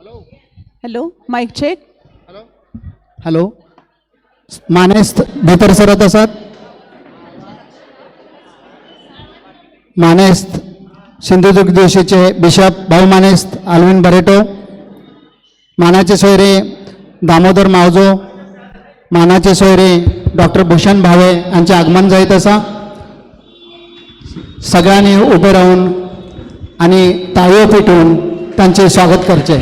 Hello, mic check. Hello, मानेस्त भितर सरत आसात. मानेस्त सिंधुदुर्ग दिवशीचे बिशप भाऊ मानेस्त आल्विन बरेटो, मानाचे सोयरे दामोदर मावजो, मानाचे सोयरे डॉक्टर भूषण भावे यांचे आगमन जायत आसा. सगळ्यांनी उबे राहून आणि ताळयो पेटून तांचे स्वागत करचे.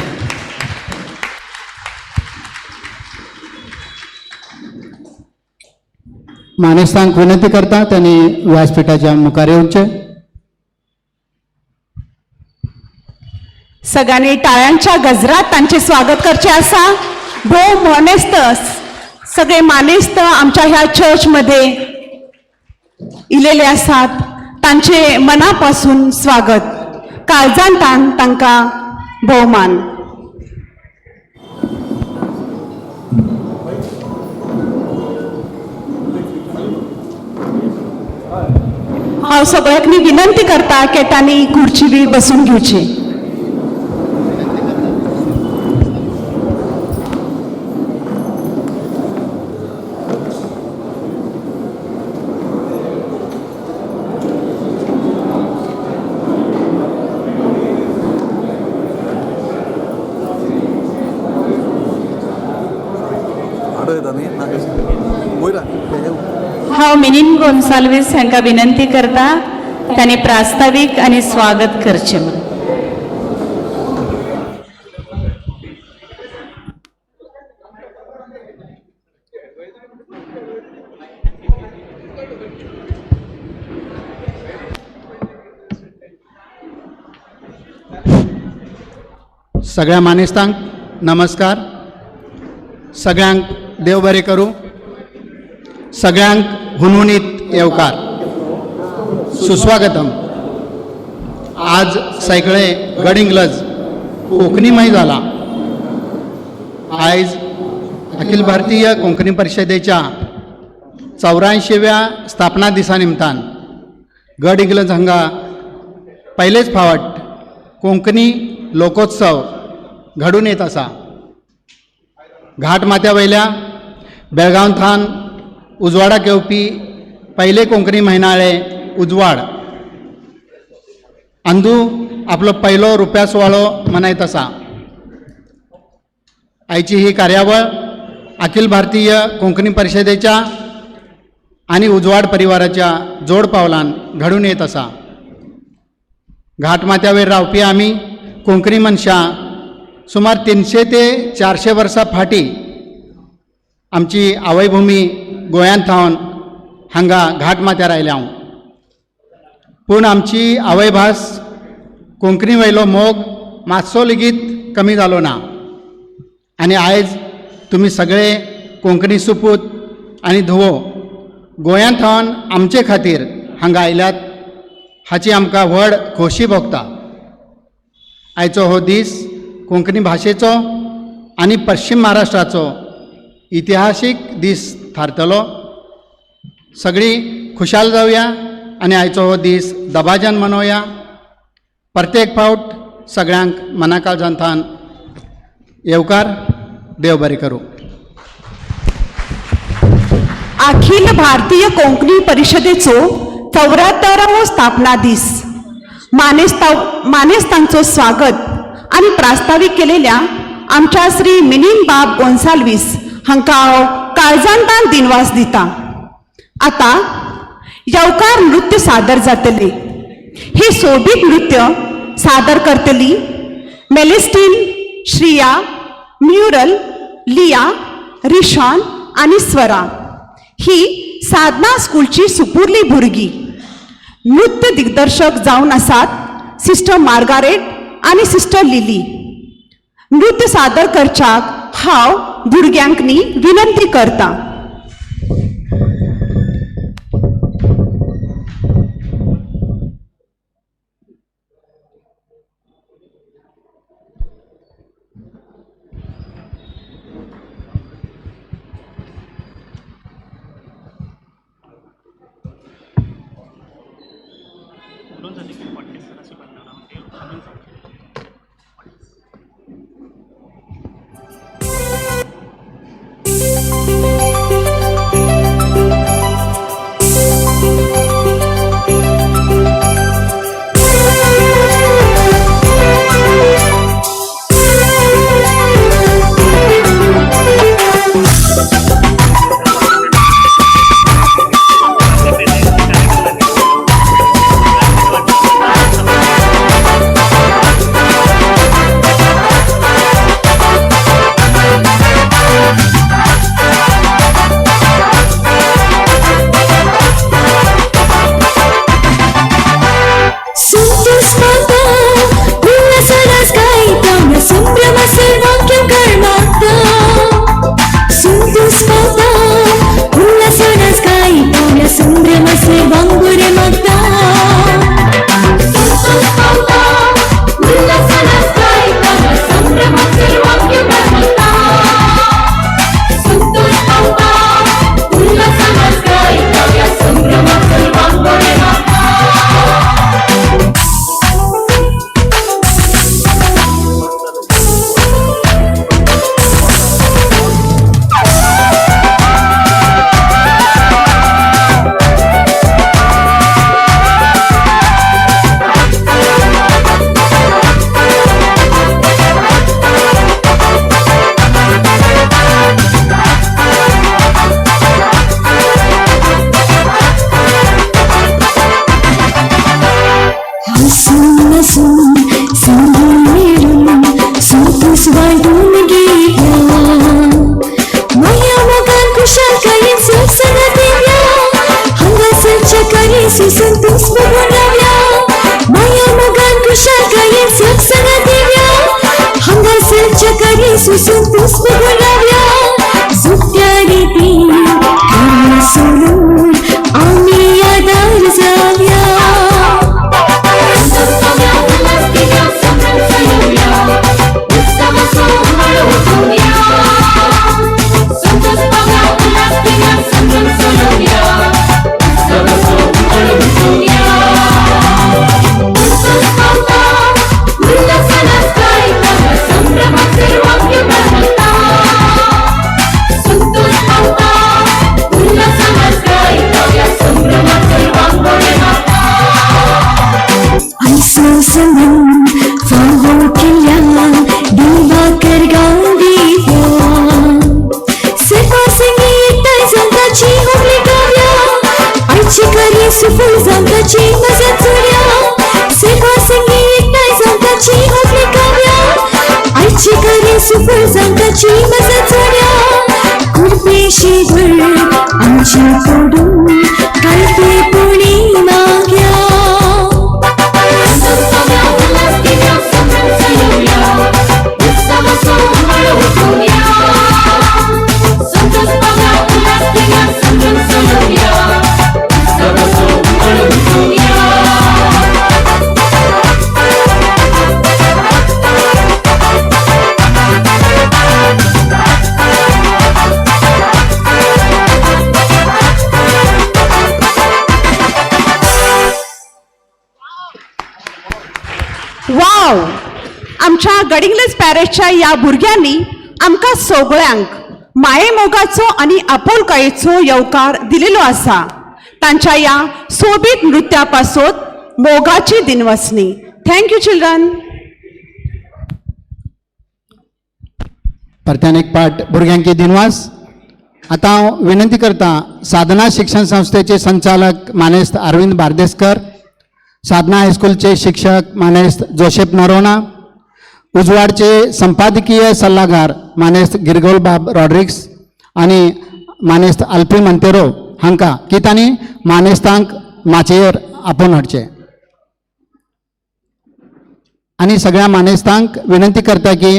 मानेस्तांक विनंती करता त्यांनी व्यासपीठाच्या मुखार येवचे. सगळ्यांनी टाळ्यांच्या गजरात तांचे स्वागत करचे आसा. भोव मानेस्त, सगळे मानेस्त आमच्या ह्या चर्चमध्ये इलेले आसात, तांचे मनापासून स्वागत, काळजांतान तांकां भोवमान. हांव सगळ्यांक विनंती करता की तांणी खुर्ची बी बसून घेवची. हांव मिनीन गोन्साल्वीस हांकां विनंती करता तांणी प्रास्तावीक आनी स्वागत करचें म्हणून. सगळ्या मानेस्तांक नमस्कार. सगळ्यांक देव बरें करूं. सगळ्यांक हुनहुनीत येवकार, सुस्वागतम. आज सगळे गडिंग्लज कोंकणीमय जाला. आयज अखिल भारतीय कोंकणी परिशदेच्या 84व्या स्थापना दिसा निमतान गडिंग्लज हांगा पयलेच फावट कोंकणी लोकोत्सव घडून येत आसा. घाट माथ्या वयल्या बेळगांव थावन उजवाडाक येवपी पयले कोंकणी म्हयनाळे उजवाड अंदू आपलो पयलो रुप्या सुवाळो मनयत आसा. आयची ही कार्यावळ अखिल भारतीय कोंकणी परिशदेच्या आनी उजवाड परिवाराच्या जोड पावलान घडून येत आसा. घाटमाथ्यावेर रावपी आमी कोंकणी मनशां सुमार 300 ते 400 वर्सां फाटीं आमची आवयभुमी गोंयांत थावन हांगा घाटमाथ्यार आयल्या हांव. पूण आमची आवयभास कोंकणी वयलो मोग मातसो लेगीत कमी जालो ना आनी आयज तुमी सगळे कोंकणी सुपूत आनी धुवो गोंयांत थावन आमचे खातीर हांगा आयल्यात हाची आमकां व्हड खोशी भोगता. आयचो हो दीस कोंकणी भाशेचो आनी पश्चिम महाराष्ट्राचो इतिहासीक दीस थारतलो. सगळीं खुशाल जावया आनी आयचो हो दीस दबाज्यान मनोवया. प्रत्येक फावट सगळ्यांक मनाकाळजांतान येवकार. देव बरें करूं. अखिल भारतीय कोंकणी परिशदेचो 74वो स्थापना दीस मानेस्तांचो स्वागत आनी प्रास्तावीक केलेल्या आमच्या श्री मिनीन बाब गोन्साल्वीस हांकां हांव काळजांतान दिनवास दिता. आतां येवकार नृत्य सादर जातले. हे सोबीत नृत्य सादर करतली मेलेस्टीन, श्रिया, म्युरल, लिया, रिशान आनी स्वरा ही साधना स्कूलची सुपुर्ली भुरगीं. नृत्य दिग्दर्शक जावन आसात सिस्टर मार्गारेट आनी सिस्टर लिली. नृत्य सादर करच्याक हांव भुरग्यांक न्ही विनंती करता. करी सुसंतोष बोलाव्या सुट्ट्या ती सोडून आम्ही यादार जाव्या. वाव, आमच्या गडिंग्लज पॅरिशच्या या भुरग्यांनी आमकां सगळ्यांक मायेमोगाचो आनी आपुलकायेचो येवकार दिलेलो आसा. तांच्या ह्या सोबीत नृत्या पासत मोगाची दिनवसणी. Thank you children. परत्यान एक पाट भुरग्यांकी दिनवास. आतां हांव विनंती करता साधना शिक्षण संस्थेचे संचालक मानेस्त अरविंद बार्देसकर, साधना हायस्कूलचे शिक्षक मानेस्त जोसेफ नरोना, उजवाडचे संपादकीय सल्लागार मानेस्त गिरगोलबाब रॉड्रिक्स आनी मानेस्त अल्पी मंतेरो हांकां की तांणी मानेस्तांक माचयेर आपोवन हाडचें. आनी सगळ्या मानेस्तांक विनंती करता की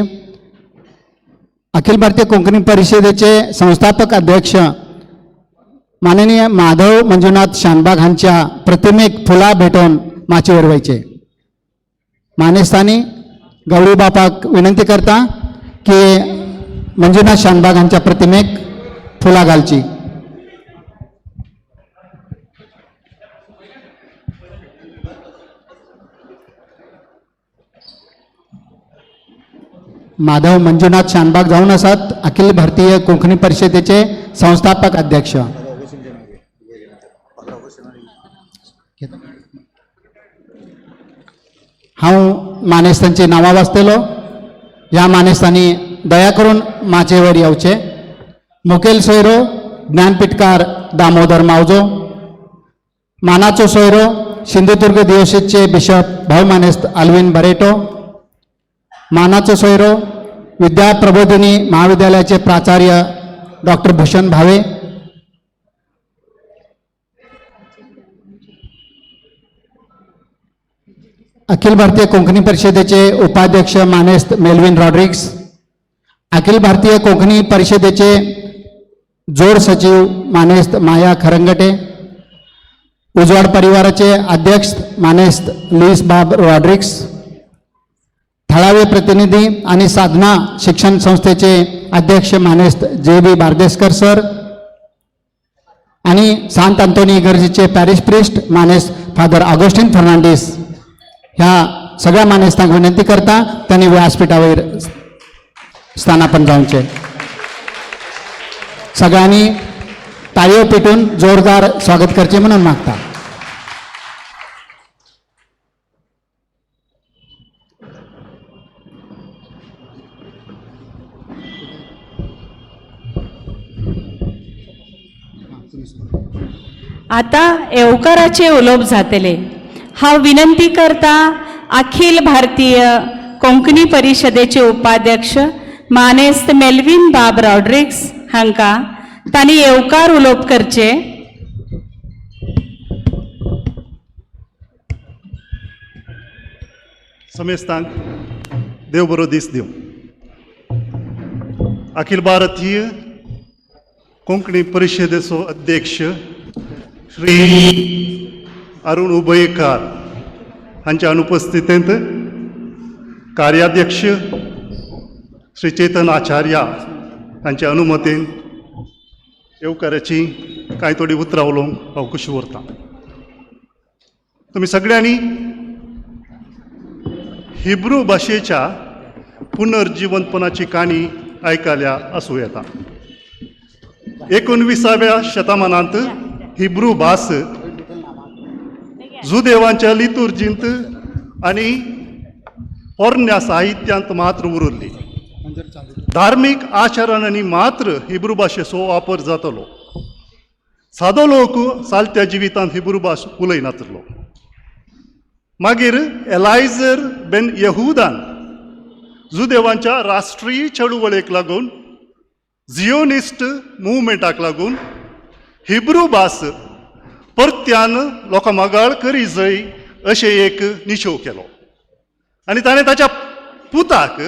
अखिल भारतीय कोंकणी परिषदेचे संस्थापक अध्यक्ष माननीय माधव मंजुनाथ शानबाग हांच्या प्रतिमेक फुलां भेटोवन माचयेर वयचे. मानेस्तांनी गौरी बापाक विनंती करता की मंजुनाथ शानबाग हांच्या प्रतिमेक फुलां घालची. माधव मंजुनाथ शानबाग जावन आसात अखिल भारतीय कोंकणी परिषदेचे संस्थापक अध्यक्ष. हांव मानेस्तांची नांवां वाचतलो. ह्या मानेस्तांनी दया करून माचयेर येवचे. मुखेल सोयरो ज्ञानपीठकार दामोदर मावजो, मानाचो सोयरो सिंधुदुर्ग दियोसीचे बिशप भाऊ मानेस्त आल्विन बरेटो, मानाचो सोयरो विद्या प्रबोधिनी महाविद्यालयाचे प्राचार्य डॉक्टर भूषण भावे, अखिल भारतीय कोंकणी परिषदेचे उपाध्यक्ष मानेस्त मेल्विन रॉड्रिग्स, अखिल भारतीय कोंकणी परिषदेचे जोड सचिव मानेस्त माया खरंगटे, उजवाड परिवाराचे अध्यक्ष मानेस्त लुईस बाब रॉड्रिग्स, थळावे प्रतिनिधी आणि साधना शिक्षण संस्थेचे अध्यक्ष मानेस्त जे बी बार्देसकर सर आणि सांत अंतोनी इगर्जीचे पॅरिश प्रिस्ट मानेस्त फादर ऑगस्टीन फर्नांडीस ह्या सगळ्या मानेस्तांक विनंती करता त्यांनी व्यासपीठावर स्थानापन्न जावचे. सगळ्यांनी टाळयो पेटून जोरदार स्वागत करचे म्हणून मागता. आता येवकाराचे उलोवप जातले. हांव विनंती करता अखिल भारतीय कोंकणी परिशदेचे उपाध्यक्ष मानेस्त मेल्विन बाब रॉड्रिग्स हांकां तांणी येवकार उलोवप करचे. समेस्तांक देव बरो दीस दिवं. अखिल भारतीय कोंकणी परिशदेचो अध्यक्ष श्री अरुण उबयकार हांच्या अनुपस्थितींत, कार्याध्यक्ष श्री चेतन आचार्या हांच्या अनुमतीन येवकाराची कांय थोडी उतरां उलोवंक हांव खुशी उरतां. तुमी सगळ्यांनी हिब्रू भाशेच्या पुनर्जिवंतपणाची काणी आयकल्या आसूं येता. 19व्या शतमानांत हिब्रू भास जुदेवांच्या लितुर्जींत आनी पोरण्या साहित्यांत मात्र उरिल्ली. धार्मीक आचरणांनी मात्र हिब्रू भाशेचो वापर जातलो. सादो लोक चालत्या जिवितांत हिब्रू भास उलयनातलो. मागीर एलायझर बेन यहुदान जुदेवांच्या राष्ट्रीय चळवळेक लागून, झियोनिस्ट मुवमेंटाक लागून हिब्रू भास परत्यान लोकां मागाळ करी जाय अशें एक निशेव केलो आनी ताणें ताच्या पुताक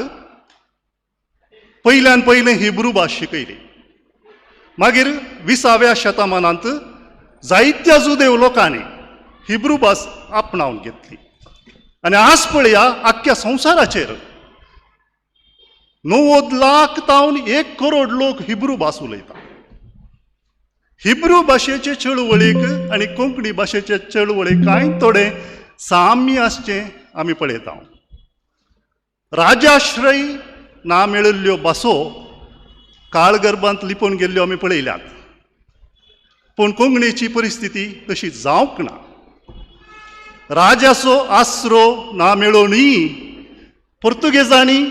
पयल्यान पयलें हिब्रू भास शिकयली. मागीर 20व्या शतमानांत जायत्या जुदेव लोकांनी हिब्रू भास आपणावन घेतली आनी आज पळया, आख्ख्या संवसाराचेर 90 लाख तावन 1 करोड लोक हिब्रू भास उलयता. हिब्रू भाशेचे चळवळीक आनी कोंकणी भाशेचे चळवळीक कांय थोडें साम्य आसचें आमी पळयता. राजाश्रय ना मेळिल्ल्यो भासो काळगर्भांत लिपून गेल्ल्यो आमी पळयल्यात, पूण कोंकणीची परिस्थिती तशी जावंक ना. राजाचो आसरो ना मेळोवनूय, पुर्तुगेजांनी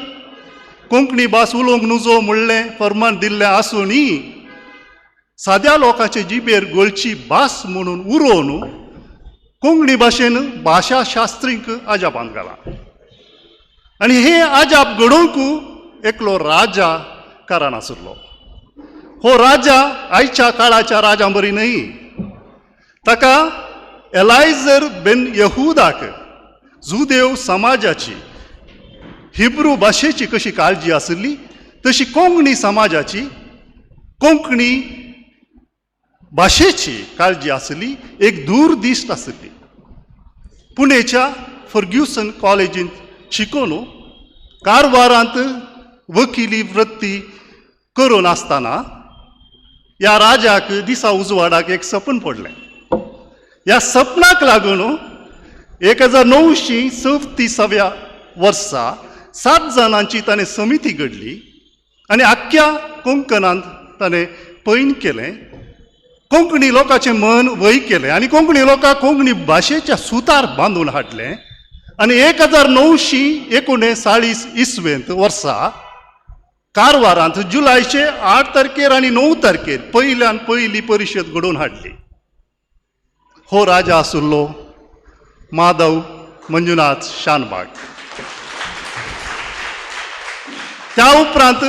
कोंकणी भास उलोवंक नुजो म्हणलें फर्मान दिल्लें आसूनय, साद्या लोकांचे जिबेर गोळची भास म्हणून उरोवन कोंकणी भाशेन भाशा शास्त्रींक अजापांत घाला. आनी हे अजाप घडोवंक एकलो राजा कारण आशिल्लो. हो राजा आयच्या काळाच्या राजा बरी न्हय. ताका एलायझर बेन यहुदाक जुदेव समाजाची, हिब्रू भाशेची कशी काळजी आशिल्ली, तशी कोंकणी समाजाची, कोंकणी भाशेची काळजी आशिल्ली, एक दूरदिश्ट आशिल्ली. पुणेच्या फर्ग्युसन कॉलेजींत शिकून कारवारांत वकिली वृत्ती करून आसतना ह्या राजाक दिसा उजवाडाक एक सपन पडलें. ह्या सपनाक लागून 1934व्या वर्सा सात जाणांची ताणें समिती घडली आनी आख्ख्या कोंकणांत ताणें पैन केलें, कोंकणी लोकांचें मन वय केलें आनी कोंकणी लोकांक कोंकणी भाशेच्या सुतार बांदून हाडलें. आनी 1939 इसवेंत वर्सा कारवारांत जुलयचे 8 तारखेर आनी 9 तारखेर पयल्यान पयली परिशद घडोवन हाडली. हो राजा आशिल्लो माधव मंजुनाथ शानबाग. त्या उपरांत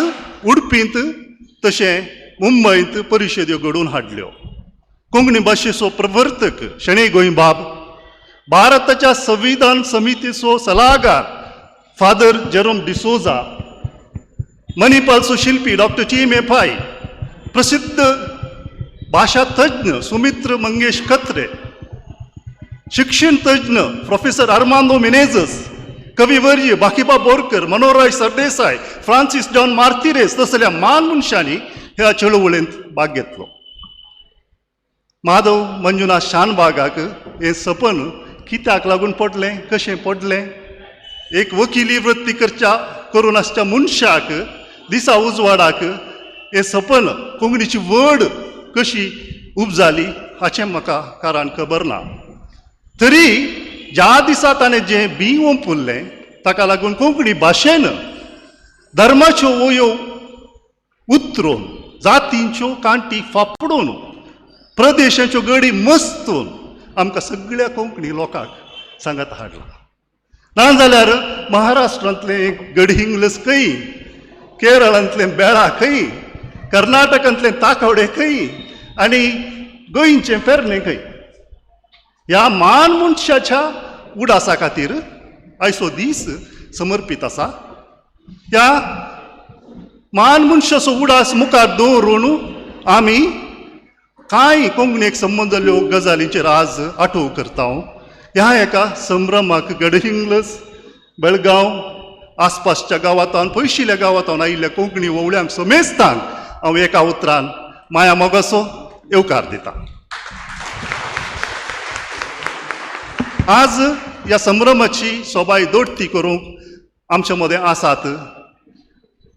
उडपींत तशें मुंबयंत परिशद्यो घडोवन हाडल्यो. कोंकणी भाशेचो प्रवर्तक शणै गोंयबाब, भारताच्या संविधान समितीचो सलाहकार फादर जेरोम डिसोजा, मणिपालचो शिल्पी डॉक्टर ची पाय, प्रसिद्ध भाशा तज्ञ सुमित्र मंगेश कत्रे, शिक्षण तज्ञ प्रोफेसर अरमांदो मिनेजस, कविवर्य बाकीबा बोरकर, मनोहरराय सरदेसाय, फ्रांसीस जॉन मार्तिरेस तसल्या मान मनशांनी ह्या चळवळींत भाग घेतलो. माधव मंजुनाथ शानबागाक हें सपन कित्याक लागून पडलें, कशें पडलें? एक वकिली वृत्ती करच्या करून आसच्या मनशाक दिसा उजवाडाक हें सपन, कोंकणीची व्हड कशी उपजाली, हाचें म्हाका कारण खबर ना. तरी ज्या दिसा ताणें जें बीं ओंपुरलें, ताका लागून कोंकणी भाशेन धर्माच्यो वयो उतरून, जातींच्यो कांटी फापडून, प्रदेशाच्यो गडी मस्तून आमकां सगळ्या कोंकणी लोकांक सांगात हाडला. नाजाल्यार महाराष्ट्रांतलें एक गडहिंग्लज खंय, केरळांतलें बेळा खंय, कर्नाटकांतलें ताकवडे खंय आनी गोंयचें पेरणे खंय? ह्या मान मनशाच्या उडासा खातीर आयचो दीस समर्पीत आसा. ह्या मान मनशाचो उडास मुखार दवरून आमी कांय कोंकणीक संबंद जाल्ल्यो गजालींचेर आज आठोव करता. ह्या एका संभ्रमाक गडहिंग्लज, बेळगांव आसपासच्या गांवांत, पयशिल्ल्या गांवांत आयिल्ल्या कोंकणी वोवळ्यांक समेस्तांक हांव एका उतरान माया मोगाचो येवकार दिता. आज ह्या संभ्रमाची सोबाय दोडती करूंक आमच्या मदें आसात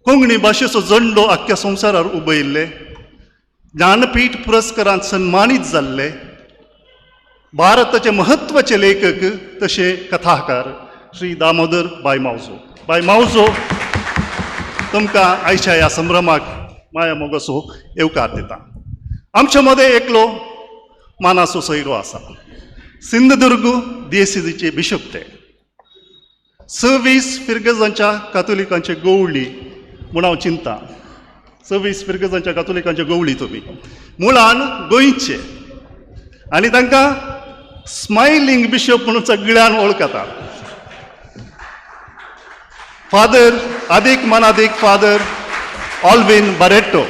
कोंकणी भाशेचो झंडो आख्ख्या संवसारार उबयल्ले, ज्ञानपीठ पुरस्कारान सन्मानीत जाल्ले भारताचे म्हत्वाचे लेखक तशे कथाकार श्री दामोदर बाय मावजो. बाय मावजो, तुमकां आयच्या ह्या संभ्रमाक माया मोगाचो येवकार दिता. आमच्या मदें एकलो मानाचो सोयरो आसा, सिंधुदुर्ग दियेसीचे बिशप ते, 26 फिर्गजांच्या कातोलिकांचे गवळी म्हूण हांव चिंता. 26 फिर्गजांच्या कातोलिकांचे गवळी तुमी, मुळान गोंयचे आनी तांकां स्मायलींग बिशप म्हणून सगळ्यान वळखता. फादर आदीक मानादीक फादर ऑल्विन बारेट्टो,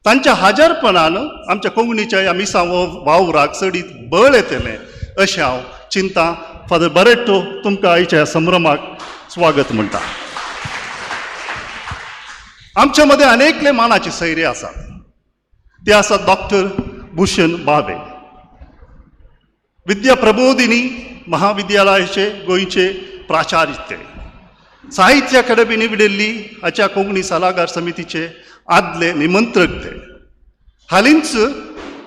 तांच्या हाजरपणान आमच्या कोंकणीच्या ह्या मिसां वावराक चडीत बळ येतलें अशें हांव चिंता. फादर बारेट्टो, तुमकां आयच्या ह्या संभ्रमाक स्वागत म्हणटा. आमच्या मदें अनेकले मानाचे सैरे आसात, ते आसात डॉक्टर भूषण भावे, विद्या प्रबोधिनी महाविद्यालयाचे गोंयचे प्राचार्य ते, साहित्य अकादमी निवडिल्ली हाच्या कोंकणी सलागार समितीचे आदले निमंत्रक ते, हालींच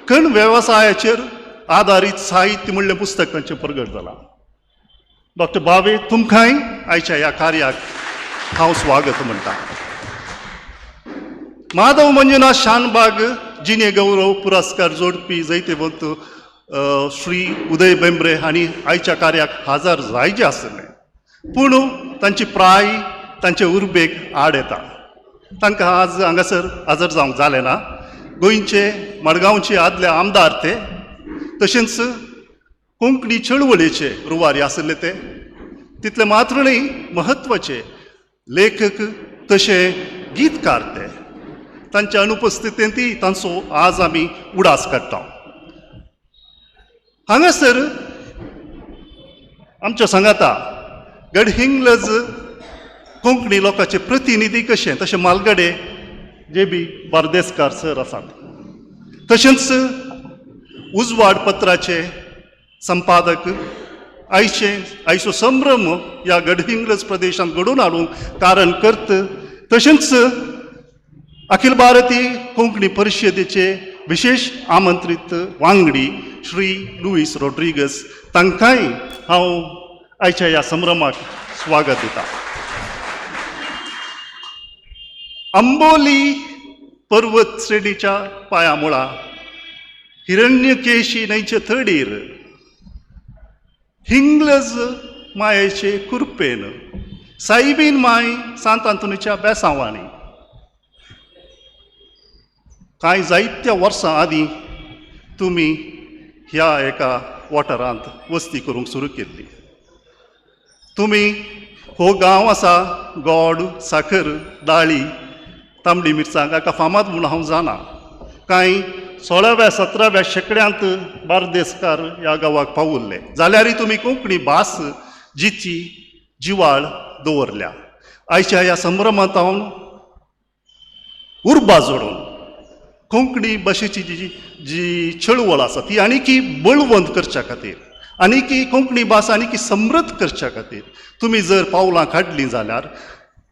कण वेवसायाचेर आदारीत साहित्य म्हणलें पुस्तक तांचें प्रगट जालां. डॉक्टर भावे, तुमकांय आयच्या ह्या कार्याक हांव स्वागत म्हणटा. माधव मंजुनाथ शानबाग जिणे गौरव पुरस्कार जोडपी जैतेवंत श्री उदय बेंब्रे हांणी आयच्या कार्याक हाजर जायचे आसलें, पूण तांची प्राय तांचे उर्बेक आड येता, तांकां आज हांगासर हाजर जावंक जालें ना. गोंयचे मडगांवचे आदले आमदार ते, तशेंच कोंकणी चळवळीचे रुवारी आशिल्ले ते, तितले मात्र न्हय म्हत्वाचे लेखक तशे गीतकार ते. तांच्या अनुपस्थितींतय तांचो आज आमी उडास काडटा. हांगासर आमच्या सांगाता गडहिंग्लज कोंकणी लोकांचे प्रतिनिधी कशे तशे मालगडे जे बी बार्देसकार सर आसात, तशेंच उजवाड पत्राचे संपादक, आयचे आयचो संभ्रम ह्या गडहिंग्लज प्रदेशांत घडोवन हाडूंक कारण करत, तशेंच अखिल भारतीय कोंकणी परिशदेचे विशेश आमंत्रीत वांगडी श्री लुईस रॉड्रिगस, तांकांय हांव आयच्या ह्या संभ्रमाक स्वागत दिता. अंबोली पर्वत श्रेणीच्या पांयामुळा हिरण्यकेशी न्हंयचे तडीर हिंग्लज मायेचे कुरपेन साईबीन माय सांत आंतोनीच्या बेसांवांनी कांय जायत्या वर्सां आदीं तुमी ह्या एका वाठारांत वस्ती करूंक सुरू केल्ली. तुमी हो गांव आसा गोड साखर दाळी तांबडी मिरसांग हाका फामाद म्हूण हांव जाणा. कांय 16व्या 17व्या शेंकड्यांत बार्देसकार ह्या गांवाक पावुल्ले जाल्यारय तुमी कोंकणी भास जिची जिवाळ दवरल्या. आयच्या ह्या संभ्रमांत हांव उर्बा जोडून कोंकणी भाशेची जी जी चळवळ आसा ती आनीकी बळवंत करच्या खातीर, आनीकी कोंकणी भास आनीकी समृद्ध करच्या खातीर तुमी जर पावलां काडलीं जाल्यार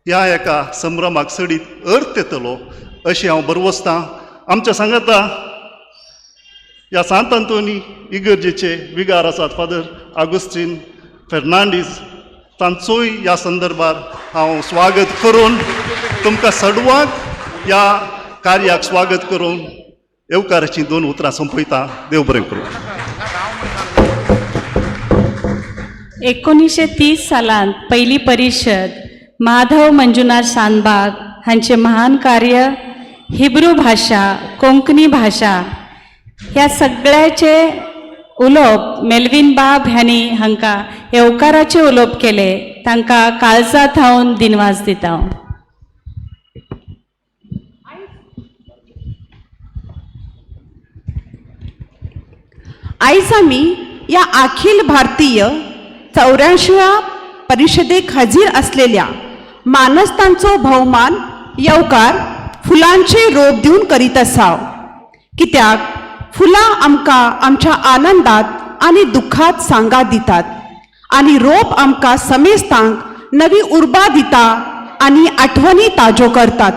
ह्या एका संभ्रमाक चडीत अर्थ येतलो अशें हांव बरवसतां. आमच्या सांगाता ह्या सांत आंतोनी इगर्जेचे विगार आसात फादर आगुस्तीन फेर्नांडीस, तांचोय ह्या संदर्भार हांव स्वागत करून तुमकां सडवाक ह्या कार्याक स्वागत करून येवकाराचीं दोन उतरां सोंपयता. देव बरें करूं. 1930 सालांत पयली परिशद माधव मंजुनाथ शानबाग हांचें महान कार्य हिब्रू भाशा, कोंकणी भाशा ह्या सगळ्याचे उलोवप मेल्विन बाब ह्यांनी हांकां येवकाराचें उलोवप केलें, तांकां काळजा थावन दिनवास दिता. आयज आमी ह्या अखिल भारतीय 84व्या परिशदेक हाजीर आसलेल्या मानसतांचो भोवमान येवकार फुलांचे रोप दिवन करीत आसा. कित्याक फुलां आमकां आमच्या आनंदात आनी दुख्खात सांगात दितात आनी रोप आमकां समेस्तांक नवी उर्बा दिता आनी आठवणी ताज्यो करतात.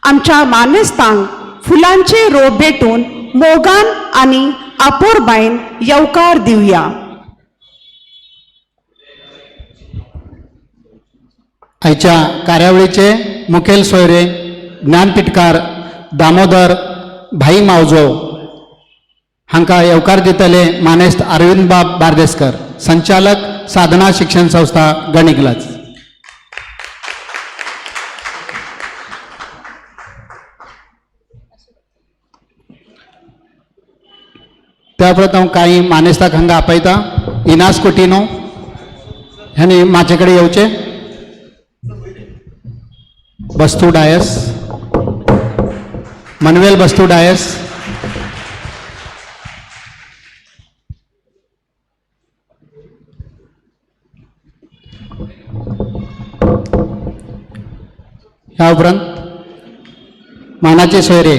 आमच्या मानसतांक फुलांचे रोप भेटून मोगान आनी आपोरबायन येवकार दिवया. आयच्या कार्यावळीचे मुखेल सोयरे ज्ञानपीठकार दामोदर भाई मावजो हांकां येवकार दितले मानेस्त अरविंदबाब बार्देसकर, संचालक साधना शिक्षण संस्था गणिगलज. त्या उपरांत हांव कांय मानेस्ताक हांगा आपयता. इनास कुटिनो ह्यांनी म्हाजे कडेन येवचें. बस्तू डायस, मनवेल बस्तू डायस, ह्या उपरांत मानाचे सोयरे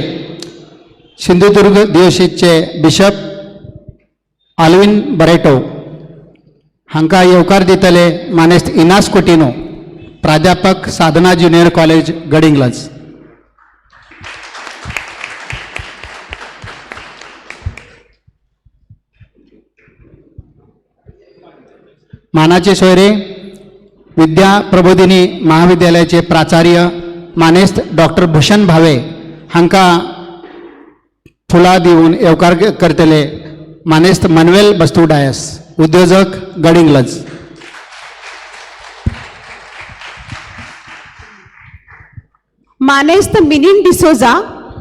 सिंधुदुर्ग दिवशीचे बिशप आल्विन बरेटो हांकां येवकार दितले मानेस्त इनास कुटिनो, प्राध्यापक साधना ज्युनियर कॉलेज गडिंग्लज. मानाचे सोयरे विद्या प्रबोधिनी महाविद्यालयाचे प्राचार्य मानेस्त डॉक्टर भूषण भावे हांकां फुलां दिवन येवकार करतले मानेस्त मनवेल बस्तू डायस, उद्योजक गडिंग्लज. मानेस्त मिनीन डिसोजा,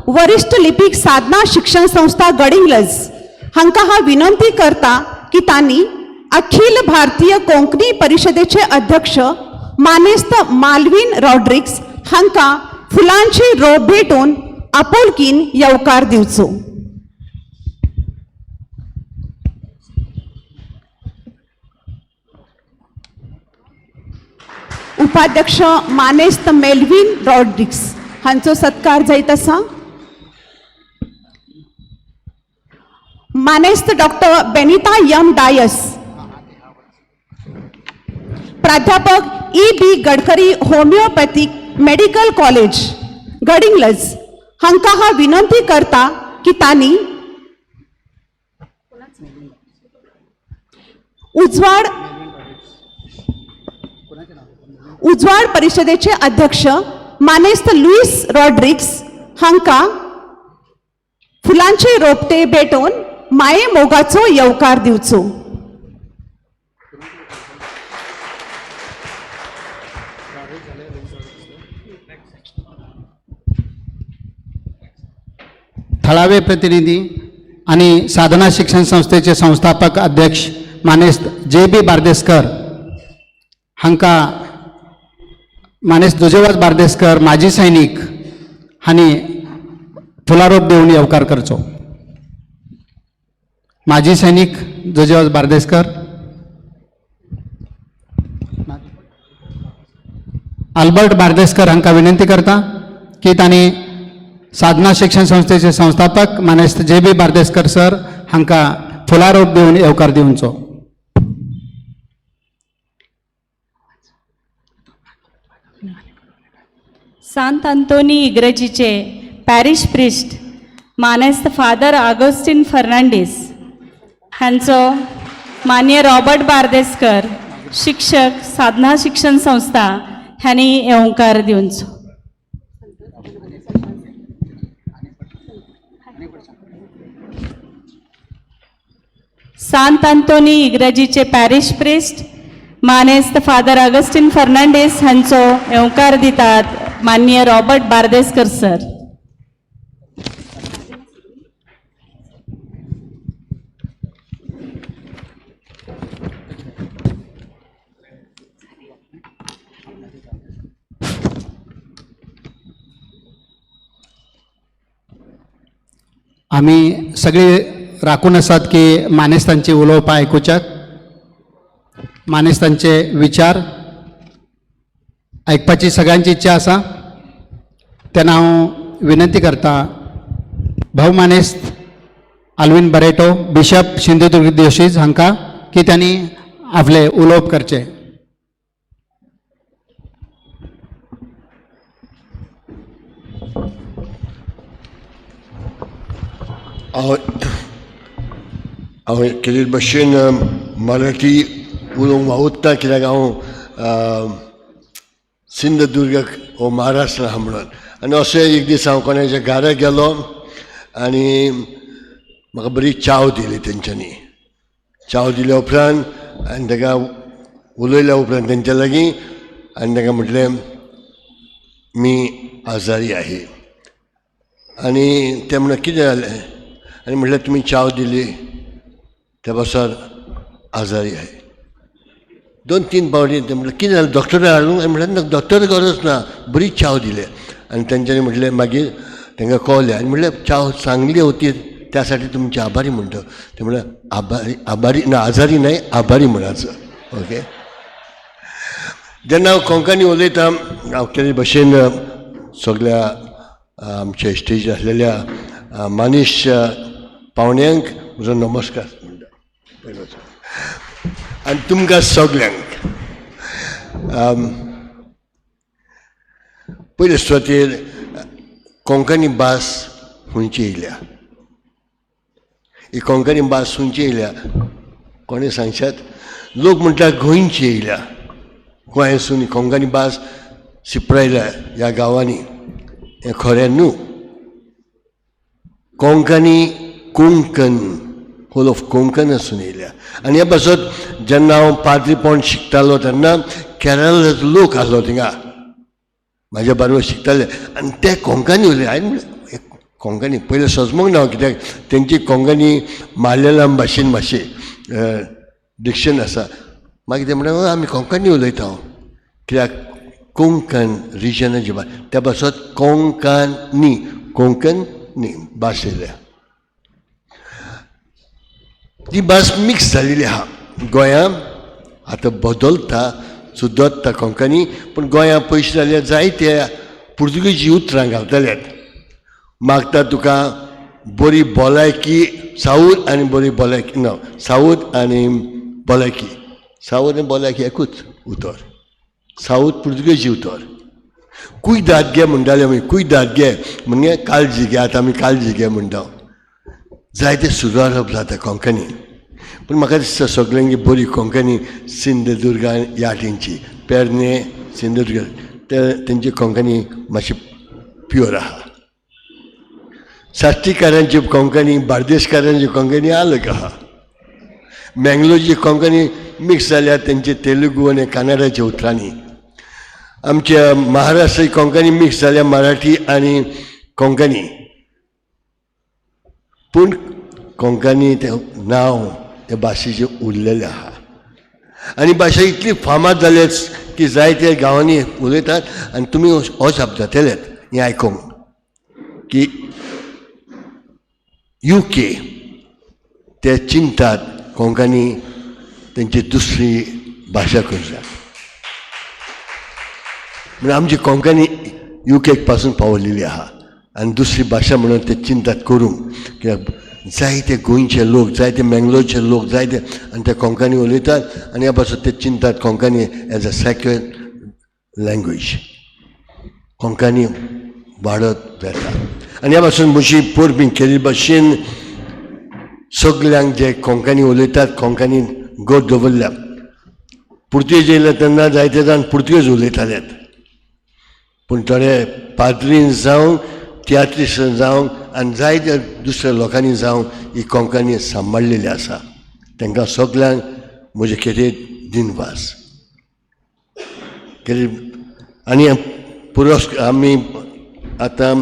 वरिष्ठ लिपीक साधना शिक्षण संस्था गडिंग्लज हांकां हांव विनंती करता की तांणी अखिल भारतीय कोंकणी परिशदेचे अध्यक्ष मानेस्त मालवीन रॉड्रिक्स हांकां फुलांची रोप भेटून आपुलकीन येवकार दिवचो. उपाध्यक्ष मानेस्त मेल्विन रॉड्रिक्स हांचो सत्कार जायत आसा. मानेस्त डॉक्टर बेनिता यम डायस, प्राध्यापक E B Gadkari homeopathic medical college Gadhinglaj हांकां हांव विनंती करता की तांणी उजवाड उजवाड परिशदेचे अध्यक्ष मानेस्त लुईस रॉड्रिक्स हांकां फुलांचे रोपटे भेटोवन माये मोगाचो येवकार दिवचो. थळावे प्रतिनिधी आणि साधना शिक्षण संस्थेचे संस्थापक अध्यक्ष मानेस्त जे बी बार्देसकर हांकां मानेस्त जुजेवाज बार्देसकर माजी सैनीक हांणी फुलारोप दिवन येवकार करचो. माजी सैनीक जुजेवाज बार्देसकर, आल्बर्ट बार्देसकर हांकां विनंती करता की तांणी साधना शिक्षण संस्थेचे संस्थापक मानेस्त जे बी बार्देसकर सर हांकां फुलारोप दिवन येवकार दिवचो. सांत अंतोनी इग्रजीचे पॅरिश प्रिस्ट मानेस्त फादर आगोस्टीन फर्नांडीस हांचो मान्य रॉबर्ट बार्देसकर, शिक्षक साधना शिक्षण संस्था ह्यांनी येवकार दिवचो. सांत अंतोनी इग्रजीचे पॅरिश प्रिस्ट मानेस्त फादर ऑगस्टीन फर्नांडीस हांचो येवकार दितात माननीय रॉबर्ट बार्देसकर सर. आम्ही सगळे राखून आसात की मानेस्तांची उलोवपां आयकुच्याक, मानेस्तांचे विचार आयकपाची सगळ्यांची इच्छा आसा. तेन्ना हांव विनंती करता भोव मानेस्त आल्विन बरेटो, बिशप सिंधुदुर्ग दिवशीज हांकां की त्यांनी आपलें उलोवप करचें. हांव हांव केल्ले भशेन मराठी उलोवंक वावुरता, कित्याक हांव सिंधुदुर्ग हो महाराष्ट्र आहा म्हणून. आनी अशें एक दीस हांव कोणाच्या घरा गेलो आनी म्हाका बरी चाव दिली तेंच्यांनी. चाव दिल्या उपरांत आनी ताका उलयल्या उपरांत तेंच्या लागीं आनी ताका म्हटलें मी आजारी आहे. आनी ते म्हणलें कितें जालें? आनी म्हटलें तुमी चाव दिली त्या पासर आजारी आहे. 2-3 पावटी ते म्हटलें कितें जालें, डॉक्टरा हाडूंक? आनी म्हटलें ना, डॉक्टर गरज ना, बरी चाव दिली. आनी तेंच्यांनी म्हटलें मागीर तांकां कळलें आनी म्हटलें चाव चांगली होती त्यासाठी तुमचे आभारी म्हणटा. ते म्हटलें आभारी, आभारी ना, आजारी नाही, आभारी म्हणायचं. ओके. जेन्ना हांव कोंकणी उलयता हांव केल्ले भशेन सगळ्या आमच्या स्टेजीर आसलेल्या मानीश पावण्यांक म्हजो नमस्कार म्हणटा पयलोच, आनी तुमकां सगल्यांक. पयले सुवातेर कोंकणी भास खंयची येयल्या, ही कोंकणी भास खंयची येयल्या कोणें सांगशात? लोक म्हणटा गोंयची येयल्या, गोंयासून कोंकणी भास शिपरायल्या ह्या गांवांनी. हें खरें न्हू. कोंकणी कोंकण, होल ऑफ कोंकण आसून येयल्या. आनी हे पासत जेन्ना हांव पाद्रीपण शिकतालो तेन्ना केरळाचो लोक आसलो थिंगा म्हाज्या बरोबर शिकताले आनी ते कोंकणी उलयले. हांवें म्हणलें कोंकणी पयलें सजमूंक ना, कित्याक तेंची कोंकणी मालयालम भाशेन मातशी डिक्शन आसा. मागीर ते म्हणटा आमी कोंकणी उलयता, कित्याक कोंकण रिजनाची भास, त्या पासत कोंकणी, कोंकणी भास येयल्या. ती भास मिक्स जालेली आहा गोंयांत, आतां बदलता सुदरता कोंकणी, पूण गोंयांत पयशे जाल्यार जायते पुर्तुगेजी उतरां घालतल्यात. मागता तुका बरी भलायकी, सावूद आनी बरी भलायकी ना, सावूद आनी भलायकी, सावूद आनी भलायकी एकूच उतर, सावूद पुर्तुगेजी उतर. कुयदाद घे म्हणटाले आमी, कुयदाद घे म्हणजे काळजी घे, आतां आमी काळजी घे म्हणटा. जायते सुदारप जाता कोंकणी, पूण म्हाका दिसता सगल्यांकी बरी कोंकणी सिंधुदुर्गा ह्या तेंची, पेरणे सिंधुदुर्ग ते तेंची कोंकणी मातशी प्युअर आहा. साश्टीकारांची कोंकणी, बार्देशकारांची कोंकणी अलग आहा. मँगलोरची कोंकणी मिक्स जाल्या तेंचे तेलुगू आनी कन्नडाच्या उतरांनी. आमच्या महाराष्ट्राची कोंकणी मिक्स जाल्या मराठी आनी कोंकणी, पूण कोंकणी तें नांव ते भाशेचें उरलेलें आहा. आनी भाशा इतली फामाद जाल्या की जायते गांवांनी उलयतात. आनी तुमी हो शब्द जातलेत हें आयकूंक की युके ते चिंतात कोंकणी तेंची दुसरी भाशा करता. म्हणजे आमची कोंकणी युकेक पासून पावलेली आहा आनी दुसरी भाशा म्हणून ते चिंतात करूंक, कित्याक जायते गोंयचे लोक, जायते मँगलोरचे लोक, जायते आनी ते कोंकणी उलयतात आनी ह्या पासून ते चिंतात Konkani as a second language. Konkani वाडत वेता आनी ह्या पासून म्हजी परबी केल्ले भशेन सगल्यांक जे कोंकणी उलयतात कोंकणी गोड दवरल्या. पुर्तुगेज येयले तेन्ना जायते जाण पुर्तुगेज उलयताले, पूण थोडे पाद्रीन जावं, तियात्रिस्ट जावं आनी जायते दुसऱ्या लोकांनी जावं ही कोंकणी सांबाळलेली आसा. तांकां सगल्यांक म्हजे खेरीत दिनवास खेरीत. आनी पुरस्कार आमी आतां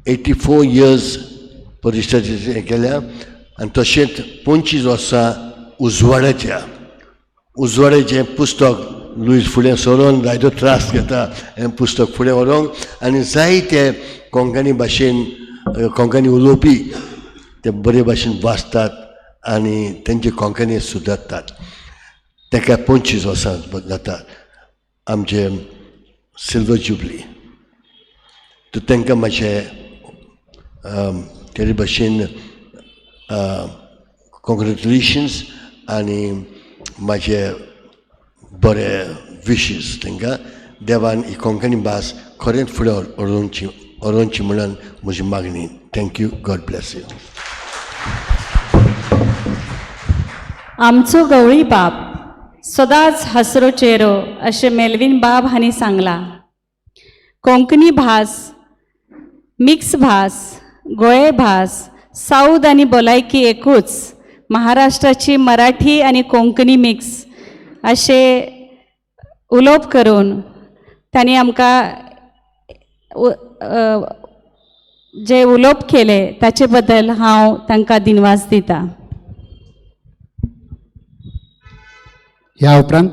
84 इयर्स परिशदेचें हें केल्या आनी तशेंच 25 वर्सां उजवाडाच्या, उजवाडाचें पुस्तक लुईस फुडें सरोन जायतो त्रास घेता हें पुस्तक फुडें व्हरोंक आनी जायते कोंकणी भाशेन कोंकणी उलोवपी ते बरे भाशेन वाचतात आनी तेंची कोंकणी सुदारतात. ताका 25 वर्सां जातात आमचे सिल्वर जुबली. तर तांकां मातशें तेरे भशेन कॉंग्रेच्युलेशन्स आनी म्हाजे बरे विशीस तांकां. देवान ही कोंकणी भास खरेंच फुडें व्हरोवची व्हरोवची म्हणून म्हजी मागणी. Thank you. God bless you. आमचो गवळी बाब सदांच हसरो चेरो अशें मेल्वीन बाब हांणी सांगलां. कोंकणी भास मिक्स भास, गोये भास, साऊद आनी भलायकी एकूच, महाराष्ट्राची मराठी आनी कोंकणी मिक्स अशें उलोवप करून तांणी आमकां जे उलोवप केलें ताचे बद्दल हांव तांकां दिनवास दितां. ह्या उपरांत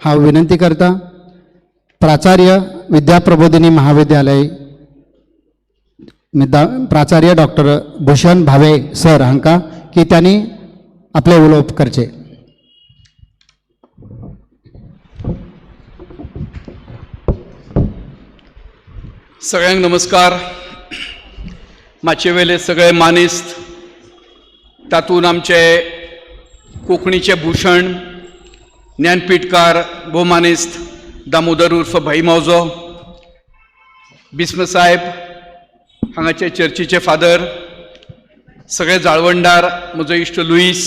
हांव विनंती करता प्राचार्य विद्याप्रबोधिनी महाविद्यालय प्राचार्य डॉक्टर भूषण भावे सर हांकां की त्यांनी आपलें उलोवप करचें. सगळ्यांक नमस्कार. माचयेवेले सगळे मानेस्त, तातूंत आमचे कोंकणीचे भूषण ज्ञानपीठकार भोवमानेस्त दामोदर उर्फ भाई मावजो, बिस्म साहेब, हांगाचे चर्चीचे फादर, सगळे जाळवणदार, म्हजो इश्ट लुईस,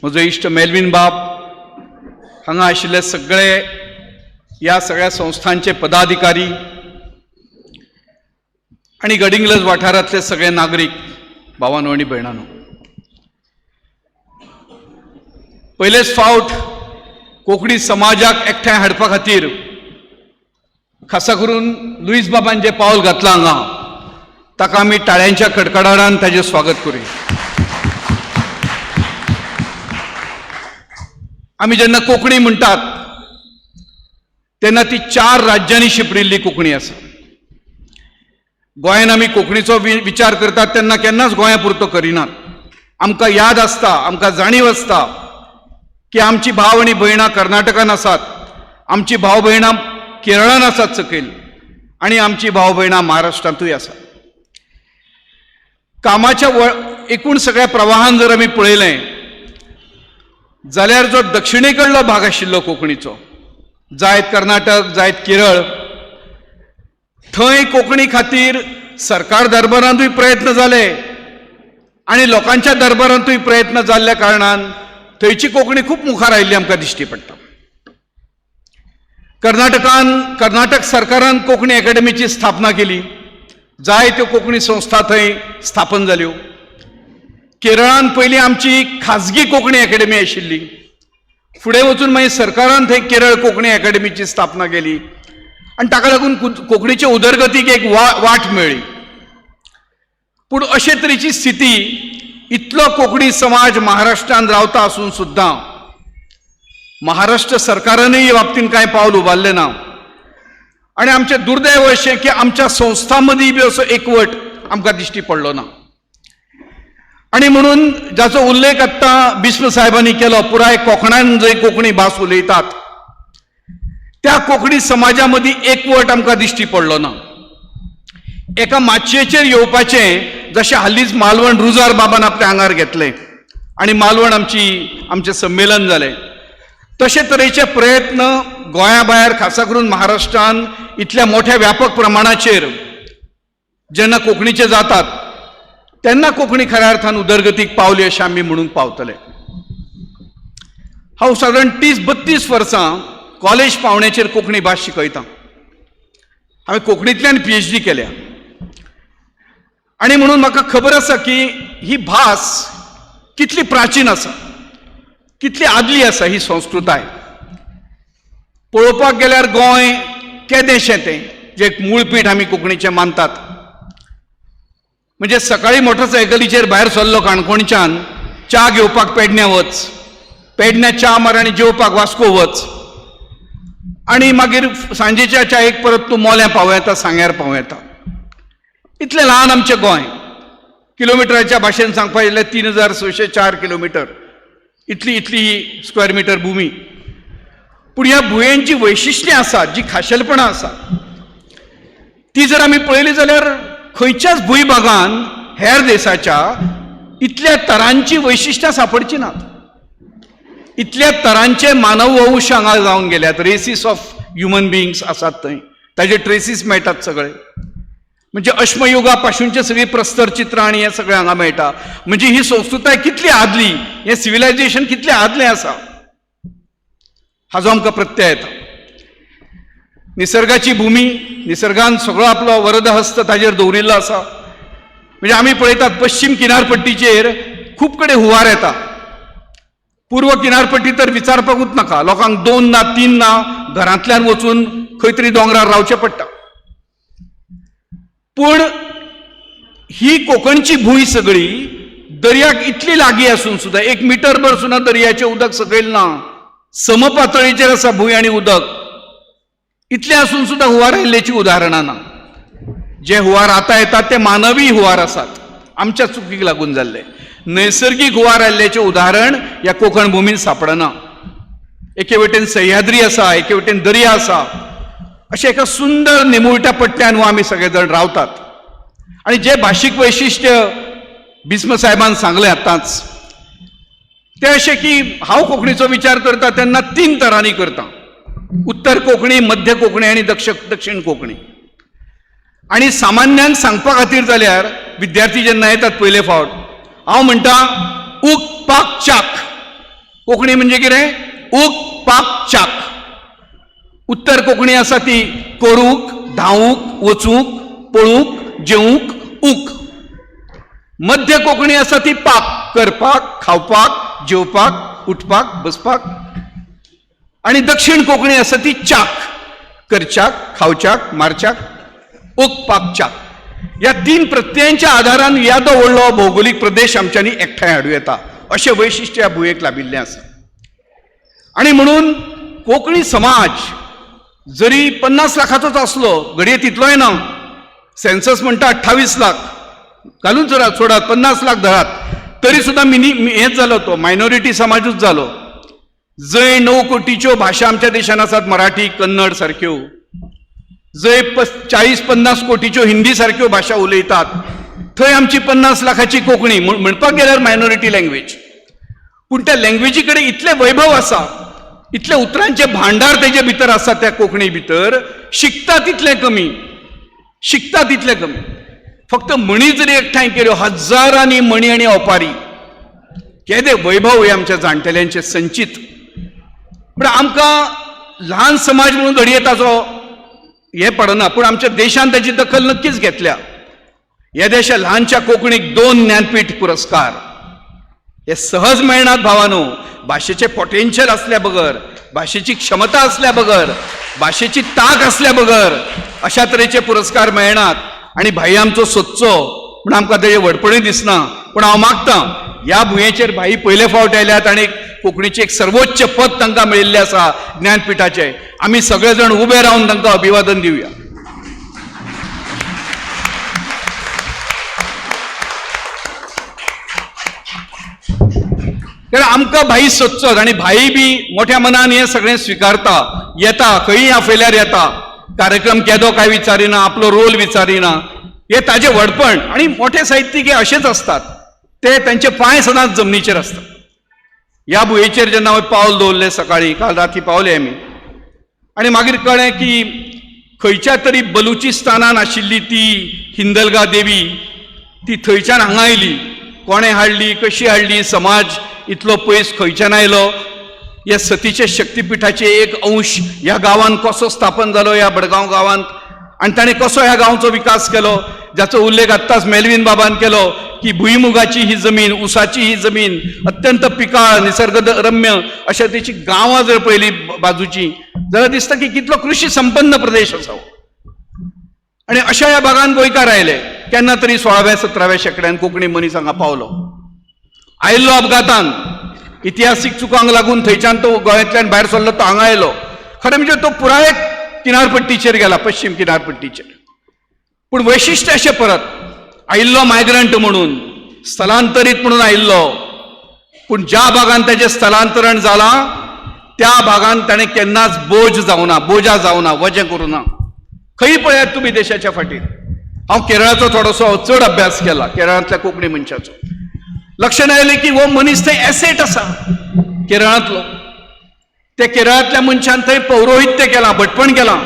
म्हजो इश्ट मेल्वीन बाब, हांगा आशिल्ले सगळे ह्या सगळ्या संस्थांचे पदाधिकारी आनी गडिंग्लज वाठारांतले सगळे नागरीक, भावानो आनी भयणानो, पयलेच फावट कोंकणी समाजाक एकठांय हाडपा खातीर खासा करून लुईस बाबान जें पावल घातलां हांगा, ताका आमी टाळ्यांच्या कडकडाटान ताजें स्वागत करुया. आमी जेन्ना कोंकणी म्हणटात तेन्ना ती 4 राज्यांनी शिंपडिल्ली कोंकणी आसा. गोंयान आमी कोंकणीचो विचार करतात तेन्ना केन्नाच गोंया पुरतो करिनात. आमकां याद आसता, आमकां जाणीव आसता की आमची भाव आनी भयणां कर्नाटकान आसात, आमची भाव भयणां केरळान आसात सकयल, आनी आमची भाव भयणां महाराष्ट्रांतूय आसात. कामाच्या एकूण सगळ्या प्रवाहान जर आमी पळयलें जाल्यार जो दक्षिणे कडलो भाग आशिल्लो कोंकणीचो, जायत कर्नाटक, जायत केरळ, थंय कोंकणी खातीर सरकार दरबारांतूय प्रयत्न जाले आनी लोकांच्या दरबारांतूय प्रयत्न जाल्ल्या कारणान थंयची कोंकणी खूब मुखार आयिल्ली आमकां दिश्टी पडटा. कर्नाटकान, कर्नाटक सरकारान कोंकणी एकाडेमीची स्थापना केली, जायत्यो कोंकणी संस्था थंय स्थापन जाल्यो. केरळान पयलीं आमची खाजगी कोंकणी एकाडेमी आशिल्ली, फुडें वचून मागीर सरकारान थंय केरळ कोंकणी एकाडेमीची स्थापना केली आनी ताका लागून कोंकणीचे उदरगतीक एक वाट मेळ्ळी. पूण अशे तरेची स्थिती इतलो कोंकणी समाज महाराष्ट्रान रावता आसून सुद्दां महाराष्ट्र सरकारानूय हे बाबतीन कांय पावल उबारलें ना. आनी आमचें दुर्दैव अशें की आमच्या संस्थां मदीं बी असो एकवट आमकां दिश्टी पडलो ना. आनी म्हणून जाचो उल्लेख आत्तां बिस्म साहेबांनी केलो, पुराय कोंकणान जंय कोंकणी भास उलयतात त्या कोंकणी समाजा मदीं एकवट आमकां दिश्टी पडलो ना. एका माचयेचेर येवपाचें जशें हालींच मालवण रुजार बाबान आपल्या आंगार घेतलें आनी मालवण आमचें संमेलन जालें, तशे तरेचे प्रयत्न गोंया भायर खासा करून महाराष्ट्रान इतल्या मोठ्या व्यापक प्रमाणाचेर जेन्ना कोंकणीचे जातात तेन्ना कोंकणी खऱ्या अर्थान उदरगतीक पावली अशें आमी म्हणूंक पावतले. हांव सादारण 30-32 वर्सां कॉलेज पावण्याचेर कोंकणी भास शिकयतां. हांवें कोंकणींतल्यान PhD केल्या आनी म्हणून म्हाका खबर आसा की ही भास कितली प्राचीन आसा, कितली आदली आसा ही संस्कृताय. पळोवपाक गेल्यार गोंय केदेशें तें जें एक मूळपीठ आमी कोंकणीचें मानतात. म्हणजे सकाळीं मोटरसायकलीचेर भायर सरलो काणकोणच्यान च्या घेवपाक पेडण्यां वच, पेडण्यां च्या मार आनी जेवपाक वास्को वच, आनी मागीर सांजेच्या च्यायेक परत तूं मोल्यां पावं येता, सांग्यार पावं येता. इतलें ल्हान आमचें गोंय किलोमिटराच्या भाशेन सांगपा जाल्यार 3604 किलोमिटर इतली इतली ही स्क्वेअर मिटर भूमी. पूण ह्या भुंयेंची वैशिश्ट्यां आसात, जी खाशेलपणां आसात, ती जर आमी पळयली जाल्यार खंयच्याच भूंयभागान हेर देशाच्या इतल्या तरांची वैशिश्ट्यां सांपडची नात. इतल्या तरांचे मानववंश हांगा जावन गेल्यात, रेसीस ऑफ ह्युमन बिंग्स आसात थंय, ताजे ट्रेसीस मेळटात सगळे. म्हणजे अश्मयुगा पासूनचे सगळीं प्रस्तर चित्रां आनी हें सगळें हांगा मेळटा. म्हणजे ही संस्कृताय कितली आदली, हें सिविलायझेशन कितलें आदलें आसा हाजो आमकां प्रत्यय येता. निसर्गाची भुमी, निसर्गान सगळो आपलो वरदहस्त ताजेर दवरिल्लो आसा. म्हणजे आमी पळयतात पश्चिम किनारपट्टीचेर खूब कडेन हुंवार येता, पूर्व किनारपट्टी तर विचारपाकूच नाका, लोकांक 2 ना 3 ना घरांतल्यान वचून खंय तरी दोंगरार रावचें पडटा. पूण ही कोंकणची भूंय सगळी दर्याक इतली लागीं आसून सुद्दां 1 मिटरभर सुद्दां दर्याचें उदक सकयल ना, समपातळीचेर आसा भूंय आनी उदक, इतलें आसून सुद्दां हुंवार आयिल्ल्याचीं उदाहरणां ना. जे हुंवार आतां येतात ते मानवी हुंवार आसात, आमच्या चुकीक लागून जाल्ले. नैसर्गीक हुंवार आयिल्ल्याचें उदाहरण ह्या कोंकण भुमीन सांपडना. एके वटेन सह्याद्री आसा, एके वटेन दर्या आसा, अशें एका सुंदर निमुळट्या पट्ट्यान आमी सगळे जाण रावतात. आनी जे भाशीक वैशिश्ट्य भीष्म साहेबान सांगलें आतांच, तें अशें की हांव कोंकणीचो विचार करता तेन्ना 3 तरांनी करता, उत्तर कोंकणी, मध्य कोंकणी आनी दक्षिण कोंकणी. आनी सामान्यांक सांगपा खातीर जाल्यार विद्यार्थी जेन्ना येतात पयले फावट, हांव म्हणटा उक पाक चाक. कोंकणी म्हणजे कितें? उक पाक चाक. उत्तर कोंकणी आसा ती करूंक, धांवूंक, वचूंक, पळूंक, जेवूंक, उक. मध्य कोंकणी आसा ती पाक, करपाक, खावपाक, जेवपाक, उठपाक, बसपाक. आनी दक्षिण कोंकणी आसा ती चाक, करच्याक, खावच्याक, मारच्याक, उक पाक चाक. ह्या 3 प्रत्ययांच्या आदारान येदो व्हडलो भौगोलीक प्रदेश आमच्यांनी एकठांय हाडूं येता, अशें वैशिश्ट्य ह्या भुंयेक लाभिल्लें आसा. आनी म्हणून कोंकणी समाज जरी 50 लाखाचोच आसलो, घडये तितलोय ना, सेन्सस म्हणटा 28 लाख, घालून चोरात सोडात 50 लाख धरात, तरी सुद्दां मिनी हेच जालो, तो मायनॉरिटी समाजूच जालो. जंय 9 कोटीच्यो भाशा आमच्या देशान आसात, मराठी, कन्नड सारक्यो, जंय 40-50 कोटीच्यो हिंदी सारक्यो भाशा उलयतात, थंय आमची 50 लाखाची कोंकणी म्हणपाक गेल्यार मायनॉरिटी लँग्वेज. पूण त्या लँग्वेजी कडेन इतलें वैभव आसा, इतले उतरांचें भांडार तेजे भितर आसा, त्या कोंकणी भितर शिकता तितलें कमी, शिकता तितलें कमी. फक्त म्हणी जरी एकठांय केल्यो, हजारांनी म्हणी आनी ओपारी, केदें वैभव हें आमच्या जाणटेल्यांचें संचीत. पूण आमकां ल्हान समाज म्हणून घडये ताचो हें पडना, पूण आमच्या देशान ताची दखल नक्कीच घेतल्या. ह्या देशा ल्हानच्या कोंकणीक 2 ज्ञानपीठ पुरस्कार हे सहज मेळनात भावानो. भाशेचें पोटेन्शियल आसल्या बगर, भाशेची क्षमता आसल्या बगर, भाशेची तांक आसल्या बगर अशा तरेचे पुरस्कार मेळनात. आनी भाई आमचो सोदचो म्हण आमकां तेजें व्हडपणूय दिसना, पूण हांव मागतां ह्या भुंयेचेर भाई पयले फावट आयल्यात आनी कोंकणीचें एक सर्वोच्च पद तांकां मेळिल्लें आसा ज्ञानपिठाचें. आमी सगळे जाण उबे रावन तांकां अभिवादन दिवया. कारण आमकां भाई सोदचोच, आनी भाई बी मोठ्या मनान हें सगळें स्विकारता, येता, खंयी आफयल्यार येता, कार्यक्रम केदो काय विचारिना, आपलो रोल विचारिना, हे ताजें व्हडपण. आनी मोठे साहित्यीक हे अशेच आसतात, ते तांचे पांय सदांच जमनीचेर आसतात. ह्या भुंयेचेर जेन्ना हांवें पावल दवरलें सकाळीं, काल राती पावले आमी, आनी मागीर कळ्ळें की खंयच्या तरी बलुचिस्तानान आशिल्ली ती हिंदलगा देवी, ती थंयच्यान हांगा आयली. कोणें हाडली, कशी हाडली, समाज इतलो पयस खंयच्यान आयलो, ह्या सतीच्या शक्तिपिठाचे एक अंश ह्या गांवांत कसो स्थापन जालो, ह्या बडगांव गांवांत, आनी ताणें कसो ह्या गांवचो विकास केलो, जाचो उल्लेख आत्ताच मेलवीन बाबान केलो की भुंयमुगाची ही जमीन, उसाची ही जमीन अत्यंत पिकाळ, निसर्गरम्य अशा तेची गांवां जर पळयली बाजूची जाल्यार दिसता की कितलो कृशी संपन्न प्रदेश आसा. आनी अशा ह्या भागान गोंयकार आयले केन्ना तरी 16व्या 17व्या शेंकड्यान कोंकणी मनीस हांगा पावलो. आयिल्लो अपघातान, इतिहासीक चुकांक लागून थंयच्यान तो गोंयांतल्यान भायर सरलो, तो हांगा आयलो. खरें म्हणजे तो पुराय किनारपट्टीचेर गेला, पश्चिम किनारपट्टीचेर. पूण वैशिश्ट्य अशें परत आयिल्लो मायग्रंट म्हणून स्थलांतरीत म्हणून आयिल्लो, पूण ज्या भागान ताजें स्थलांतरण जालां त्या भागान ताणें केन्नाच बोज जावना, बोजा जावना, वजें करूं ना. खंय पळयात तुमी देशाच्या फाटीर. हांव केरळाचो थोडोसो चड अभ्यास केला, केरळांतल्या कोंकणी मनशाचो. लक्षात आयलें की हो मनीस थंय एसेट आसा केरळांतलो. त्या केरळांतल्या मनशान थंय पौरोहित्य केलां, भटपण केलां,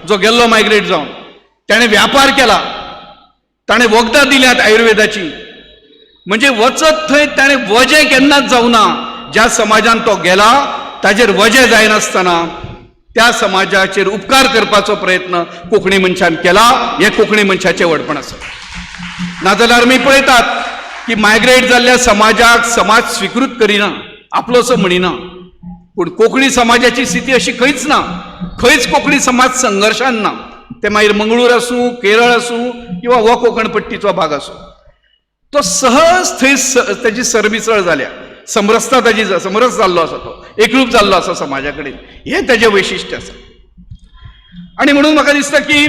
जो गेल्लो मायग्रेट जावन. ताणें व्यापार केला, ताणें वखदां दिल्यात आयुर्वेदाची. म्हणजे वचत थंय ताणें वजें केन्नाच जावना. ज्या समाजान तो गेला ताजेर वजें जायनासतना त्या समाजाचेर उपकार करपाचो प्रयत्न कोंकणी मनशान केला. हें कोंकणी मनशाचें व्हडपण आसा. नाजाल्यार आमी पळयतात की मायग्रेट जाल्ल्या समाजाक समाज स्विकृत करिना, आपलोसो म्हणिना. पूण कोंकणी समाजाची स्थिती अशी खंयच ना. खंयच कोंकणी समाज संघर्शान ना. ते मागीर मंगळूर आसूं, केरळ आसूं किंवा हो कोंकण पट्टीचो भाग आसूं, तो सहज थंय ताजी सरमिसळ जाल्या, समरसता ताजी, समरस जाल्लो आसा, तो एकरूप जाल्लो आसा समाजा कडेन. हें ताजें वैशिश्ट्य आसा. आनी म्हणून म्हाका दिसता की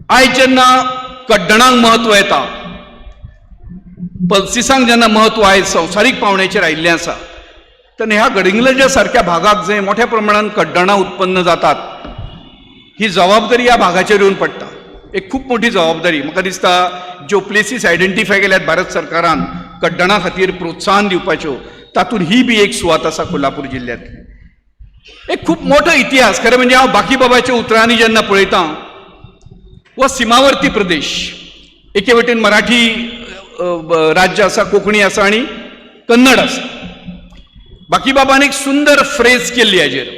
आयज जेन्ना कड्डणांक म्हत्व येता, पल्सिसांक जेन्ना म्हत्व आयज संवसारीक पावंड्याचेर आयिल्लें आसा, तेन्ना ह्या गडिंग्लजा सारक्या भागाक जंय मोठ्या प्रमाणान कड्डणां उत्पन्न जातात, ही जबाबदारी ह्या भागाचेर येवन पडटा. एक खूब मोठी जबाबदारी. म्हाका दिसता ज्यो प्लेसीस आयडेंटिफाय केल्यात भारत सरकारान कड्डणा खातीर प्रोत्साहन दिवपाच्यो, तातूंत ही बी एक सुवात आसा कोल्हापूर जिल्ल्यांतली. एक खूब मोठो इतिहास. खरें म्हणजे हांव बाकीबाबाच्या उतरांनी जेन्ना पळयतां, हो सीमावर्ती प्रदेश, एके वटेन मराठी राज्य आसा, कोंकणी आसा आनी कन्नड आसा. बाकीबाबान एक सुंदर फ्रेज केल्ली हाजेर.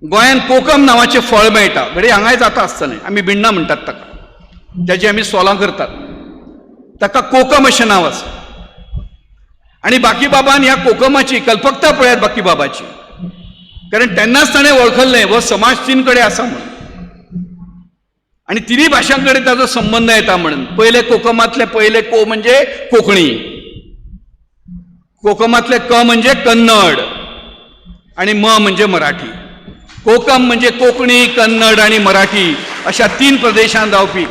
गोंयांत कोकम नांवाचें फळ मेळटा, घडये हांगाय जाता आसतलें. आमी बिण्णां म्हणटात ताका, ताजी आमी सोलां करतात, ताका कोकम अशें नांव आसा. आनी बाकीबाबान ह्या कोकमाची कल्पकता पळयात बाकीबाबाची, कारण तेन्नाच ताणें वळखल्लें हो समाज तीन कडेन आसा म्हणून आनी तिनूय भाशां कडेन ताजो संबंद येता म्हणून. पयले कोकमांतले पयले को म्हणजे कोंकणी, कोकमांतले क म्हणजे कन्नड आनी म म्हणजे मराठी. कोकम म्हणजे कोंकणी, कन्नड आनी मराठी अशा तीन प्रदेशांत रावपी.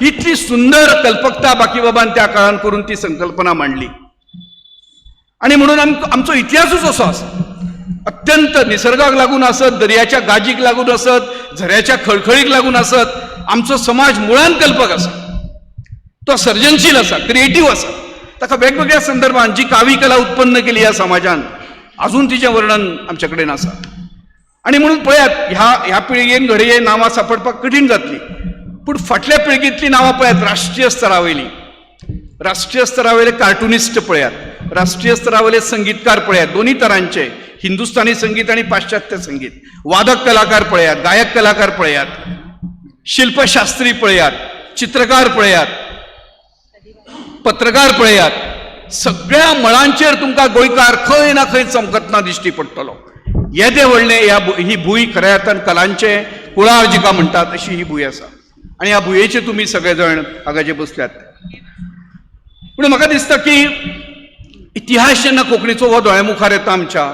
इतली सुंदर कल्पकता बाकीबाबान त्या काळान करून ती संकल्पना मांडली. आनी म्हणून आमचो इतिहासूच असो आसा, अत्यंत निसर्गाक लागून आसत, दर्याच्या गाजीक लागून आसत, झऱ्याच्या खळखळीक लागून आसत, आमचो समाज मुळान कल्पक आसा. तो सर्जनशील आसा, क्रिएटीव आसा. ताका वेगवेगळ्या संदर्भात जी कावी कला उत्पन्न केली ह्या समाजान, अजून तिचें वर्णन आमचे कडेन आसा. आनी म्हणून पळयात, ह्या ह्या पिळगेन घडये नांवां सांपडपाक कठीण जातली, पूण फाटल्या पिळगेंतलीं नांवां पळयात. राष्ट्रीय स्तरावयली, राष्ट्रीय स्तरावयले कार्टुनिस्ट पळयात, राष्ट्रीय स्तरावयले संगीतकार पळयात, दोन्ही तरांचे, हिंदुस्थानी संगीत आनी पाश्चात्य संगीत, वादक कलाकार पळयात, गायक कलाकार पळयात, शिल्पशास्त्री पळयात, चित्रकार पळयात, पत्रकार पळयात. सगळ्या मळांचेर तुमकां गोंयकार खंय ना खंय चमकतना दिश्टी पडटलो. येदे व्हडलें ह्या ही भूंय खऱ्या अर्थान कलांचें कुळार जिका म्हणटात अशी ही भूंय आसा. आनी ह्या भुंयेचे तुमी सगळे जाण हांगा जे बसल्यात. पूण म्हाका दिसता की इतिहास जेन्ना कोंकणीचो हो दोळ्या मुखार येता आमच्या,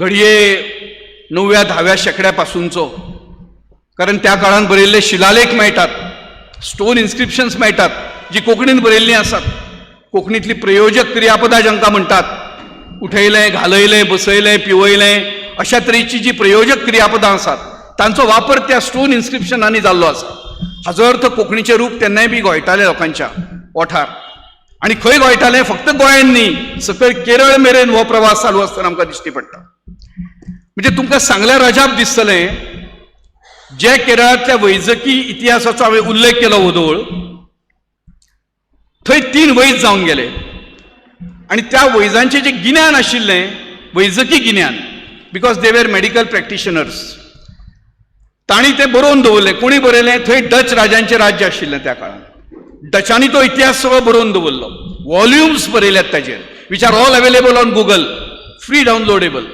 घडये णव्या धाव्या शेंकड्या पासूनचो, कारण त्या काळान बरयल्ले शिलालेख मेळटात, स्टोन इन्स्क्रिप्शन्स मेळटात जी कोंकणीन बरयल्लीं आसात. कोंकणीतली प्रयोजक क्रियापदां जांकां म्हणटात, उठयलें, घालयलें, बसयलें, पिवयलें, अशा तरेची जी प्रयोजक क्रियापदां आसात, तांचो वापर त्या स्टोन इन्स्क्रिप्शनांनी जाल्लो आसा. हाजो अर्थ कोंकणीचें रूप तेन्नाय बी घोळटालें लोकांच्या ओठार. आनी खंय घोळटालें? फक्त गोंयान न्ही, सकयल केरळ मेरेन हो प्रवास चालू आसतना आमकां दिश्टी पडटा. म्हणजे तुमकां सांगल्यार अजाप दिसतलें, जे केरळांतल्या वैजकी इतिहासाचो हांवें उल्लेख केलो वदोळ, थंय तीन वैज जावन गेले आनी त्या वैजांचें जें गिन्यान आशिल्लें, वैजकी गिन्यान, because they were medical practitioners, तांणी तें बरोवन दवरलें. कोणी बरयलें? थंय डच राजांचें राज्य आशिल्लें त्या काळान. डचांनी तो इतिहास सगळो बरोवन दवरलो. वॉल्युम्स बरयल्यात ताजेर, which are all available on Google, free downloadable.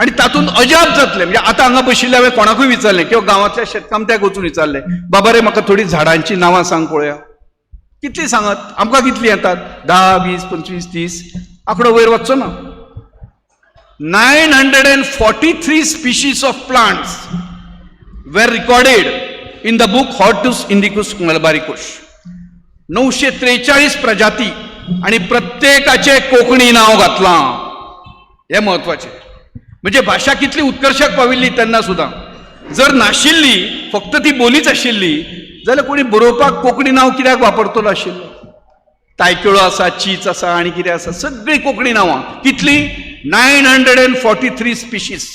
आनी तातूंत अजाप जातलें, म्हणजे आतां हांगा बशिल्ल्या हांवें कोणाकूय विचारलें किंवा गांवांतल्या शेतकामत्याक वचून विचारलें, बाबा रे, म्हाका थोडी झाडांचीं नांवां सांग पळोवया. कितली सांगत? आमकां कितली येतात? 10, 20, 25, 30, आंकडो वयर वचचो ना. 943 species of plants were recorded in the book Hortus Indicus Malabaricus. 943 प्रजाती आनी प्रत्येकाचें कोंकणी नांव घातलां. हें म्हत्वाचें. म्हणजे भाशा कितली उत्कर्शाक पाविल्ली तेन्ना सुद्दां. जर नाशिल्ली, फक्त ती बोलीच आशिल्ली जाल्यार कोणी बरोवपाक कोंकणी नांव कित्याक वापरतलो आशिल्लो? तायकिळो आसा, चीच आसा आनी कितें आसा, सगळीं कोंकणी नांवां. कितलीं? 943 स्पिशीस.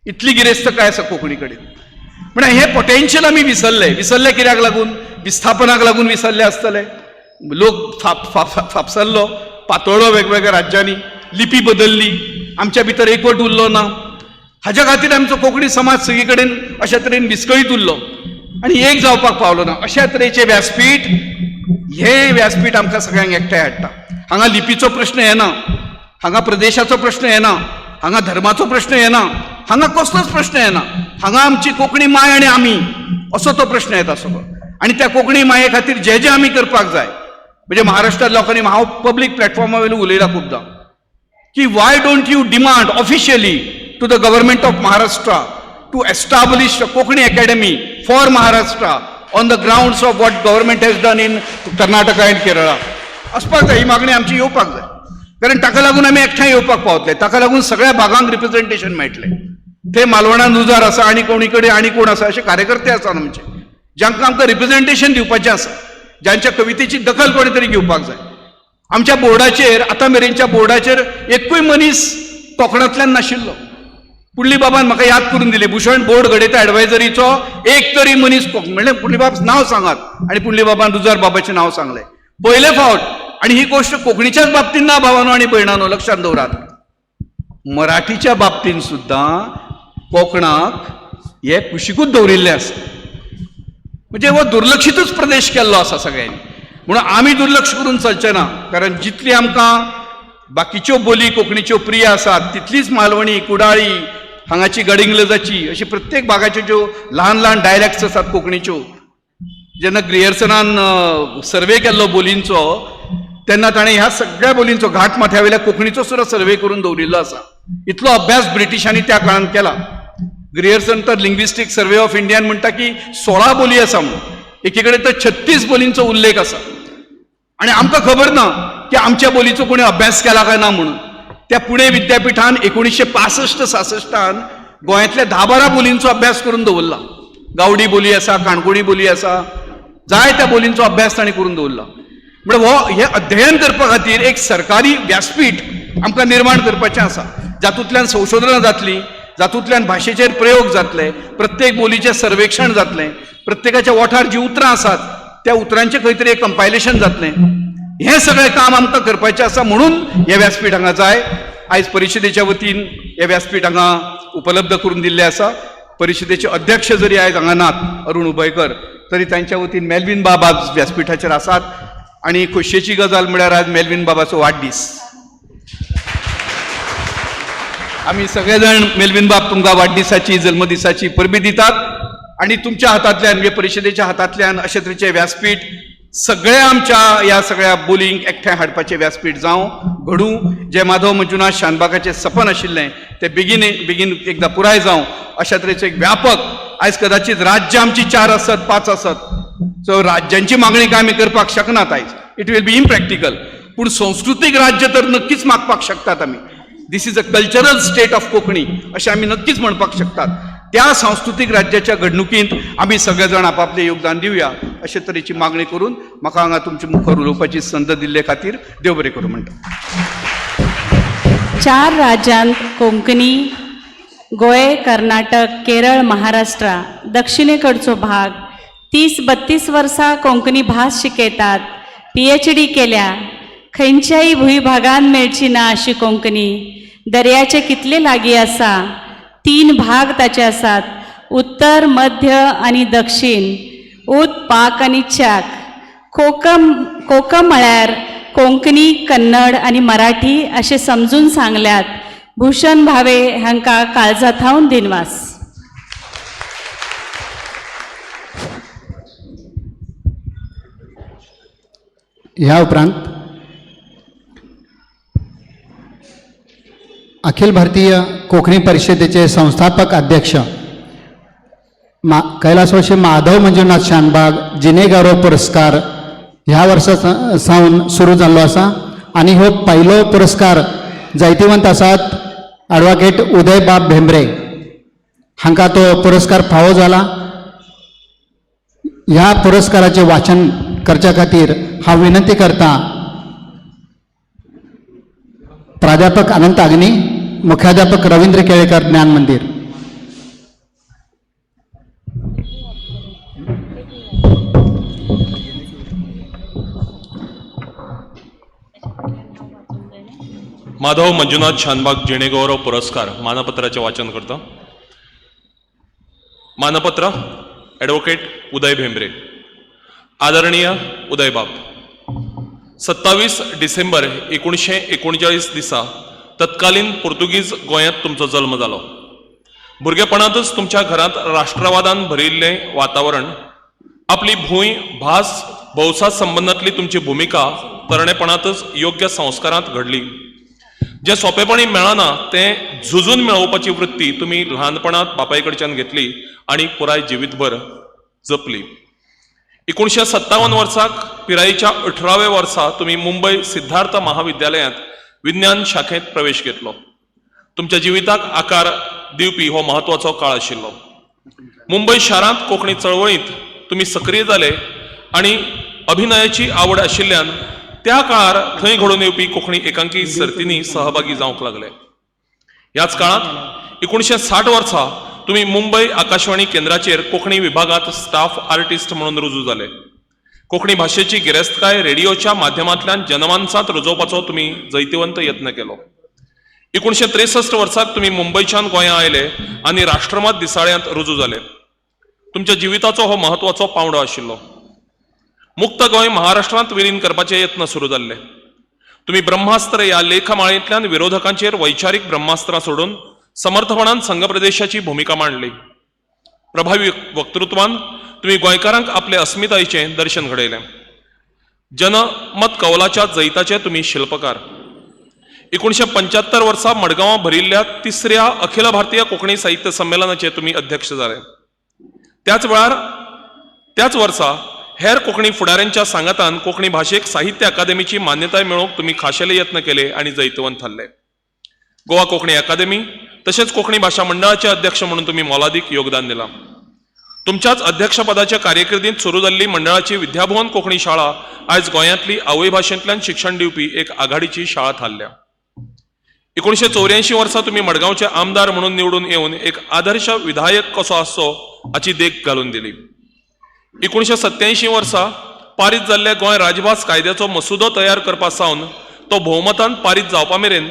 इतली गिरेस्तकाय आसा कोंकणी कडेन. म्हळ्यार हें पोटेन्शियल आमी विसरले. विसरले कित्याक लागून? विस्थापनाक लागून विसरले आसतले. लोक फापसल्लो, पातळ्ळो वेगवेगळ्या राज्यांनी, लिपी बदलली, आमच्या भितर एकवट उरलो ना. हाज्या खातीर आमचो कोंकणी समाज सगळी कडेन अशा तरेन विस्कळीत उरलो आनी एक जावपाक पावलो ना. अशा तरेचें व्यासपीठ, हें व्यासपीठ आमकां सगळ्यांक एकठांय हाडटा. हांगा लिपीचो प्रश्न येना, हांगा प्रदेशाचो प्रश्न येना, हांगा धर्माचो प्रश्न येना, हांगा कसलोच प्रश्न येना. हांगा आमची कोंकणी माय आनी आमी असो तो प्रश्न येता सगळो. आनी त्या कोंकणी माये खातीर जे जे आमी करपाक जाय, म्हणजे महाराष्ट्रांत लोकांनी, हांव पब्लीक प्लॅटफॉर्मा वयलो उलयलां खुबदां की why don't you demand officially to the government of Maharashtra to establish a Konkani academy for Maharashtra on the grounds of what government has done in Karnataka and Kerala. आसपाक जाय ही मागणी आमची, येवपाक जाय. कारण ताका लागून आमी एकठांय येवपाक पावतले, ताका लागून सगळ्या भागांक रिप्रेझेंटेशन मेळटलें. ते मालवणान उजार आसा आनी कोणी कडेन आनी कोण आसा, अशे कार्यकर्ते आसात आमचे जांकां आमकां रिप्रेझेंटेशन दिवपाचें आसा, जांच्या कवितेची दखल कोणी तरी घेवपाक जाय. आमच्या बोर्डाचेर, आतां मेरेनच्या बोर्डाचेर एकूय मनीस कोंकणांतल्यान नाशिल्लो. पुंडली बाबान म्हाका याद करून दिली, भूषण, बोर्ड घडयता एडवायजरीचो एक तरी मनीस, म्हणलें पुंडली बाब नांव सांगात, आनी पुंडली बाबान रुजार बाबाचें नांव सांगलें पयले फावट. आनी ही गोश्ट कोंकणीच्याच बाबतीन ना, भावानो आनी भयणानो, लक्षांत दवरात, मराठीच्या बाबतीन सुद्दां कोंकणाक हे कुशिकूच दवरिल्लें आसा. म्हणजे हो दुर्लक्षितूच प्रदेश केल्लो आसा सगळ्यांनी. म्हणून आमी दुर्लक्ष करून चलचें ना, कारण जितली आमकां बाकीच्यो बोली कोंकणीच्यो प्रिय आसात तितलीच मालवणी, कुडाळी, हांगाची गडिंग्लजाची, अशी प्रत्येक भागाच्यो ज्यो ल्हान ल्हान डायलॅक्ट्स आसात कोंकणीच्यो. जेन्ना ग्रियर्सनान सर्वे केल्लो बोलींचो तेन्ना ताणें ह्या सगळ्या बोलींचो, घाट माथ्या वयल्या कोंकणीचो सुद्दां सर्वे करून दवरिल्लो आसा. इतलो अभ्यास ब्रिटिशांनी त्या काळांत केला. ग्रियर्सन तर लिंग्विस्टीक सर्वे ऑफ इंडियान म्हणटा की 16 बोली आसा म्हणून, एकी कडेन तर 36 बोलींचो उल्लेख आसा. आनी आमकां खबर ना की आमच्या बोलीचो कोणी अभ्यास केला काय ना म्हणून. त्या पुणे विद्यापिठान 1965-66 गोंयांतल्या 10-12 बोलींचो अभ्यास करून दवरला. गावडी बोली आसा, काणकोणी बोली आसा, जाय त्या बोलींचो अभ्यास तांणी करून दवरला. म्हणजे हो हें अध्ययन करपा खातीर एक सरकारी व्यासपीठ आमकां निर्माण करपाचें आसा, जातूंतल्यान संशोधनां जातलीं, जातूंतल्यान भाशेचेर प्रयोग जातले, प्रत्येक बोलीचें सर्वेक्षण जातलें, प्रत्येकाच्या ओंठार जीं उतरां आसात त्या उतरांचें खंय तरी एक कंपायलेशन जातलें. हें सगळें काम आमकां करपाचें आसा, म्हणून हें व्यासपीठ हांगा जाय. आयज परिशदेच्या वतीन हें व्यासपीठ हांगा उपलब्ध करून दिल्लें आसा. परिशदेचे अध्यक्ष जरी आयज हांगा नात, अरुण उभयकर, तरी तांच्या वतीन मेल्विन बाब आज व्यासपिठाचेर आसात. आनी खोशयेची गजाल म्हळ्यार आज मेल्विन बाबाचो वाडदीस. आमी सगळे जाण मेल्विन बाब तुमकां वाडदिसाची, जल्मदिसाची परबीं दितात आनी तुमच्या हातांतल्यान, म्हणजे परिशदेच्या हातांतल्यान अशे तरेचें व्यासपीठ सगळ्या आमच्या ह्या सगळ्या बोलींक एकठांय हाडपाचें व्यासपीठ जावं, घडूं. जें माधव मंजुनाथ शानबागाचें सपन आशिल्लें तें बेगीन बेगीन एकदां पुराय जावं, अशा तरेचें एक व्यापक. आयज कदाचित राज्यां आमची 4 आसत, 5 आसत, सो राज्यांची मागणी काय आमी करपाक शकनात आयज, it will be impractical. पूण संस्कृतीक राज्य तर नक्कीच मागपाक शकतात आमी. This is a cultural state of Konkani अशें आमी नक्कीच म्हणपाक शकतात. त्या सांस्कृतीक राज्याच्या घडणुकींत आमी सगळे जाण आपापलें योगदान दिवया, अशे तरेची मागणी करून म्हाका हांगा तुमचे मुखार उलोवपाची संद दिल्ले खातीर देव बरें करूं म्हणटा. 4 राज्यांत कोंकणी, गोंय, कर्नाटक, केरळ, महाराष्ट्र, दक्षिणेकडचो भाग 30-32 वर्सां कोंकणी भास शिकयतात, PhD केल्या. खंयच्याय भूंयभागान मेळची ना अशी कोंकणी. दर्याचे कितले लागीं आसा, 3 भाग ताचे आसात, उत्तर, मध्य आनी दक्षिण. उत, पाक आनी चाक. कोकम, कोकम म्हळ्यार कोंकणी, कन्नड आनी मराठी अशें समजून सांगल्यात. भूषण भावे हांकां काळजा थावन दिनवास. ह्या उपरांत अखिल भारतीय कोंकणी परिशदेचे संस्थापक अध्यक्ष कैलासवासी माधव मंजुनाथ शानबाग जिनेगारो पुरस्कार ह्या वर्सा सावन सुरू जाल्लो आसा आनी हो पयलो पुरस्कार जैतिवंत आसात ॲडवोकेट उदयबाब भेंब्रे हांकां तो पुरस्कार फावो जाला. ह्या पुरस्काराचें वाचन करच्या खातीर हांव विनंती करता प्राध्यापक अनंत अग्नी, मुख्याध्यापक रवींद्र केळेकर, ज्ञान मंदिर. माधव मंजुनाथ शानबाग जिणेगौरव पुरस्कार मानपत्राचे वाचन करता. मानपत्र ॲडव्होकेट उदय भेंब्रे. आदरणीय उदयबाब, 27 डिसेंबर 1939 दिसा तत्कालीन पुर्तुगीज गोंयांत तुमचो जल्म जालो. भुरगेपणांतच तुमच्या घरांत राष्ट्रवादान भरिल्लें वातावरण, आपली भूंय, भास, भौसा संबंदांतली तुमची भुमिका तरणेपणांतच योग्य संस्कारांत घडली. जें सोंपेपणी मेळना तें झुजून मेळोवपाची वृत्ती तुमी ल्हानपणांत बापाय कडच्यान घेतली आनी पुराय जिवीतभर जपली. 1957 वर्साक पिरायेच्या 18व्या वर्सा तुमी मुंबय सिद्धार्थ महाविद्यालयांत विज्ञान शाखेंत प्रवेश घेतलो. तुमच्या जिविताक आकार दिवपी हो म्हत्वाचो काळ आशिल्लो. मुंबय शारांत कोंकणी चळवळींत तुमी सक्रीय जाले आनी अभिनयाची आवड आशिल्ल्यान त्या काळार थंय घडोवन येवपी कोंकणी एकांकी सर्तींनी सहभागी जावंक लागले. ह्याच काळांत 1960 वर्सा तुमी मुंबय आकाशवाणी केंद्राचेर कोंकणी विभागांत स्टाफ आर्टिस्ट म्हणून रुजू जाले. कोंकणी भाशेची गिरेस्तकाय रेडिओच्या माध्यमांतल्यान जनमानसांत रुजोवपाचो तुमी जैतिवंत यत्न केलो. 1963 वर्साक तुमी मुंबयच्यान गोंयां आयले आनी राष्ट्रमत दिसाळ्यांत रुजू जाले. तुमच्या जिविताचो हो म्हत्वाचो पांवडो आशिल्लो. मुक्त गोंय महाराष्ट्रांत विलीन करपाचे यत्न सुरू जाल्ले. तुमी ब्रह्मास्त्र ह्या लेखमाळेंतल्यान विरोधकांचेर वैचारीक ब्रह्मास्त्रां सोडून समर्थपणान संघप्रदेशाची भुमिका मांडली. प्रभावी वक्तृत्वान तुमी गोंयकारांक आपले अस्मितायेचें दर्शन घडयलें. जनमत कौलाच्या जैताचे तुमी शिल्पकार. 1975 वर्सा मडगांवां भरिल्ल्या तिसऱ्या अखिल भारतीय कोंकणी साहित्य संमेलनाचे तुमी अध्यक्ष जाले. त्याच वेळार त्याच वर्सा हेर कोंकणी फुडाऱ्यांच्या सांगातान कोंकणी भाशेक साहित्य अकादेमीची मान्यताय मेळोवंक तुमी खाशेले यत्न केले आनी जैतवंत थारले. गोवा कोंकणी अकादेमी तशेंच कोंकणी भाशा मंडळाचे अध्यक्ष म्हणून तुमी मोलादीक योगदान दिलां. तुमच्याच अध्यक्षपदाच्या कार्यकिर्दींत सुरू जाल्ली मंडळाची विद्याभुवन कोंकणी शाळा आयज गोंयांतली आवयभाशेंतल्यान शिक्षण दिवपी एक आघाडीची शाळा थारल्या. 1984 वर्सा तुमी मडगांवचे आमदार म्हणून निवडून येवन एक आदर्श विधायक कसो आसचो हाची देख घालून दिली. 1987 वर्सा पारीत जाल्ल्या गोंय राजभास कायद्याचो मसुदो तयार करपा सावन तो भोवमतान पारीत जावपा मेरेन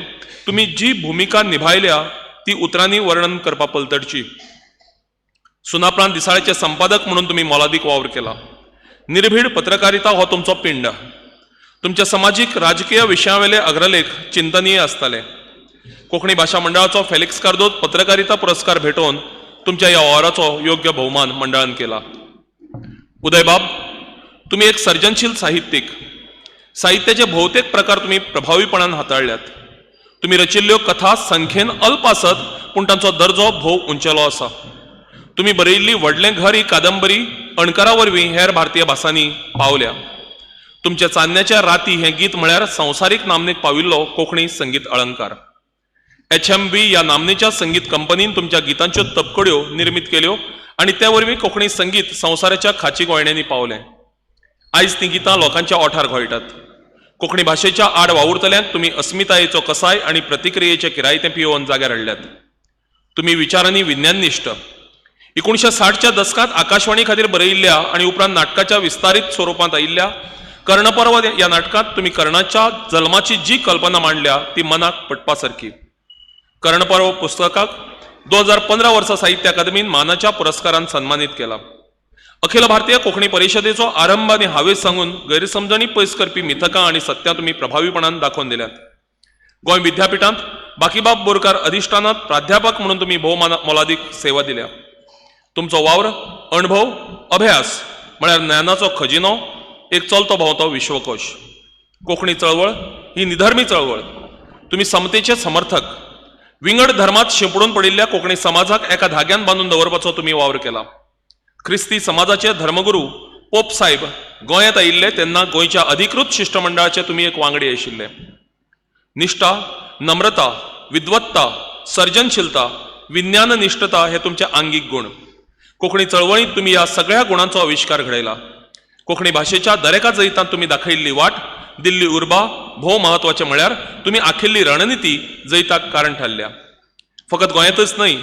तुमी जी भुमिका निभायल्या ती उतरांनी वर्णन करपा पलतडची. सुनापरांत दिसाळ्याचे संपादक म्हणून तुमी मोलादीक वावर केला. निर्भीड पत्रकारिता हो तुमचो पिंड. तुमच्या समाजीक राजकीय विशयांवेले अग्रलेख चिंतनीय आसताले. कोंकणी भाशा मंडळाचो फेलिक्स कार्दोज पत्रकारिता पुरस्कार भेटोवन तुमच्या ह्या वावराचो योग्य भोवमान मंडळान केला. उदयबाब, तुमी एक सर्जनशील साहित्यीक. साहित्याचे भोवतेक प्रकार तुमी प्रभावीपणान हाताळ्ळ्यात. तुमी रचिल्ल्यो कथा संख्येन अल्प आसत पूण तांचो दर्जो भोव उंचेलो आसा. तुमी बरयिल्ली व्हडलें घर ही कादंबरी अणकारा वरवीं हेर भारतीय भासांनी पावल्या. तुमच्या चान्न्याच्या राती हें गीत म्हळ्यार संवसारीक नामनेक पाविल्लो कोंकणी संगीत अळंकार. HMV ह्या नामनेच्या संगीत कंपनीन तुमच्या गितांच्यो तपकड्यो निर्मीत केल्यो आनी त्या वरवीं कोंकणी संगीत संवसाराच्या खाची गोयण्यांनी पावलें. आयज तीं गितां लोकांच्या ओंठार घोळटात. कोंकणी भाशेच्या आड वावुरतल्यांक तुमी अस्मितायेचो कसाय आनी प्रतिक्रियेचें किरायतें पियोवन जाग्यार हाडल्यात. तुमी विचारांनी विज्ञाननिश्ठ. 1960च्या दसकांत आकाशवाणी खातीर बरयिल्ल्या आनी उपरांत नाटकाच्या विस्तारीत स्वरुपांत आयिल्ल्या कर्णपर्व ह्या नाटकांत तुमी कर्णाच्या जल्माची जी कल्पना मांडल्या ती मनाक पटपा सारकी. कर्णपर्व पुस्तकाक 2015 वर्सा साहित्य अकादमीन मानाच्या पुरस्कारान सन्मानीत केला. अखिल भारतीय कोंकणी परिशदेचो आरंभ आनी हावेस सांगून गैरसमजणी पयस करपी मिथकां आनी सत्यां तुमी प्रभावीपणान दाखोवन दिल्यात. गोंय विद्यापिठांत बाकीबाब बोरकार अधिश्ठानांत प्राध्यापक म्हणून तुमी भोव मोलादीक सेवा दिल्या. तुमचो वावर, अणभव, अभ्यास म्हळ्यार ज्ञानाचो खजिनो, एक चलतो भोंवतो विश्वकोश. कोंकणी चळवळ ही निधर्मी चळवळ. तुमी समतेचे समर्थक. विंगड धर्मात शिंपडून पडिल्ल्या कोंकणी समाजाक एका धाग्यान बांदून दवरपाचो तुमी वावर केला. ख्रिस्ती समाजाचे धर्मगुरू पोप साहेब गोंयांत आयिल्ले तेन्ना गोंयच्या अधिकृत शिश्टमंडळाचे तुमी एक वांगडी आशिल्ले. निश्ठा, नम्रता, विद्वत्ता, सर्जनशीलता, विज्ञाननिश्ठता हे तुमचे आंगीक गूण. कोंकणी चळवळींत तुमी ह्या सगळ्या गुणांचो आविश्कार घडयला. कोंकणी भाशेच्या दरेका जैतांत तुमी दाखयल्ली वाट, दिल्ली उर्बा भोव म्हत्वाचें म्हळ्यार तुमी आखिल्ली रणनिती जैताक कारण थारल्या. फकत गोंयांतच न्हय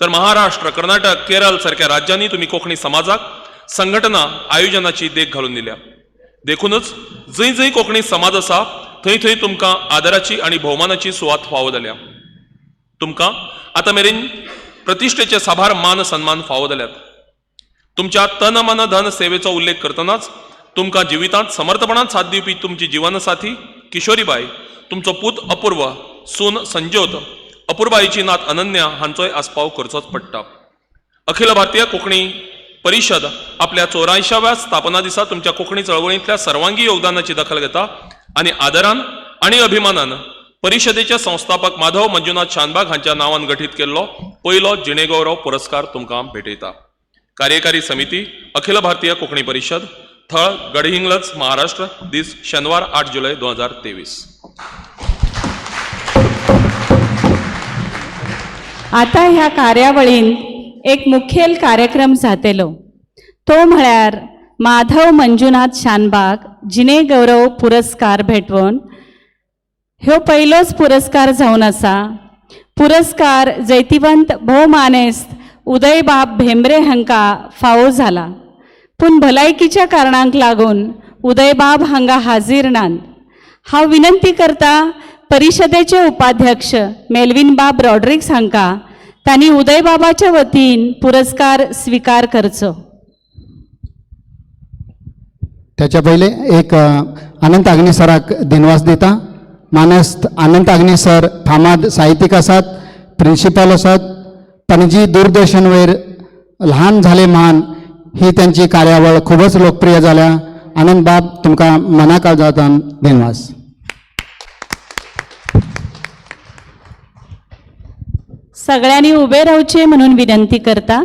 तर महाराष्ट्र, कर्नाटक, केरळ सारक्या राज्यांनी तुमी कोंकणी समाजाक संघटना आयोजनाची देख घालून दिल्या. देखूनच जंय जंय कोंकणी समाज आसा थंय थंय तुमकां आदराची आनी भोवमानाची सुवात फावो जाल्या. तुमकां आतां मेरेन प्रतिश्ठेचे साबार मान सन्मान फावो जाल्यात. तुमच्या तन मन धन सेवेचो उल्लेख करतनाच तुमकां जिवितांत समर्थपणान साथ दिवपी तुमची जिवनसाथी किशोरीबाय, तुमचो पूत अपूर्व, सून संज्योत, अपूर्बाईची नात अनन्या हांचोय आस्पाव करचोच पडटा. अखिल भारतीय कोंकणी परिशद आपल्या 84व्या स्थापना दिसा तुमच्या कोंकणी चळवळींतल्या सर्वांगी योगदानाची दखल घेता आनी आदरान आनी अभिमानान परिशदेचे संस्थापक माधव मंजुनाथ शानबाग हांच्या नांवान गठीत केल्लो पयलो जिणेगौरव पुरस्कार तुमकां भेटयता. कार्यकारी समिती, अखिल भारतीय कोंकणी परिशद, थळ गडहिंग्लज, महाराष्ट्र, दीस शेनवार 8 जुलय 2023. आतां ह्या कार्यावळींत एक मुखेल कार्यक्रम जातेलो तो म्हळ्यार माधव मंजुनाथ शानबाग जिणे गौरव पुरस्कार भेटवण. ह्यो पयलोच पुरस्कार जावन आसा. पुरस्कार जैतिवंत भोवमानेस्त उदयबाब भेंब्रे हांकां फावो जाला, पूण भलायकीच्या कारणांक लागून उदयबाब हांगा हाजीर नात. हांव विनंती करता परिशदेचे उपाध्यक्ष मेल्विनबाब रॉड्रिक्स हांकां तांणी उदयबाबाच्या वतीन पुरस्कार स्विकार करचो. त्याच्या पहिले एक अनंत आग्ने सराक दिनवास दिता. मानस्त अनंत आग्ने सर फामाद साहित्यीक आसात, प्रिंसिपल आसात. पणजी दूरदर्शन वयर ल्हान झाले महान ही त्यांची कार्यावळ खूबच लोकप्रिय जाल्या. आनंद बाब, तुमकां मना काळजांतल्यान दिनवास. सगळ्यांनी उबे रावचे म्हणून विनंती करता.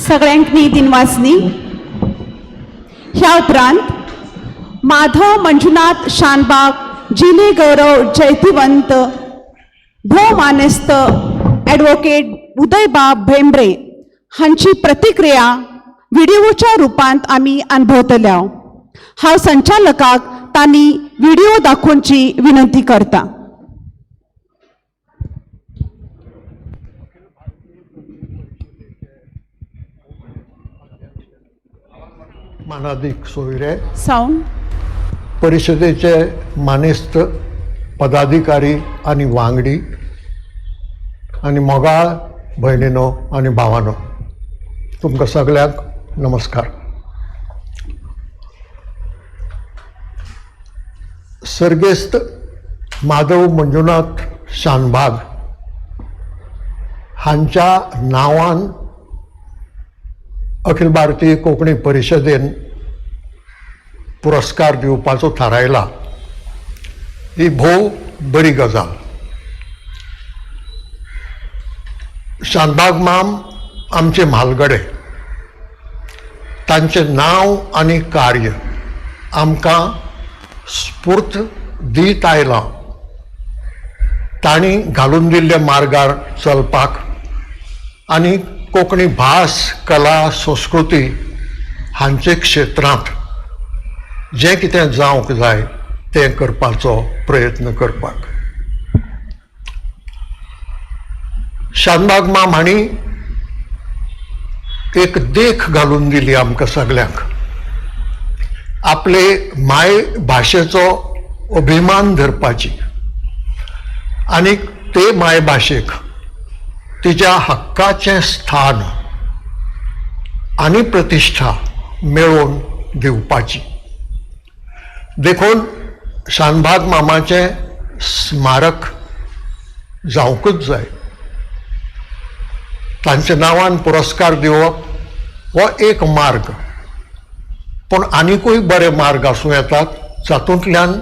सगळ्यांनी दिनवासनी. ह्या उपरांत माधव मंजुनाथ शानबाग जिणे गौरव जैतिवंत भोवमानेस्त ॲडव्होकेट उदयबाब भेंब्रे हांची प्रतिक्रिया व्हिडिओच्या रुपांत आमी अनुभवतल्या. हांव संचालकाक तांणी व्हिडिओ दाखोवची विनंती करता. मानादीक सोयरे, साऊंड. परिशदेचे मानेस्त पदाधिकारी आनी वांगडी आनी मोगाळ भयणीनो आनी भावानो, तुमकां सगल्यांक नमस्कार. सर्गेस्त माधव मंजुनाथ शानभाग हांच्या नांवान अखिल भारतीय कोंकणी परिशदेन पुरस्कार दिवपाचो थारायला, ही भोव बरी गजाल. शानभाग माम आमचे म्हालगडे, तांचें नांव आनी कार्य आमकां स्फूर्त दीत आयलां. तांणी घालून दिल्ल्या मार्गार चलपाक आनी कोंकणी भास, कला, संस्कृती हांचे क्षेत्रांत जें कितें जावंक जाय तें करपाचो प्रयत्न करपाक. शानभाग माम हांणी एक देख घालून दिली आमकां सगल्यांक. आपले माय भाशेचो अभिमान धरपाची आनी ते मायभाशेक तिच्या हक्काचें स्थान आनी प्रतिश्ठा मेळोवन दिवपाची. देखून शानभाग मामाचें स्मारक जावंकूच जाय. तांच्या नांवान पुरस्कार दिवप हो एक मार्ग, पूण आनिकूय बरे मार्ग आसूं येतात जातूंतल्यान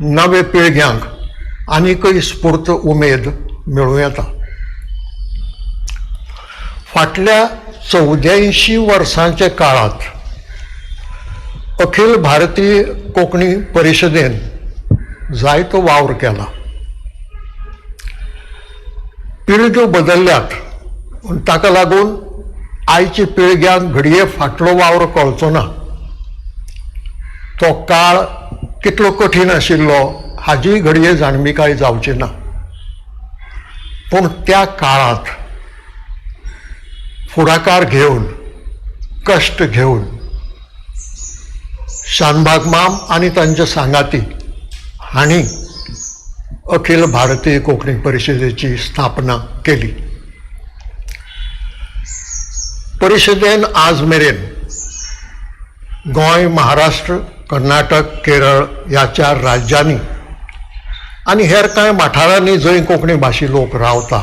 नवे पिळग्यांक आनिकूय स्फूर्त उमेद मेळूं येता. फाटल्या 84 वर्सांच्या काळांत अखिल भारतीय कोंकणी परिशदेन जायतो वावर केला. पिळग्यो बदल्ल्यात, ताका लागून आयच्या पिळग्यांक घडये फाटलो वावर कळचो ना. तो काळ कितलो कठीण आशिल्लो हाजी घडये जाणविकाय जावची ना, पूण त्या काळांत फुडाकार घेवन, कश्ट घेवन शानभाग माम आनी तांचे सांगाती हांणी अखिल भारतीय कोंकणी परिशदेची स्थापना केली. परिशदेन आज मेरेन गोंय, महाराष्ट्र, कर्नाटक, केरळ ह्या 4 राज्यांनी आनी हेर कांय वाठारांनी जंय कोंकणी भाशी लोक रावता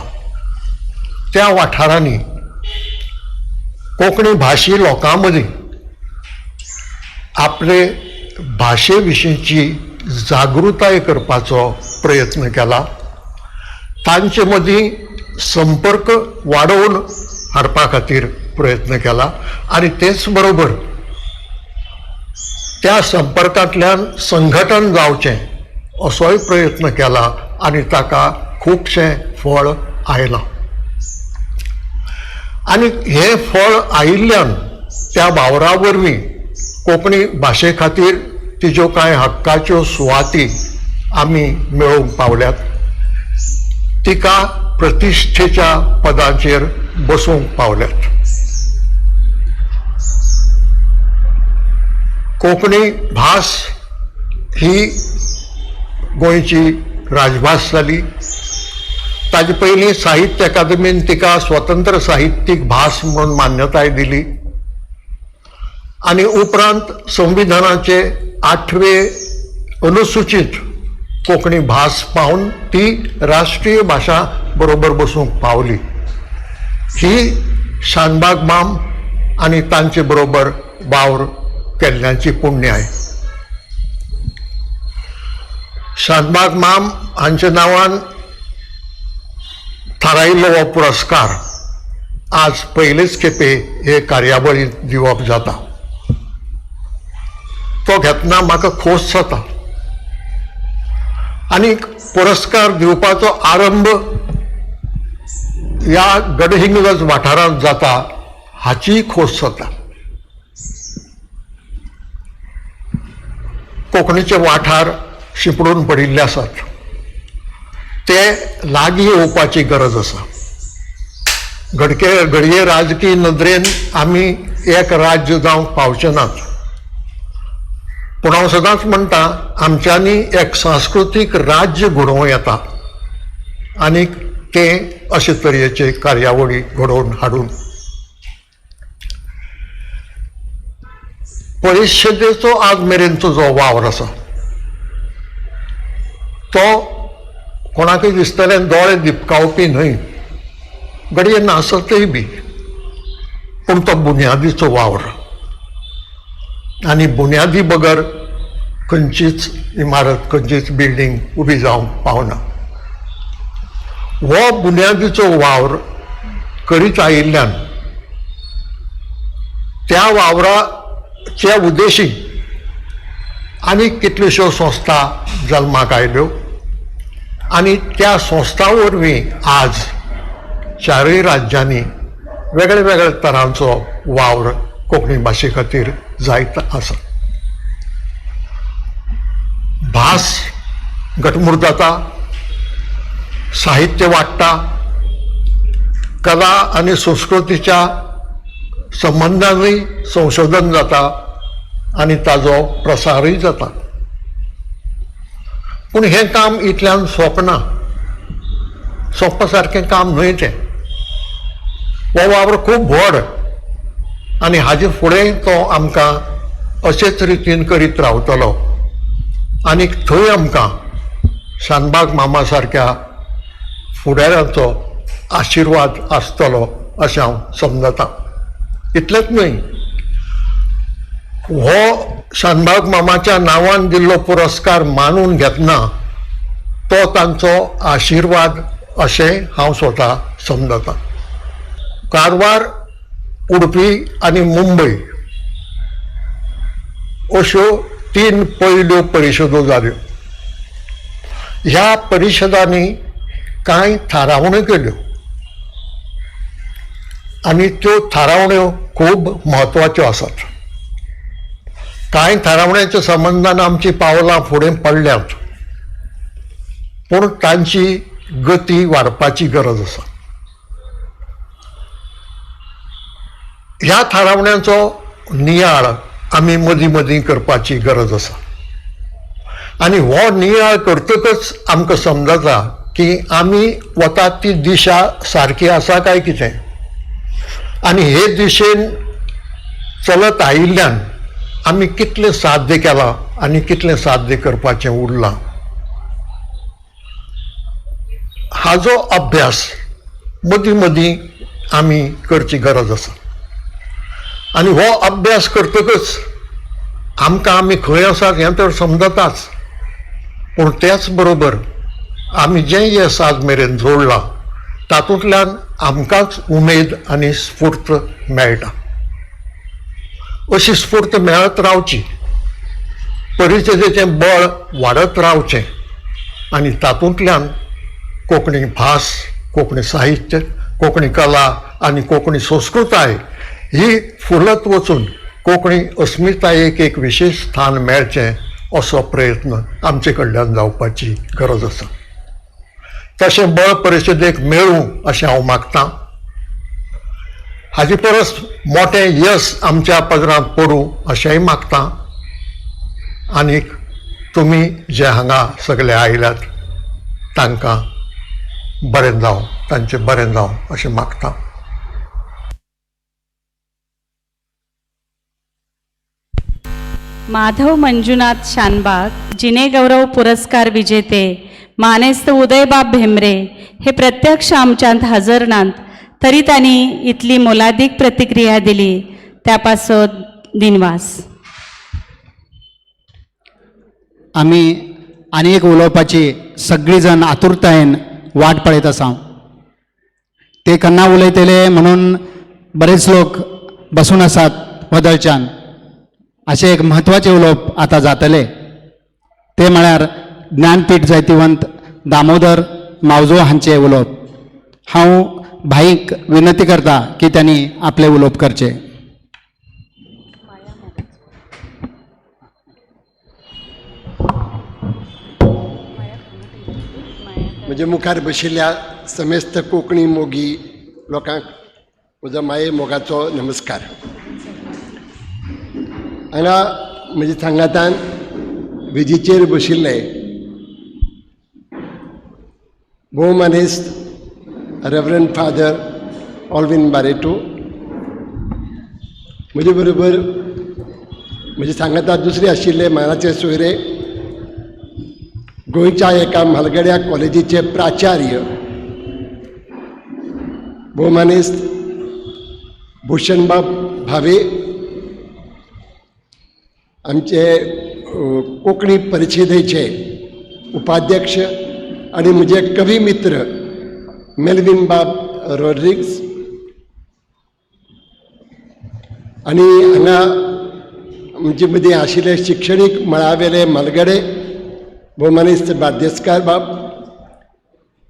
त्या वाठारांनी कोंकणी भाशी लोकां मदीं आपले भाशे विशींची जागृताय करपाचो प्रयत्न केला. तांचे मदीं संपर्क वाडोवन हाडपा खातीर प्रयत्न केला आनी तेच बरोबर त्या संपर्कांतल्यान संघटन जावचें असोय प्रयत्न केला आनी ताका खुबशें फळ आयलां. आनी हें फळ आयिल्ल्यान त्या वावरा वरवीं कोंकणी भाशे खातीर तिज्यो कांय हक्काच्यो सुवाती आमी मेळोवंक पावल्यात, तिका प्रतिश्ठेच्या पदाचेर बसोवंक पावल्यात. कोंकणी भास ही गोंयची राजभास जाली. ताजे पयलीं साहित्य अकादमीन तिका स्वतंत्र साहित्यीक भास म्हणून मान्यताय दिली आनी उपरांत संविधानाचे 8वे अनुसुचीत कोंकणी भास पावन ती राष्ट्रीय भाशा बरोबर बसूंक पावली. ही शानभाग माम आनी तांचे बरोबर वावर केल्ल्यांची पुण्याय. शानभाग माम हांच्या नांवान थारायिल्लो हो पुरस्कार आज पयलेच खेपे हे कार्यावळींत दिवप जाता. तो घेतना म्हाका खोस जाता आनी पुरस्कार दिवपाचो आरंभ ह्या गडहिंग्लज वाठारांत जाता हाचीय खोस जाता. कोंकणीचे वाठार शिंपडून पडिल्ले आसात, ते लागीं येवपाची गरज आसा. घडये राजकीय नदरेन आमी एक राज्य जावंक पावचे नात, पूण हांव सदांच म्हणटा आमच्यांनी एक सांस्कृतीक राज्य घडोवं येता आनी तें अशे तरेचे कार्यावळी घडोवन हाडून. परिशदेचो आज मेरेनचो जो वावर आसा तो कोणाकूय दिसतलें दोळे दिपकावपी न्हय, घडये नासतय बी, पूण तो बुन्यादीचो वावर आनी बुन्यादी बगर खंयचीच इमारत, खंयचीच बिल्डींग उबी जावंक पावना. हो बुन्यादीचो वावर करीत आयिल्ल्यान त्या वावराच्या उद्देशी आनी कितल्योश्यो संस्था जल्माक आयल्यो आनी त्या संस्था वरवीं आज 4 राज्यांनी वेगळे वेगळे तरांचो वावर कोंकणी भाशे खातीर जायत आसा. भास घटमूट जाता, साहित्य वाडटा, कला आनी संस्कृतीच्या संबंदानूय संशोधन जाता. आनी ताजो प्रसारूय जाता. पूण हें काम इतल्यान सोंपना, सोंपपा सारकें काम न्हय तें. हो वावर खूब व्हड आनी हाजे फुडें तो आमकां अशेच रितीन करीत रावतलो आनी थंय आमकां शानभाग मामा सारक्या फुडाऱ्यांचो आशिर्वाद आसतलो अशें हांव समजतां. इतलेंच न्हय, हो शानभाग मामाच्या नांवान दिल्लो पुरस्कार मानून घेतना तो तांचो आशिर्वाद अशें हांव स्वता समजतां. कारवार, उडपी आनी मुंबय अश्यो 3 पयल्यो परिशदो जाल्यो. ह्या परिशदांनी कांय थारावण्यो केल्यो आनी त्यो थारावण्यो खूब म्हत्वाच्यो आसात. कांय थारावण्यांच्या संबंदान आमची पावलां फुडें पडल्यांत, पूण तांची गती वाडपाची गरज आसा. ह्या थारावण्यांचो नियाळ आमी मदीं मदीं करपाची गरज आसा आनी हो नियाळ करतकच आमकां समजता की आमी वतात ती दिशा सारकी आसा काय कितें, आनी हे दिशेन चलत आयिल्ल्यान आमी कितलें साध्य केलां आनी कितलें साध्य करपाचें उरलां हाजो अभ्यास मदीं मदीं आमी करची गरज आसा. आनी हो अभ्यास करतकच आमकां आमी खंय आसात हें तर समजताच, पूण त्याच बरोबर आमी जें येस आज मेरेन जोडलां तातूंतल्यान आमकांच उमेद आनी स्फूर्त मेळटा. अशी स्फूर्त मेळत रावची, परिशदेचें बळ वाडत रावचें आनी तातूंतल्यान कोंकणी भास, कोंकणी साहित्य, कोंकणी कला आनी कोंकणी संस्कृताय ही फुलत वचून कोंकणी अस्मितायेक एक विशेश स्थान मेळचें असो प्रयत्न आमचे कडल्यान जावपाची गरज आसा. तशें बळ परिशदेक मेळूं अशें हांव मागतां. हाजे परस मोटें यस आमच्या पदरांत पडूं अशेंय मागतां. आनीक तुमी जे हांगा सगळे आयल्यात तांकां बरें जावं, तांचें बरें जावं अशें मागतां. माधव मंजुनाथ शानबाग जिनेगौरव पुरस्कार विजेते मानेस्त उदयबाब भेंब्रे हे प्रत्यक्ष आमच्यांत हजर नात, तरी तांणी इतली मोलादीक प्रतिक्रिया दिली त्या पासत दिनवास. आमी आनी एक उलोवपाची सगळी जाण आतुरतायेन वाट पळयत आसा. ते केन्ना उलयतले म्हणून बरेच लोक बसून आसात वदळच्यान. अशें एक म्हत्वाचें उलोवप आतां जातलें, तें म्हळ्यार ज्ञानपीठ जैतिवंत दामोदर मावजो हांचें उलोवप. हांव भाईक विनंती करता की त्यांनी आपलें उलोवप करचें. म्हजे मुखार बशिल्ल्या समेस्त कोंकणी मोगी लोकांक म्हजो माये मोगाचो नमस्कार. हांगा म्हज्या सांगातान वेजीचेर बशिल्ले भोवमानेस्त रेवरंड फादर ऑल्विन बारेटो, म्हजे बरोबर म्हजे सांगातान दुसरे आशिल्ले मानाचे सोयरे गोंयच्या एका म्हालगड्या कॉलेजीचे प्राचार्य भोवमानेस्त भूषणबाब भावे, आमचे कोंकणी परिशदेचे उपाध्यक्ष आनी म्हजे कवी मित्र मेल्विन बाब रॉड्रिग्स, आनी हांगा आमचे मदीं आशिल्ले शिक्षणीक मळावेले म्हालगडे भोवमानेस्त बार्देसकार बाब,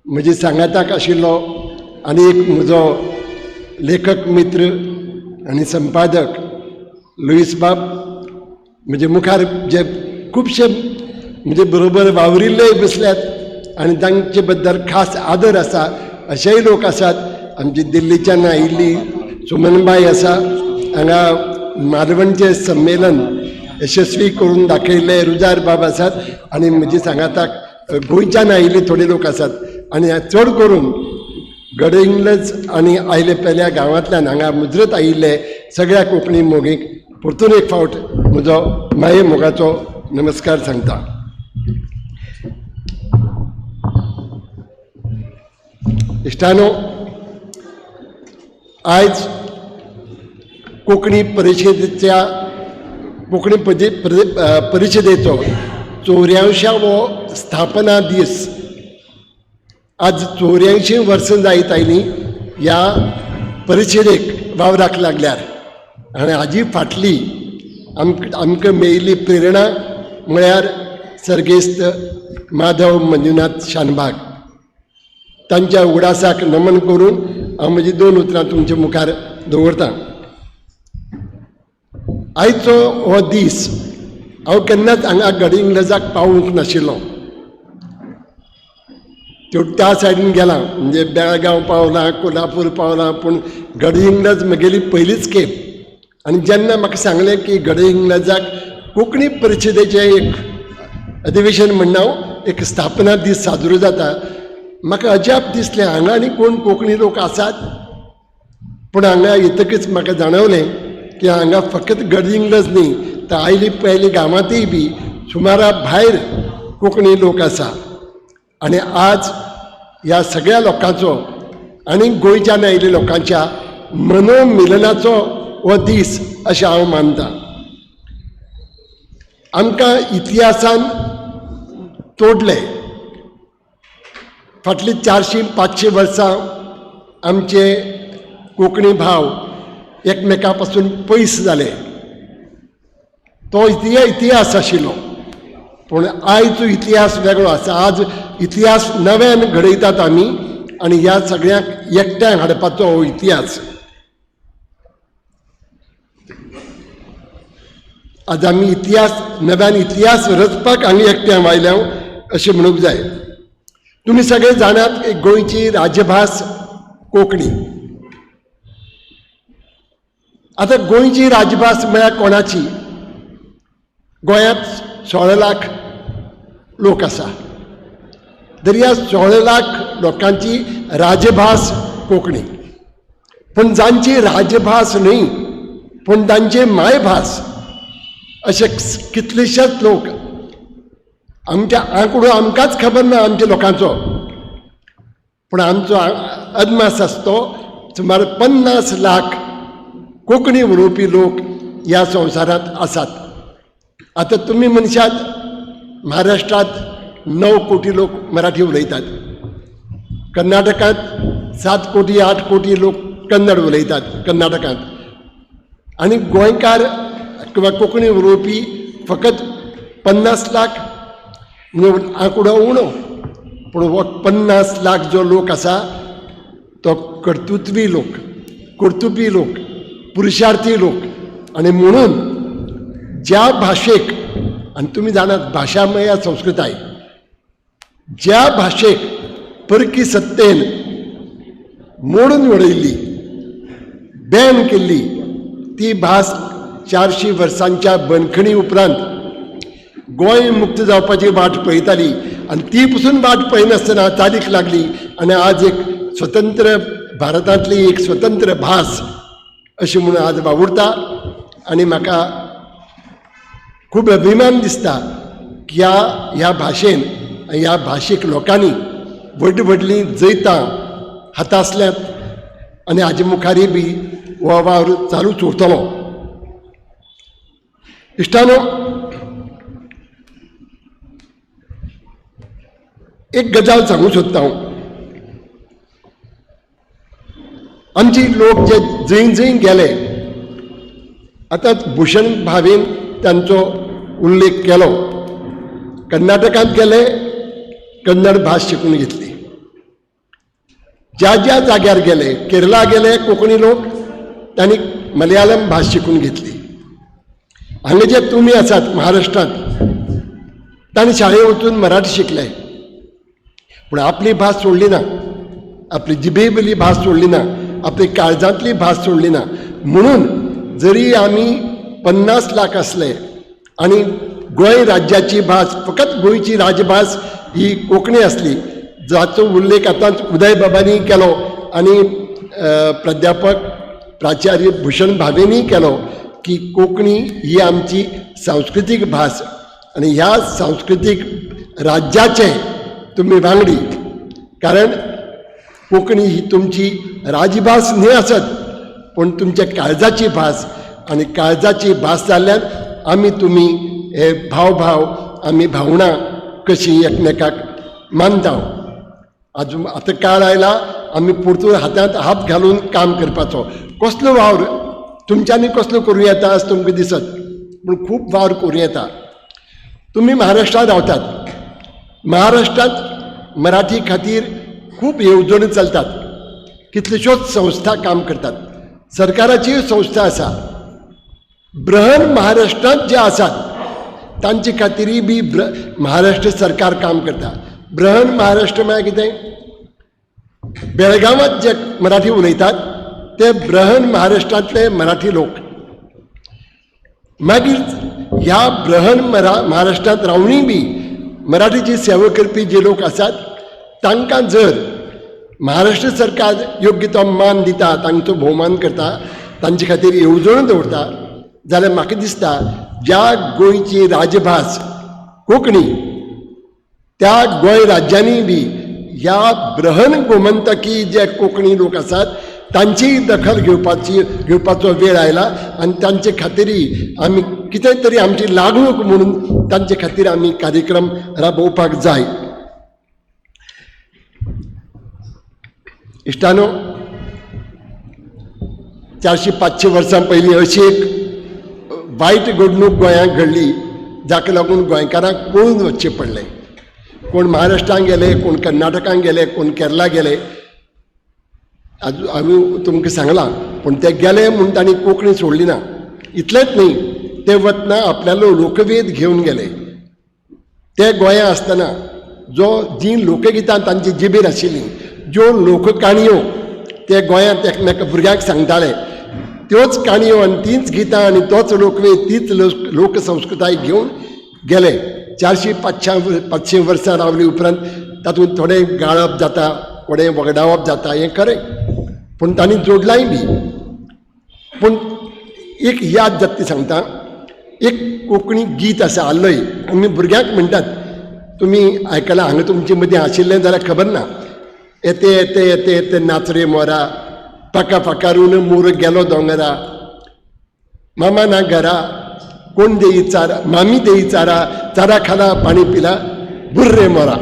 म्हजे सांगाताक आशिल्लो आनी एक म्हजो लेखक मित्र आनी संपादक लुईस बाब, म्हजे मुखार जे खुबशे म्हजे बरोबर वावरिल्लेय बसल्यात आनी तांचे बद्दल खास आदर आसा अशेय लोक आसात. आमची दिल्लीच्यान आयिल्ली सुमनबाई आसा, हांगा मालवणचें संमेलन यशस्वी करून दाखयल्ले रुजार बाब आसात आनी म्हजे सांगाताक गोंयच्यान आयिल्ले थोडे लोक आसात आनी चड करून गडहिंग्लज आनी आयले पेल्या गांवांतल्यान हांगा मुजरत आयिल्ले सगळ्या कोंकणी मोगींक परतून एक फावट म्हजो माये मोगाचो नमस्कार सांगता. इश्टानो, आयज कोंकणी परिशदेच्या कोंकणी परिशदेचो 84वो स्थापना दीस. आज 84 वर्सां जायत आयलीं ह्या परिशदेक वावराक लागल्यार आनी हाजी फाटली आमकां मेळिल्ली प्रेरणा म्हळ्यार सर्गेस्त माधव मंजुनाथ शानभाग. तांच्या उगडासाक नमन करून हांव म्हजी दोन उतरां तुमच्या मुखार दवरतां. आयचो हो दीस हांव केन्नाच हांगा गडहिंग्लजाक पावूंक नाशिल्लो. त्या सायडीन गेलां, म्हणजे बेळगांव पावलां, कोल्हापूर पावलां, पूण गडहिंग्लज म्हगेली पयलीच खेप. आनी जेन्ना म्हाका सांगलें की गडहिंग्लजाक कोंकणी परिशदेचें एक अधिवेशन म्हणून हांव एक स्थापना दीस साजरो जाता, म्हाका अजाप दिसलें हांगा आनी कोण कोंकणी लोक आसात. पूण हांगा येतकीच म्हाका जाणवलें की हांगा फकत गडहिंग्लज न्ही तर आयली पयली गांवांतय बी सुमारा भायर कोंकणी लोक आसा. आनी आज ह्या सगळ्या लोकांचो आनी गोंयच्यान आयिल्ल्या लोकांच्या मनोमिलनाचो हो दीस अशें हांव मानता. आमकां इतिहासान तोडले. फाटलीं 400-500 वर्सां आमचे कोंकणी भाव एकमेका पासून पयस जाले. तो इतिहास आशिल्लो, पूण आयचो इतिहास वेगळो आसा. आज इतिहास नव्यान घडयतात आमी आनी ह्या सगळ्यांक एकठांय हाडपाचो हो इतिहास. आज आमी इतिहास नव्यान इतिहास रचपाक हांगा एकठांय आयल्या अशें म्हणूंक जाय. तुमी सगळे जाणात की गोंयची राजभास कोंकणी. आतां गोंयची राजभास म्हळ्यार कोणाची? गोंयांत 16 लाख लोक आसा, तरी ह्या 16 लाख लोकांची राजभास कोंकणी. पूण जांची राजभास न्हय पूण तांची मायभास अशे कितलेशेच लोक. आमच्या आंकडो आमकांच खबर ना आमच्या लोकांचो, पूण आमचो अदमास आसतो सुमार 50 लाख कोंकणी उलोवपी लोक ह्या संवसारांत आसात. आतां तुमी मनशात महाराष्ट्रांत 9 कोटी लोक मराठी उलयतात, कर्नाटकांत 7 कोटी 8 कोटी लोक कन्नड उलयतात कर्नाटकांत, आनी गोंयकार किंवा कोंकणी उलोवपी फकत 50 लाख. म्हणजे आंकडो उणो, पूण हो 50 लाख जो लोक आसा तो कर्तृत्वी लोक, कर्तुपी लोक, पुरुषार्थी लोक. आनी म्हणून ज्या भाशेक, आनी तुमी जाणात भाशा म्हळ्यार संस्कृताय, ज्या भाशेक परकी सत्तेन मोडून उडयल्ली, बॅन केल्ली, ती भास 400 वर्सांच्या बंदखणी उपरांत गोंय मुक्त जावपाची वाट पळयताली आनी ती पसून वाट पळयनासतना चालीक लागली आनी आज एक स्वतंत्र भारतांतली एक स्वतंत्र भास अशी म्हणून आज वावुरता. आनी म्हाका खूब अभिमान दिसता की ह्या भाशेन ह्या भाशीक लोकांनी व्हड व्हडलीं जैतां हातासल्यांत आनी हाजे मुखारय बी हो वावर चालूच उरतलो. इश्टानो, एक गजाल सांगूंक सोदता हांव. आमचे लोक जे जंय जंय गेले, आतां भूषण भावेन तांचो उल्लेख केलो, कर्नाटकांत गेले कन्नड भास शिकून घेतली, ज्या ज्या जाग्यार गेले, केरला गेले कोंकणी लोक तांणी मलयाळम भास शिकून घेतली. हांगा जे तुमी आसात महाराष्ट्रांत तांणी शाळेंत वचून मराठी शिकले, पूण आपली भास सोडली ना, आपली जिबेवयली भास सोडली ना, आपली काळजांतली भास सोडली ना. म्हणून जरी आमी 50 लाख आसले आनी गोंय राज्याची भास, फकत गोंयची राजभास ही कोंकणी आसली, जाचो उल्लेख आतांच उदय बाबांनी केलो आनी प्राध्यापक प्राचार्य भूषण भावेनी केलो की कोंकणी ही आमची सांस्कृतीक भास आनी ह्या सांस्कृतीक राज्याचे तुमी वांगडी, कारण कोंकणी ही तुमची राजभास न्हय आसत पूण तुमच्या काळजाची भास आनी काळजाची भास जाल्ल्यान आमी तुमी हे भाव भाव आमी भावणां कशीं एकमेकाक मानता. आज आतां काळ आयला आमी परतून हातांत हात घालून काम करपाचो. कसलो वावर तुमच्यांनी कसलो करूं येता अशें तुमकां दिसत, पूण खूब वावर करूं येता. तुमी महाराष्ट्रांत रावतात, महाराष्ट्रांत मराठी खातीर खूब येवजण्यो चलतात, कितल्योश्योच संस्था काम करतात, सरकाराचीय संस्था आसा. बृहन महाराष्ट्रांत जे आसात तांचे खातीरय बी महाराष्ट्र सरकार काम करता. बृहन महाराष्ट्र म्हळ्यार कितें? बेळगांवांत जे मराठी उलयतात ते बृहन महाराष्ट्रांतले मराठी लोक. मागीर ह्या बृहन महाराष्ट्रांत रावणीय बी मराठीची सेवा करपी जे लोक आसात तांकां जर महाराष्ट्र सरकार योग्य तो मान दिता, तांचो भोवमान करता, तांचे खातीर येवजण्यो दवरता, जाल्यार म्हाका दिसता ज्या गोंयची राजभास कोंकणी त्या गोंय राज्यांनी बी ह्या बृहन गोमंतकी जे कोंकणी लोक आसात तांची दखल घेवपाचो वेळ आयला आनी तांचे खातीरय आमी कितें तरी आमची लागणूक म्हणून तांचे खातीर आमी कार्यक्रम राबोवपाक जाय. इश्टानो, 400-500 वर्सां पयलीं अशी एक वायट घडणूक गोंयांत घडली जाका लागून गोंयकारांक पळून वचचें पडलें. कोण महाराष्ट्रांत गेले, कोण कर्नाटकांत गेले, कोण केरला गेले. आज हांवें तुमकां सांगलां, पूण ते गेले म्हूण तांणी कोंकणी सोडली ना. इतलेंच न्ही, ते वतना आपल्यालो लोकवेद घेवन गेले. ते गोंया आसतना जो जीं लोकगितां तांची जिबेर आशिल्लीं, ज्यो लोककाणयो ते गोंयांत एकमेका भुरग्यांक सांगताले, त्योच काणयो आनी तींच गितां आनी तोच लोकवेद, तीच लोकसंस्कृताय घेवन गेले. 400-500 वर्सां रावली उपरांत तातूंत थोडें गाळप जाता, थोडें वगडावप जाता, हें खरें, पूण तांणी जोडलांय बी. पूण एक याद जाता ती सांगता. एक कोंकणी गीत आसा आल्लय, आमी भुरग्यांक म्हणटात, तुमी आयकलां हांगा तुमचे मदीं आशिल्लें जाल्यार खबर ना. येते येते येते येते नाचरे मोरा, पाका फाकारून मोर गेलो दोंगरा, मामा ना घरा कोण देई चारा, मामी देई चारा, चारा खाला पाणी पिला बुर्रे मोरा.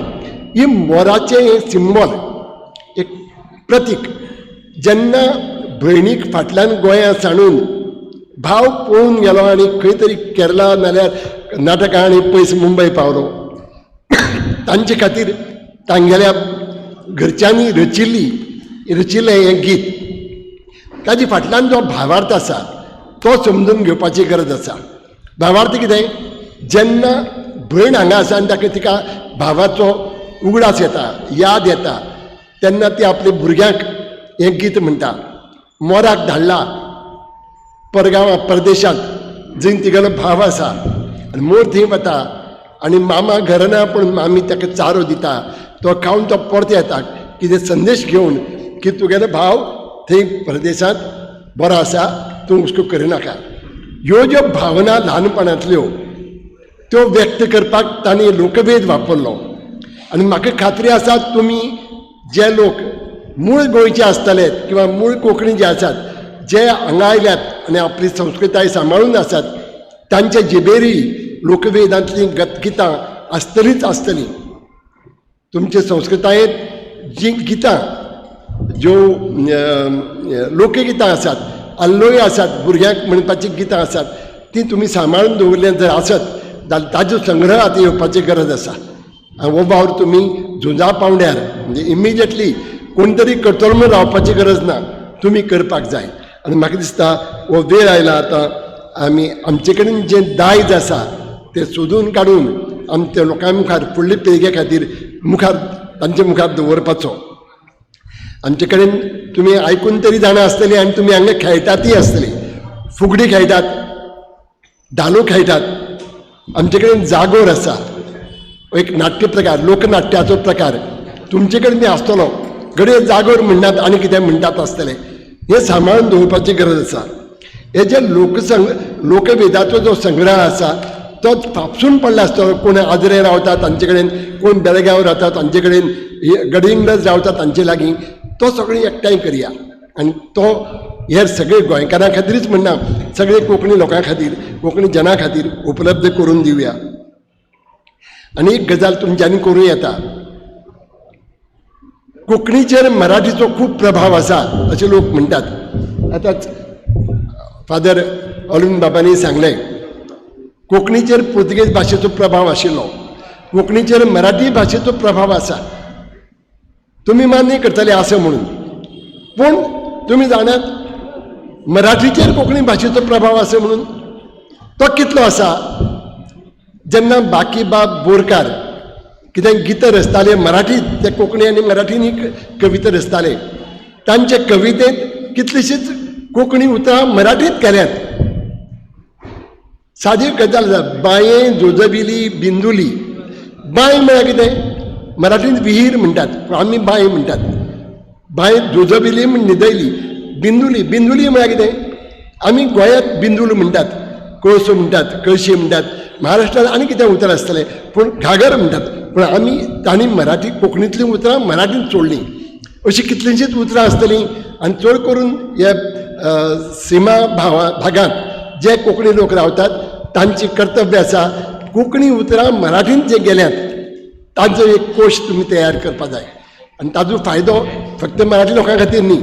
ही मोराचें हें सिंबॉल, एक प्रतीक. जेन्ना भयणीक फाटल्यान गोंया सांडून भाव पळून गेलो आनी खंय तरी केरला नाल्यार कर्नाटका आनी पयस मुंबय पावलो, तांचे खातीर तांगेल्या घरच्यांनी रचिल्लें हें गीत. ताजे फाटल्यान जो भावार्थ आसा तो समजून घेवपाची गरज आसा. भावार्थ कितें? जेन्ना भयण हांगा आसा आनी ताका तिका भावाचो उगडास येता, याद येता, तेन्ना ती आपल्या भुरग्यांक हें गीत म्हणटा. मोराक धाडला परगांवां परदेशांत जंय तिगेलो भाव आसा आनी मोर थंय वता आनी मामा घरना पूण मामी ताका चारो दिता, तो खावन तो परतो येता कितें संदेश घेवन की तुगेलो भाव थंय परदेशांत बरो आसा, तूं हुस्को करिनाका. ह्यो ज्यो भावना ल्हानपणांतल्यो त्यो व्यक्त करपाक तांणी लोकवेद वापरलो. आनी म्हाका खात्री आसा तुमी जे लोक मूळ गोंयचे आसतले किंवा मूळ कोंकणी जे आसात, जे हांगा आयल्यात आनी आपली संस्कृताय सांबाळून आसात, तांच्या जिबेरी लोकवेदांतलीं गितां आसतलींच आसतलीं. तुमचे संस्कृतायेंत जीं गितां, ज्यो लोकगितां आसात, आल्लयो आसात, भुरग्यांक म्हणपाचीं गितां आसात, तीं तुमी सांबाळून दवरलें जर आसत जाल्यार ताजो संग्रह आतां येवपाची गरज आसा. आनी हो वावर तुमी झुजा पावंड्यार म्हणजे इमिजिएटली कोण तरी करतलो म्हूण रावपाची गरज ना, तुमी करपाक जाय. आनी म्हाका दिसता हो वेळ आयला आतां आमी आमचे कडेन जें दायज आसा तें सोदून काडून आमच्या लोकां मुखार, फुडले पिळगे खातीर मुखार तांचे मुखार दवरपाचो. आमचे कडेन तुमी आयकून तरी जाणा आसतली आनी तुमी हांगा खेळटातय आसतली. फुगडी खेळटात, धालो खेळटात. आमचे कडेन जागोर आसा, एक नाट्य प्रकार, लोकनाट्याचो प्रकार तुमचे कडेन बी आसतलो. घडये जागोर म्हणटात आनी कितें म्हणटात आसतलें. हें सांबाळून दवरपाची गरज आसा. हे जे लोकवेदाचो जो संग्रह आसा तो फापसून पडला आसतलो. कोण आजरे रावता तांचे कडेन, कोण बेळगांव रावता तांचे कडेन, गडहिंग्लज रावता तांचे लागीं, तो सगळीं एकठांय करया. आनी तो हे सगळे गोंयकारां खातीरच म्हणना, सगळे कोंकणी लोकां खातीर, कोंकणी जना खातीर उपलब्ध करून दिवया. आनी एक गजाल तुमच्यांनी करूं येता, कोंकणीचेर मराठीचो खूब प्रभाव आसा अशें लोक म्हणटात. आतांच फादर ऑलवीन बाबांनी सांगलें, कोंकणीचेर पुर्तुगेज भाशेचो प्रभाव आशिल्लो, कोंकणीचेर मराठी भाशेचो प्रभाव आसा. तुमी मान्य करतले आसा म्हणून, पूण तुमी जाणात मराठीचेर कोंकणी भाशेचो प्रभाव आसा म्हणून तो कितलो आसा? जेन्ना बाकीबाब बोरकार कितें गितां रचताले मराठीत, ते कोंकणी आनी मराठीन कविता रचताले, तांचे कवितेंत कितलीशीच कोंकणी उतरां मराठींत केल्यांत. सादी गजाल आसा, बांये जोजविली बिंदुली. बांय म्हळ्यार कितें? मराठींत विहीर म्हणटात, पूण आमी बांय म्हणटात. बांय जोजविली म्हण न्हिदयली. बिंदुली, बिंदुली म्हळ्यार कितें? आमी गोंयांत बिंदूल म्हणटात, कळसो म्हणटात, कळशी म्हणटात. महाराष्ट्रांत आनी कितें उतर आसतलें, पूण घागर म्हणटात. पूण आमी तांणी मराठी कोंकणींतलीं उतरां मराठींत सोडलीं. अशीं कितलींशींच उतरां आसतलीं. आनी चड करून ह्या सीमा भागांत जे कोंकणी लोक रावतात तांचें कर्तव्य आसा कोंकणी उतरां मराठींत जे गेल्यांत तांचो एक कोश तुमी तयार करपा जाय. आनी ताजो फायदो फक्त मराठी लोकां खातीर न्ही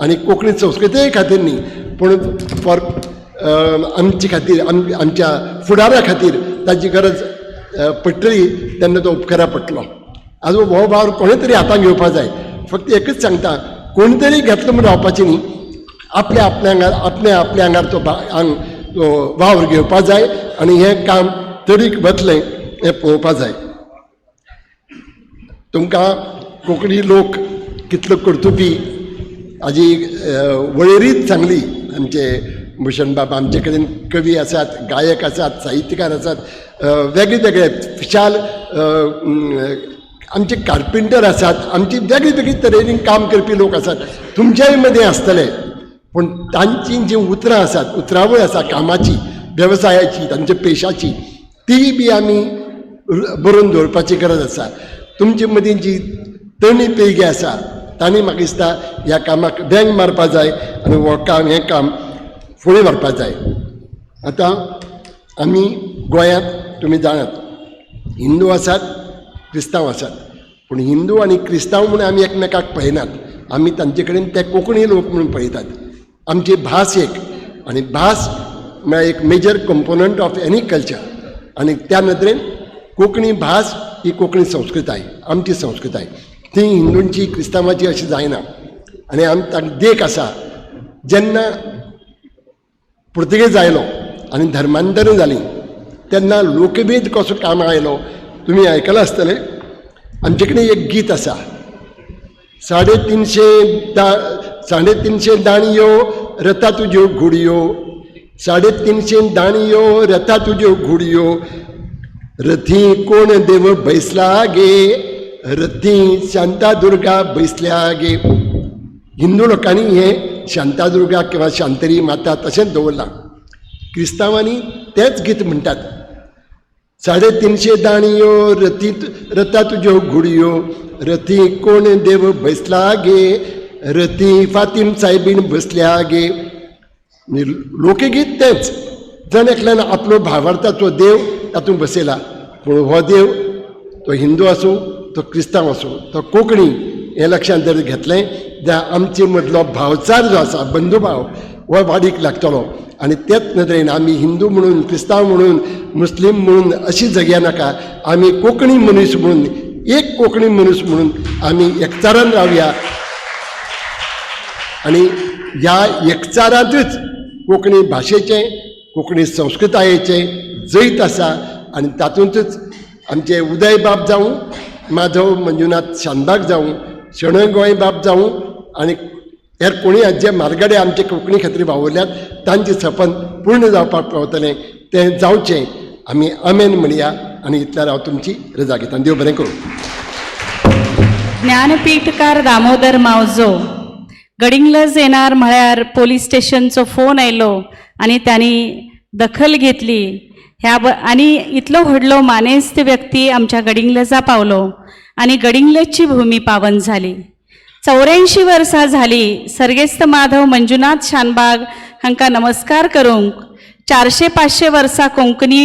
आनी कोंकणी संस्कृताये खातीर न्ही, पूण फॉर आमचे खातीर, आमच्या फुडारा खातीर ताची गरज पडटली तेन्ना तो उपकारा पडटलो. आज हो वावर कोणें तरी हातान घेवपा जाय. फक्त एकच सांगता, कोण तरी घेतलो म्हूण रावपाचें न्ही, आपल्या आपल्या आंगार, आपल्या आपल्या आंगार तो आंग तो वावर घेवपा जाय आनी हें काम तडीक वतलें हें पळोवपा जाय. तुमकां कोंकणी लोक कितलो कर्तुपी हाजी वळेरीच सांगली आमचे भूषण बाब. आमचे कडेन कवी आसात, गायक आसात, साहित्यकार आसात, वेगळे वेगळे विशाल आमचे कार्पेंटर आसात, आमची वेगळी वेगळी तरेनी काम करपी लोक आसात, तुमच्याय मदीं आसतले. पूण तांची जीं उतरां आसात, उतरावळ आसा कामाची, वेवसायाची, तांच्या पेशाची, ती बी आमी बरोवन दवरपाची गरज आसा. तुमचे मदीं जी तरणी पिळगी आसा तांणी म्हाका दिसता ह्या कामाक वेंग मारपा जाय आनी हो काम, हें काम फुडें व्हरपा जाय. आतां आमी गोंयांत तुमी जाणात हिंदू आसात, क्रिस्तांव आसात, पूण हिंदू आनी क्रिस्तांव म्हूण आमी एकमेकाक पळयनात, आमी तांचे कडेन ते कोंकणी लोक म्हणून पळयतात. आमची भास एक, आनी भास म्हळ्यार एक major component of any culture. आनी त्या नदरेन कोंकणी भास ही कोंकणी संस्कृताय, आमची संस्कृताय, ती हिंदूंची क्रिस्तांवाची अशी जायना. आनी ताका देख आसा, जेन्ना पुर्तुगेज आयलो आनी धर्मांतरां जालीं तेन्ना लोकवेद कसो कामां आयलो तुमी आयकलां आसतलें. आमचे कडेन एक गीत आसा, 350 दाणयो रथा तुज्यो घुडयो, 350 दाणयो रथा तुज्यो घुडयो, रथी कोण देव बैसला गे, रथी शांतादुर्गा बैसल्या गे. हिंदू लोकांनी हें शांतादुर्गा किंवा शांतरी माता तशेंच दवरलां. क्रिस्तांवांनी तेंच गीत म्हणटात, 350 दाणयो रथी रथा तुज्यो घुडयो, रथी कोण देव बैसला गे, रथी फातीम सायबीण बसल्या गे. लोकगीत तेंच, जण एकल्यान आपलो भावार्थाचो देव तातूंत बसयला. पूण हो देव तो हिंदू आसूं, तो क्रिस्तांव आसूं, तो कोंकणी, हें लक्षांत जर घेतलें जाल्यार आमचे मदलो भावचार जो आसा, बंधुभाव, हो वाडीक लागतलो. आनी तेच नदरेन आमी हिंदू म्हणून, क्रिस्तांव म्हणून, मुस्लीम म्हणून अशी जगया नाका, आमी कोंकणी मनीस म्हणून, एक कोंकणी मनीस म्हणून आमी एकचारान रावया. आनी ह्या एकचारांतच कोंकणी भाशेचें, कोंकणी संस्कृतायेचें जैत आसा. आनी तातूंतच आमचे उदयबाब जावं, माधव मंजुनाथ शानबाग जावं, शणै गोंयबाब जावं, आनी हेर कोणूय जे मार्गडे आमचे कोंकणी खातीर वावुरल्यात तांचें सपन पूर्ण जावपाक पावतलें, तें जावचें. आमी आमेन म्हणया आनी इतल्यार हांव तुमची रजा घेता. देव बरें करूं. ज्ञानपीठकार दामोदर मावजो गडिंग्लज येणार म्हळ्यार पोलीस स्टेशनचो फोन आयलो आनी तांणी दखल घेतली. ह्या आनी इतलो व्हडलो मानेस्त व्यक्ती आमच्या गडिंग्लजा पावलो आनी गडिंग्लजची भूमी पावन झाली. 84 वर्सां झाली सर्गेस्त माधव मंजुनाथ शानबाग हांकां नमस्कार करूंक 400-500 वर्सां कोंकणी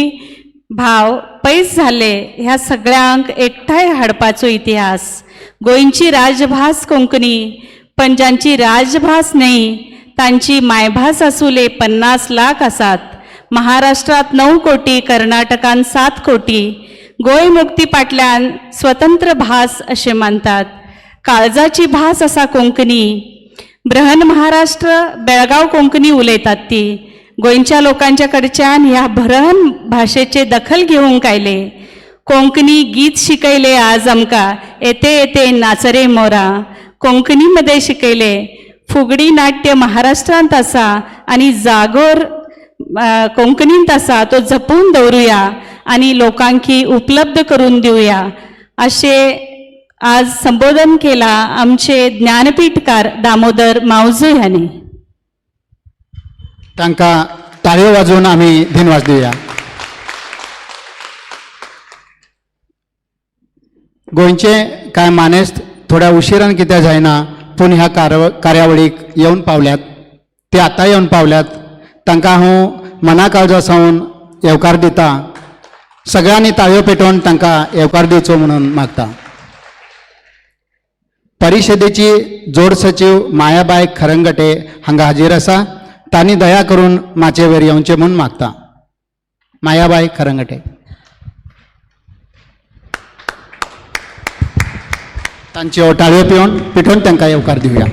भाव पयस जाल्ले ह्या सगळ्यांक एकठांय हाडपाचो इतिहास. गोंयची राजभास कोंकणी, पण जांची राजभास न्हय तांची मायभास आसुले 50 लाख आसात. महाराष्ट्रात 9 कोटी, कर्नाटकान 7 कोटी. गोंय मुक्ती फाटल्यान स्वतंत्र भास अशें मानतात. काळजाची भास आसा कोंकणी. बृहन महाराष्ट्र बेळगांव कोंकणी उलयतात ती. गोंयच्या लोकांच्या कडच्यान ह्या बृहन भाशेचे दखल घेवंक आयले. कोंकणी गीत शिकयले आज आमकां, येते येते नाचरे मोरा कोंकणीमध्ये शिकयले. फुगडी नाट्य महाराष्ट्रांत आसा आनी जागोर कोंकणींत आसा, तो जपून दवरुया आनी लोकांकी उपलब्ध करून दिवया अशें आज संबोधन केला आमचे ज्ञानपीठकार दामोदर मावजो ह्यांनी. तांकां ताळयो वाजोवन आमी धिनवास दिवया. गोंयचे कांय मानेस्त थोड्या उशिरान कित्याक जायना पूण ह्या कार्यावळीक येवन पावल्यात, ते आतां येवन पावल्यात. तांकां हांव मना काळजा सावन येवकार दिता. सगळ्यांनी ताळयो पेटोवन तांकां येवकार दिवचो म्हणून मागता. परिशदेची जोड सचीव मायाबाय खरंगटे हांगा हाजीर आसा. तांणी दया करून माचयेर येवचें म्हूण मागता. मायाबाय खरंगटे. तांच्यो टाळयो पिठोवन तांकां येवकार दिवया.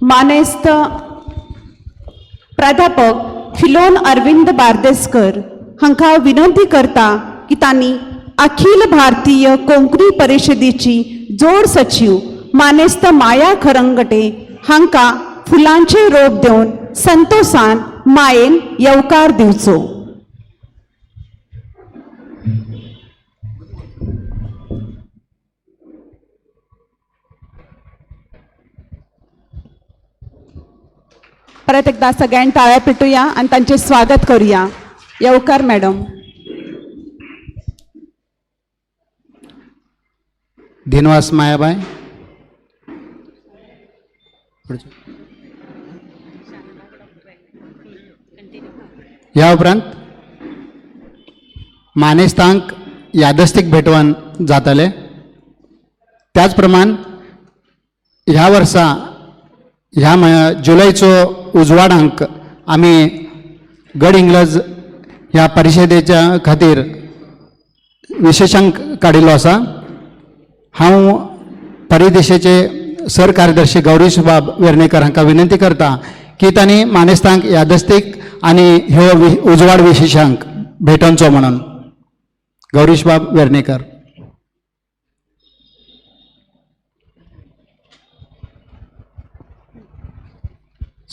मानेस्त प्राध्यापक फिलोन अरविंद बार्देसकर हांकां विनंती करता की तांणी अखिल भारतीय कोंकणी परिशदेची जोड सचीव मानेस्त माया खरंगटे हांकां फुलांचे रोप दिवन संतोसान मायेन येवकार दिवचो. परत एकदा सगळ्यांनी टाळ्या पिटूया आनी तांचें स्वागत करूया. येवकार मॅडम. धिनवास मायाबाय. ह्या उपरांत मानेस्तांक यादस्तीक भेटवण जातले. त्याच प्रमाण ह्या वर्सा ह्या जुलयचो उजवाडांक आमी गड इंग्लज ह्या परिशदेच्या खातीर विशेषांक काडिल्लो आसा. हांव परिदेशेचे सरकार्यदर्शी गौरीश बाब वेर्णेकर हांकां विनंती करता की तांणी मानेस्तांक यादस्तीक आनी ह्यो उजवाड विशेषांक भेटोवचो म्हणून. गौरीश बाब वेर्णेकर.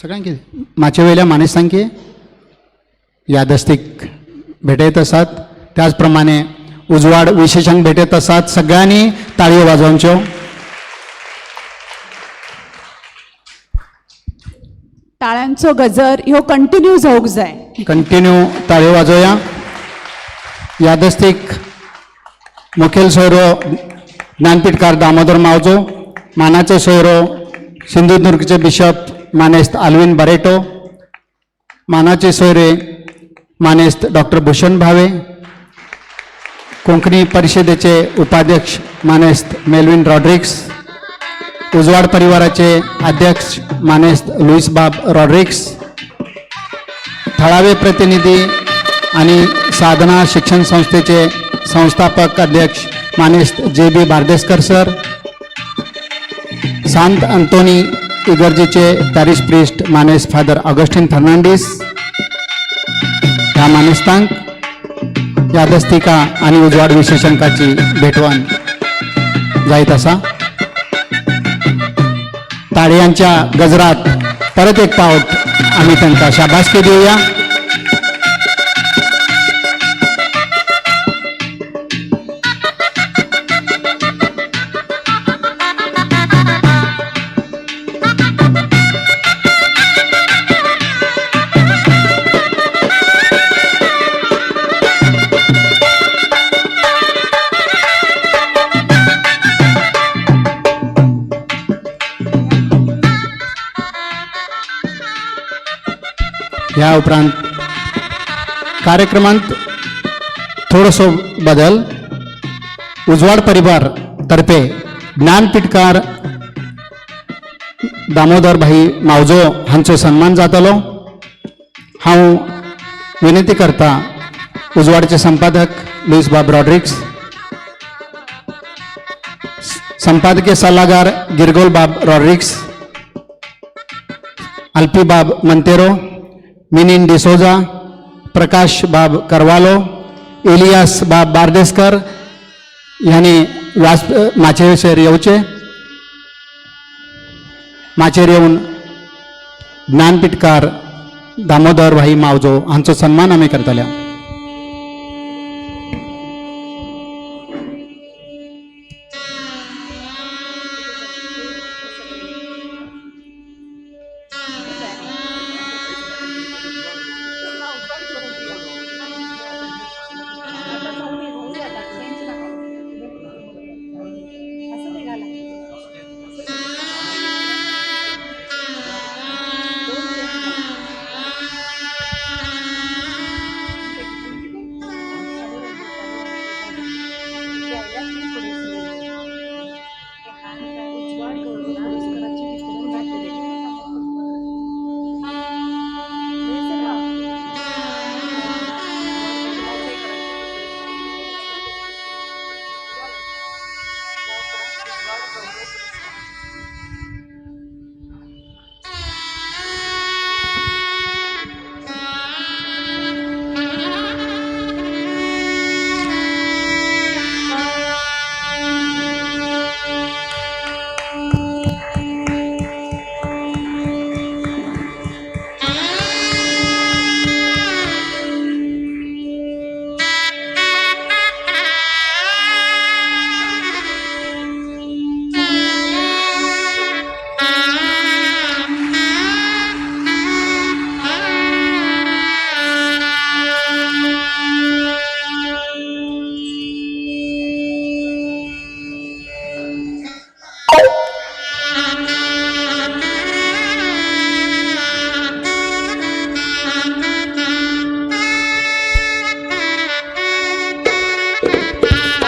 सगळ्यांक माचे वयल्या मानेस्तांक यादस्तीक भेटयत आसात. त्याच प्रमाणे उजवाड विशेषांक भेटयत आसात. सगळ्यांनी ताळयो वाजोवच्यो. टाळ्यांचो गजर ह्यो कंटिन्यू जावंक जाय. कंटिन्यू ताळयो वाजोवया. यादस्तीक मुखेल सोयरो ज्ञानपीठकार दामोदर मावजो, मानाचे सोयरो सिंधुदुर्गचे बिशप मानेस्त आल्विन बरेटो, मानाचे सोयरे मानेस्त डॉक्टर भूषण भावे, कोंकणी परिशदेचे उपाध्यक्ष मानेस्त मेलविन रॉड्रिक्स, उजवाड परिवाराचे अध्यक्ष मानेस्त लुईस बाब रॉड्रिक्स, थळावे प्रतिनिधी आणि साधना शिक्षण संस्थेचे संस्थापक अध्यक्ष मानेस्त जे बी बार्देसकर सर, सांत अंतोनी इगर्जेचे पॅरिश प्रिस्ट मानेस्त फादर ऑगस्टीन फर्नांडीस ह्या मानेस्तांक यादस्तिका आनी उजवाड विशेषांकाची भेटवण जायत आसा. ताळयांच्या गजरात परत एक पावट आमी तांकां शाबासकी दिवया. ह्या उपरांत कार्यक्रमांत थोडोसो बदल. उजवाड परिवार तर्फे ज्ञानपीठकार दामोदर भाई मावजो हांचो सन्मान जातलो. हांव विनंती करता उजवाडचे संपादक लुईस बाब रॉड्रिक्स, संपादकीय सल्लागार गिरगोल बाब रॉड्रिक्स, अल्पी बाब मंतेरो, मिनीन डिसोजा, प्रकाश बाब करवालो, एलियास बाब बार्देसकर ह्यांनी व्यास माचयेचेर येवचे. माचयेर येवन ज्ञानपीठकार दामोदर भाई मावजो हांचो सन्मान आमी करतले.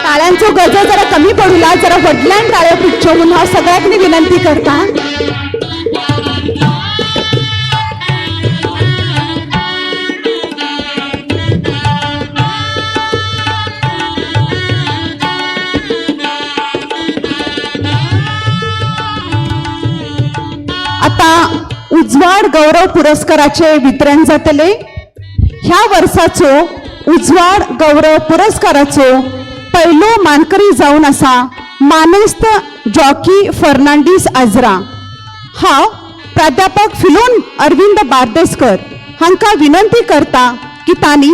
टाळ्यांचो गजर जरा कमी पडूला, जरा व्हडल्यान टाळ्यो पिटच्यो म्हणून हांव सगळ्यांनी विनंती करता. आता उजवाड गौरव पुरस्काराचे वितरण जातले. ह्या वर्साचो उजवाड गौरव पुरस्काराचो पयलो मानकरी जावन आसा मानेस्त जॉकी फर्नांडीस आजरा. हांव प्राध्यापक फिलोन अरविंद बार्देसकर हांकां विनंती करता की तांणी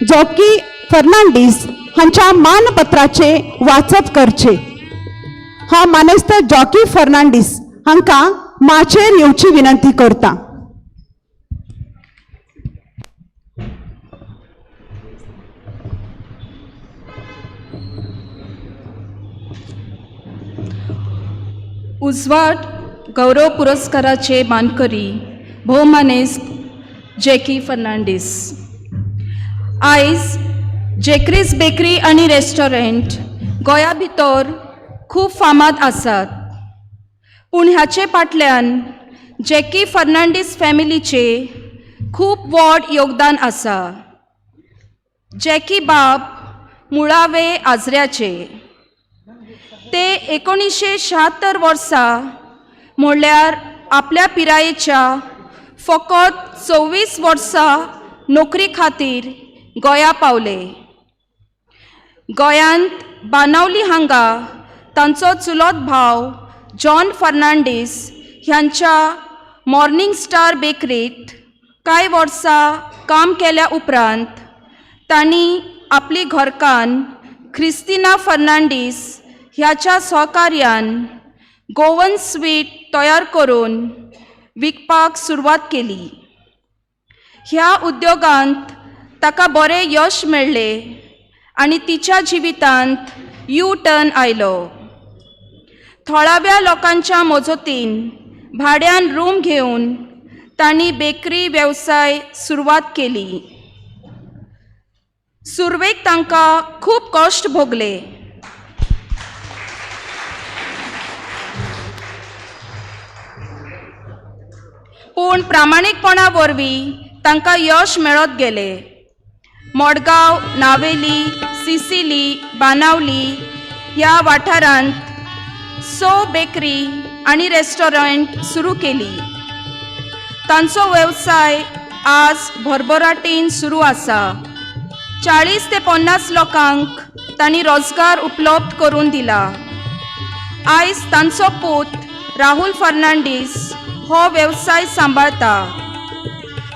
जॉकी फर्नांडीस हांच्या मानपत्राचे वाचप करचे. हांव मानेस्त जॉकी फर्नांडीस हांकां माचयेर येवची विनंती करता. उजवाड गौरव पुरस्काराचे मानकरी भोवमानेस्त जॅकी फर्नांडीस. आयज जेक्रीज बेकरी आनी रेस्टॉरंट गोंया भितर खूब फामाद आसात, पूण हाचे फाटल्यान जॅकी फर्नांडीस फॅमिलीचे खूब व्हड योगदान आसा. जॅकी बाब मुळावे आजऱ्याचे. ते 1976 वर्सा म्हणल्यार आपल्या पिरायेच्या फकत 24 वर्सां नोकरी खातीर गोंया पावले. गोंयांत बानावली हांगा तांचो चुलत भाव जॉन फर्नांडीस ह्यांच्या मॉर्निंग स्टार बेकरीत कांय वर्सां काम केल्या उपरांत तांणी आपली घरकान्न क्रिस्तिना फर्नांडीस ह्याच्या सहकार्यान गोवन स्वीट तयार करून विकपाक सुरवात केली. ह्या उद्योगांत ताका बरें यश मेळ्ळें आनी तिच्या जिवितांत यू टर्न आयलो. थळाव्या लोकांच्या मजतीन भाड्यान रूम घेवन तांणी बेकरी वेवसाय सुरवात केली. सुरवेक तांकां खूब कश्ट भोगले. पूण प्रामाणीकपणा वरवीं तांकां यश मेळत गेलें. मडगांव, नावेली, सिसिली, बानावली ह्या वाठारांत 6 बेकरी आनी रेस्टॉरंट सुरू केली. तांचो वेवसाय आज भरभराटीन सुरू आसा. 40 ते 50 लोकांक तांणी रोजगार उपलब्ध करून दिला. आयज तांचो पूत राहुल फर्नांडीस हो वेवसाय सांबाळता.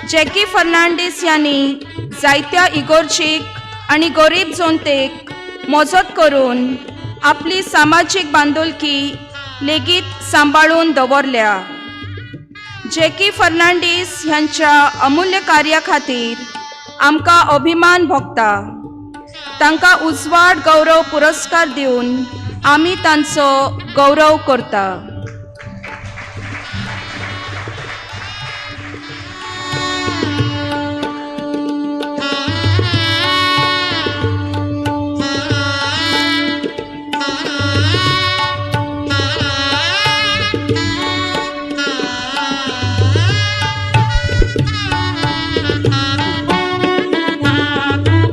जॅकी फर्नांडीस ह्यांनी जायत्या इगोर्जीक आनी गरीब जनतेक मजत करून आपली सामाजीक बांदुलकी लेगीत सांबाळून दवरल्या. जॅकी फर्नांडीस ह्यांच्या अमूल्य कार्या खातीर आमकां अभिमान भोगता. तांकां उजवाड गौरव पुरस्कार दिवन आमी तांचो गौरव करता.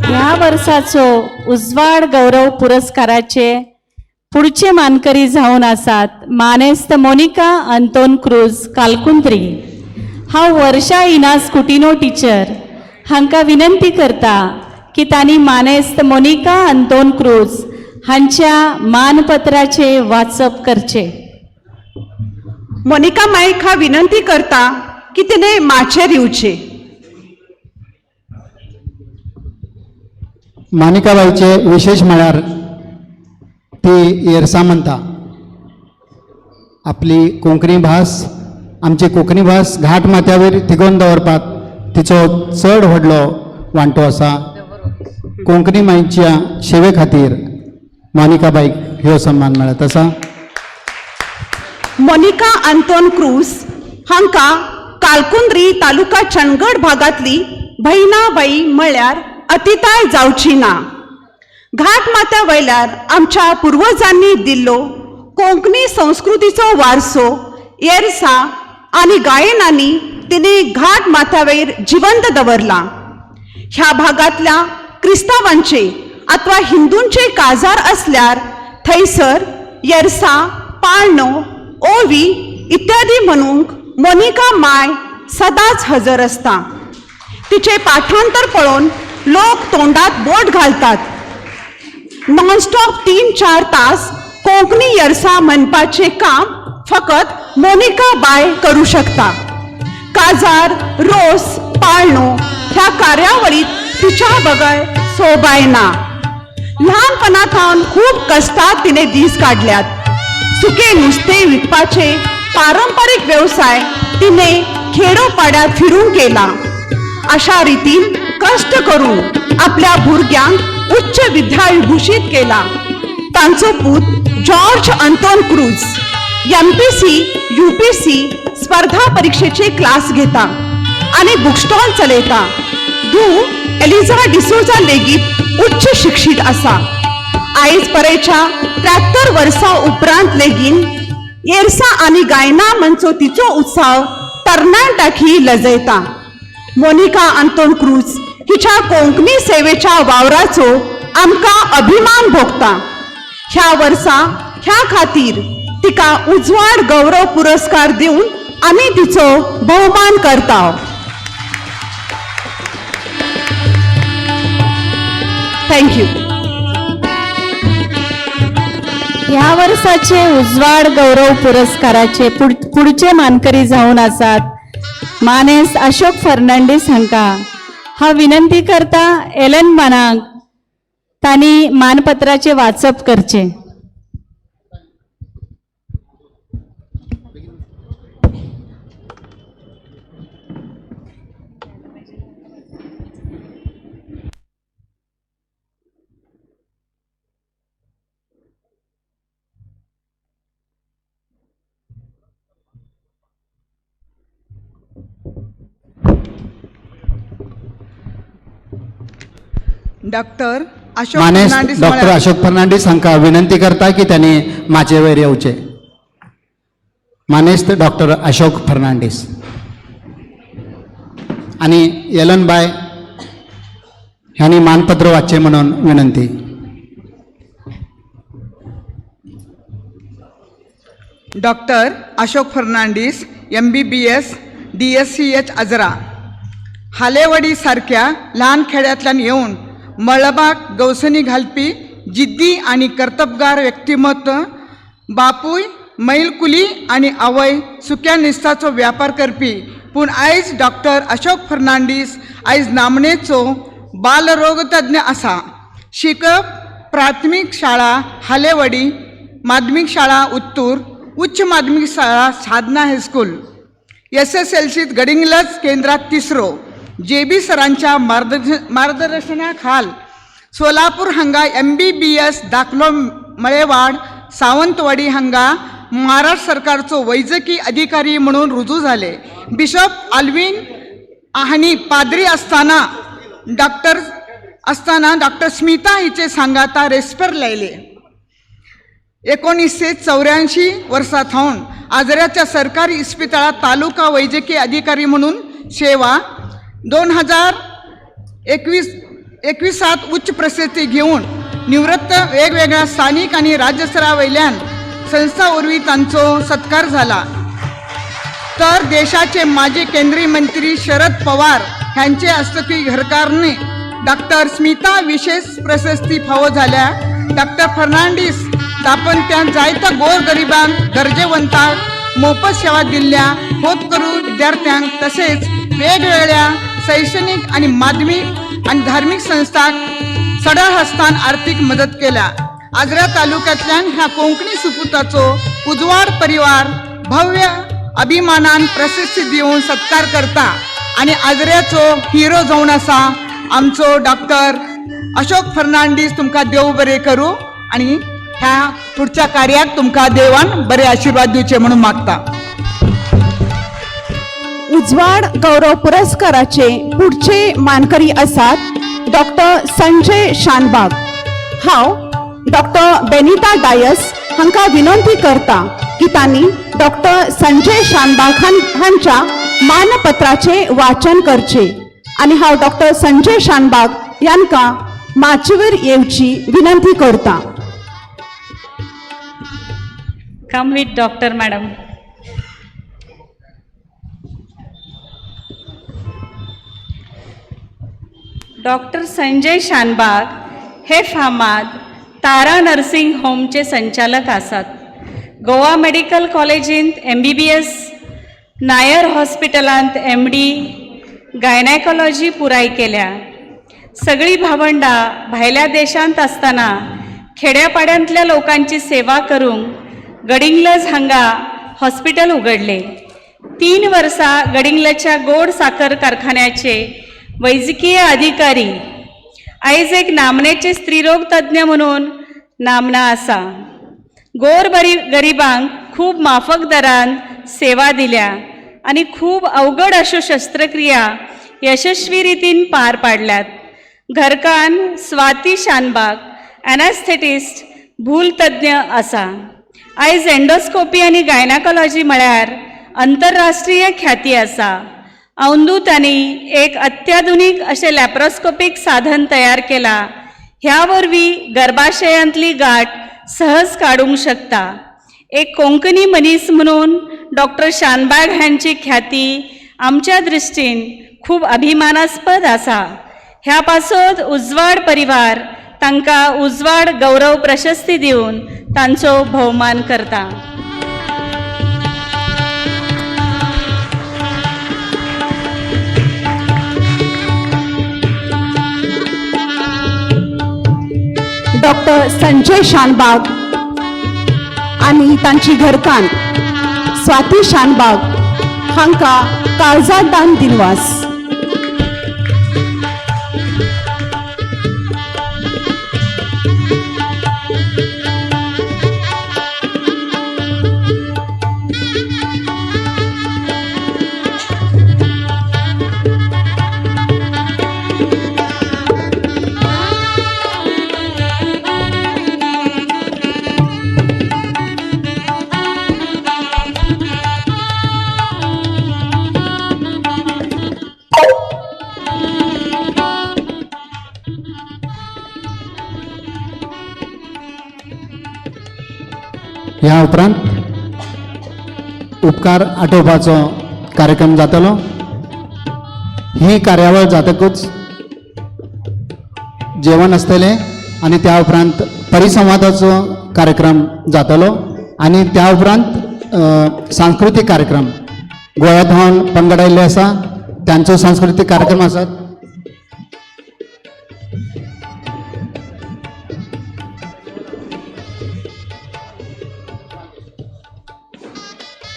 ह्या वर्साचो उजवाड गौरव पुरस्काराचे पुढचे मानकरी जावन आसात मानेस्त मोनिका अंतोन क्रूज कालकुंद्री. हांव वर्षा इनास कुटिनो टिचर हांकां विनंती करता की तांणी मानेस्त मोनिका अंतोन क्रूज हांच्या मानपत्राचे वाचप करचे. मोनिका माईक हा विनंती करता की तिने माचेर येवचे. मानिकाबाईचे विशेष म्हळ्यार ती येरसा म्हणटा. आपली कोंकणी भास, आमची कोंकणी भास घाट माथ्यावयर तिगोवन दवरपाक तिचो चड व्हडलो वांटो आसा. कोंकणी मांयच्या सेवे खातीर मोनिकाबाईक ह्यो सन्मान मेळत आसा. मोनिका अंतोन क्रूज हांकां कालकुंद्री तालुका चंदगड भागांतली भैनाबाई म्हळ्यार अतिताय जावची ना. घाट माथ्या वयल्यार आमच्या पुर्वजांनी दिल्लो कोंकणी संस्कृतीचो वारसो येरसा आनी गायनांनी तिने घाट माथ्यावयर जिवंत दवरला. ह्या भागांतल्या क्रिस्तांवांचे अथवा हिंदूंचे काजार असल्यार थंयसर येरसा, पाळणो, ओवी इत्यादी म्हणूंक मोनिका माय सदांच हजर आसता. तिचे पाठांतर पळोवन लोक तोंडात बोट घालतात. नॉनस्टॉप 3-4 तास कोंकणी येरसा म्हणपाचें काम फकत मोनिका बाय करूं शकता. काजार, रोस, पाळणो ह्या कार्यावळीत तिच्या बगर सोबाय ना. ल्हानपणा थावन खूब कश्टात तिने दीस काडल्यात. सुके नुस्तें विकपाचे पारंपारीक वेवसाय तिने खेडोपाड्यात फिरून केला. अशा रितीन कश्ट करून आपल्या भुरग्यांक उच्च विद्या विभूषित केला. तांचो पूत George Anton Cruz MPC UPSC स्पर्धा परीक्षेचे क्लास घेता आनी बुकस्टॉल चलयता. धूव एलिझा डिसोजा लेगीत उच्च शिक्षीत आसा. आयज परेच्या 73 वर्सां उपरांत लेगीन येरसा आनी गायना म्हणचो तिचो उत्साह तरणाट्याकय लजयता. मोनिका अंतोन क्रूज हिच्या कोंकणी सेवेच्या वावराचो आमकां अभिमान भोगता. ह्या वर्सा ह्या खातीर तिका उजवाड गौरव पुरस्कार दिवन आमी तिचो भोवमान करता. Thank you. ह्या वर्साचे उजवाड गौरव पुरस्काराचे पुढचे मानकरी जावन आसात मानेस्त अशोक फर्नांडीस हांकां हांव विनंती करता एलन मानाक तांणी मानपत्राचे वाचप करचें. डॉक्टर अशोक मानेस्त फर्नांडीस डॉक्टर म्हळ्यार अशोक फर्नांडीस हांकां विनंती करता की त्यांनी माचयेवयर येवचें. मानेस्त डॉक्टर अशोक फर्नांडीस आनी येलन बाय ह्यांनी मानपत्र वाचचें म्हणून विनंती. Doctor Ashok Fernandes MBBS DSCH Ajara Halewadi सारक्या ल्हान खेड्यांतल्यान येवन मळबाक गवसणी घालपी जिद्दी आनी कर्तबगार व्यक्तिमत्व. बापूय मैलकुली आनी आवय सुक्या नुस्त्याचो व्यापार करपी, पूण आयज डॉक्टर अशोक फर्नांडीस आयज नामनेचो बालरोगतज्ञ आसा. शिकप प्राथमीक शाळा हालेवाडी, माध्यमीक शाळा उत्तूर, उच्च माध्यमीक शाळा साधना हायस्कूल. SSLCत गडिंग्लज केंद्रात तिसरो. जेबी सरांच्या मार्गदर्शनाखाल सोलापूर हांगा MBBS दाखलो मळेवाड सावंतवाडी हांगा महाराष्ट्र सरकारचो वैजकी अधिकारी म्हणून रुजू झाले. बिशप आल्विन हांणी पाद्री असताना डॉक्टर स्मिता हिचे सांगाता रेस्पर लायले. 1984 वर्सा थावन आजऱ्याच्या सरकारी इस्पितळात तालुका वैजकीय अधिकारी म्हणून सेवा. 2021 21त उच्च प्रसिद्धी घेऊन निवृत्त. वेगवेगळ्या स्थानिक आणि राज्यस्तरावयल्यान संस्था वरवीं तांचो सत्कार झाला. तर देशाचे माजी केंद्रीय मंत्री शरद पवार ह्यांचे हस्तुकी घरकारने डॉक्टर स्मिता विशेष प्रशस्ती फावो झाल्या. डॉक्टर फर्नांडीस दापत्यान जायत्या गोरगरिबांक, गरजेवंतांक मोफत सेवा दिल्ल्या. होतकरू विद्यार्थ्यांक तसेच वेगवेगळ्या शैक्षणिक आणि माध्यमिक आणि धार्मिक संस्थांक सडळ हस्तान आर्थिक मदत केल्या. आजरा तालुक्यातल्यान ह्या कोंकणी सुपुताचो उजवाड परिवार भव्य अभिमानान प्रशस्ती दिवन सत्कार करता आणि आजऱ्याचो हिरो जावन आसा आमचो डॉक्टर अशोक फर्नांडीस. तुमकां देव बरें करूं आणि ह्या पुढच्या कार्याक तुमकां देवान बरे आशीर्वाद दिवचे म्हणून मागता. उजवाड गौरव पुरस्काराचे पुढचे मानकरी आसात डॉक्टर संजय शानबाग. हांव डॉक्टर बेनिता डायस हांकां विनंती करता की तांणी डॉक्टर संजय शानबाग हांच्या मानपत्राचे वाचन करचे आनी हांव डॉक्टर संजय शानबाग यांकां माचयेर येवची विनंती करता. Come with doctor, madam. Doctor Sanjay Shanbhag हे फामाद तारा नर्सिंग होमचे संचालक आसात. गोवा मेडिकल कॉलेजींत MBBS, Nair हॉस्पिटलांत MD गायनॅकॉलॉजी पुराय केल्या. सगळीं भावंडां भायल्या देशांत आसतना खेड्यापाड्यांतल्या लोकांची सेवा करूंक गडिंग्लज हांगा हॉस्पिटल उगडले. 3 वर्सां गडिंग्लजच्या गोड साखर कारखान्याचे वैजकीय अधिकारी. आयज एक नामनेचे स्त्रीरोग तज्ञ म्हणून नामना आसा. गोर बरी गरिबांक खूब माफक दरान सेवा दिल्या आनी खूब अवघड अश्यो शस्त्रक्रिया यशस्वी रितीन पार पाडल्यात. घरकान्न स्वाती शानबाग एनास्थेटिस्ट भूलतज्ञ आसा. आयज एंडोस्कोपी आनी गायनाकॉलॉजी म्हळ्यार अंतरराष्ट्रीय ख्याती आसा. अंदू तांणी एक अत्याधुनीक अशें लॅप्रोस्कोपीक साधन तयार केला. ह्या वरवीं गर्भाशयांतली गांठ सहज काडूंक शकता. एक कोंकणी मनीस म्हणून डॉक्टर शानबाग हांची ख्याती आमच्या दृश्टीन खूब अभिमानास्पद आसा. ह्या पासत उजवाड परिवार तांकां उजवाड गौरव प्रशस्ती दिवन तांचो भोवमान करता. डॉक्टर संजय शानबाग आनी तांची घरकान्न स्वाती शानबाग हांकां काळजादान दिनवास. ह्या उपरांत उपकार आठोवपाचो कार्यक्रम जातलो. ही कार्यावळ जातकूच जेवण आसतलें आनी त्या उपरांत परिसंवादाचो कार्यक्रम जातलो आनी त्या उपरांत सांस्कृतीक कार्यक्रम गोंयांत धावन पंगड आयिल्ले आसा तांचो सांस्कृतीक कार्यक्रम आसात.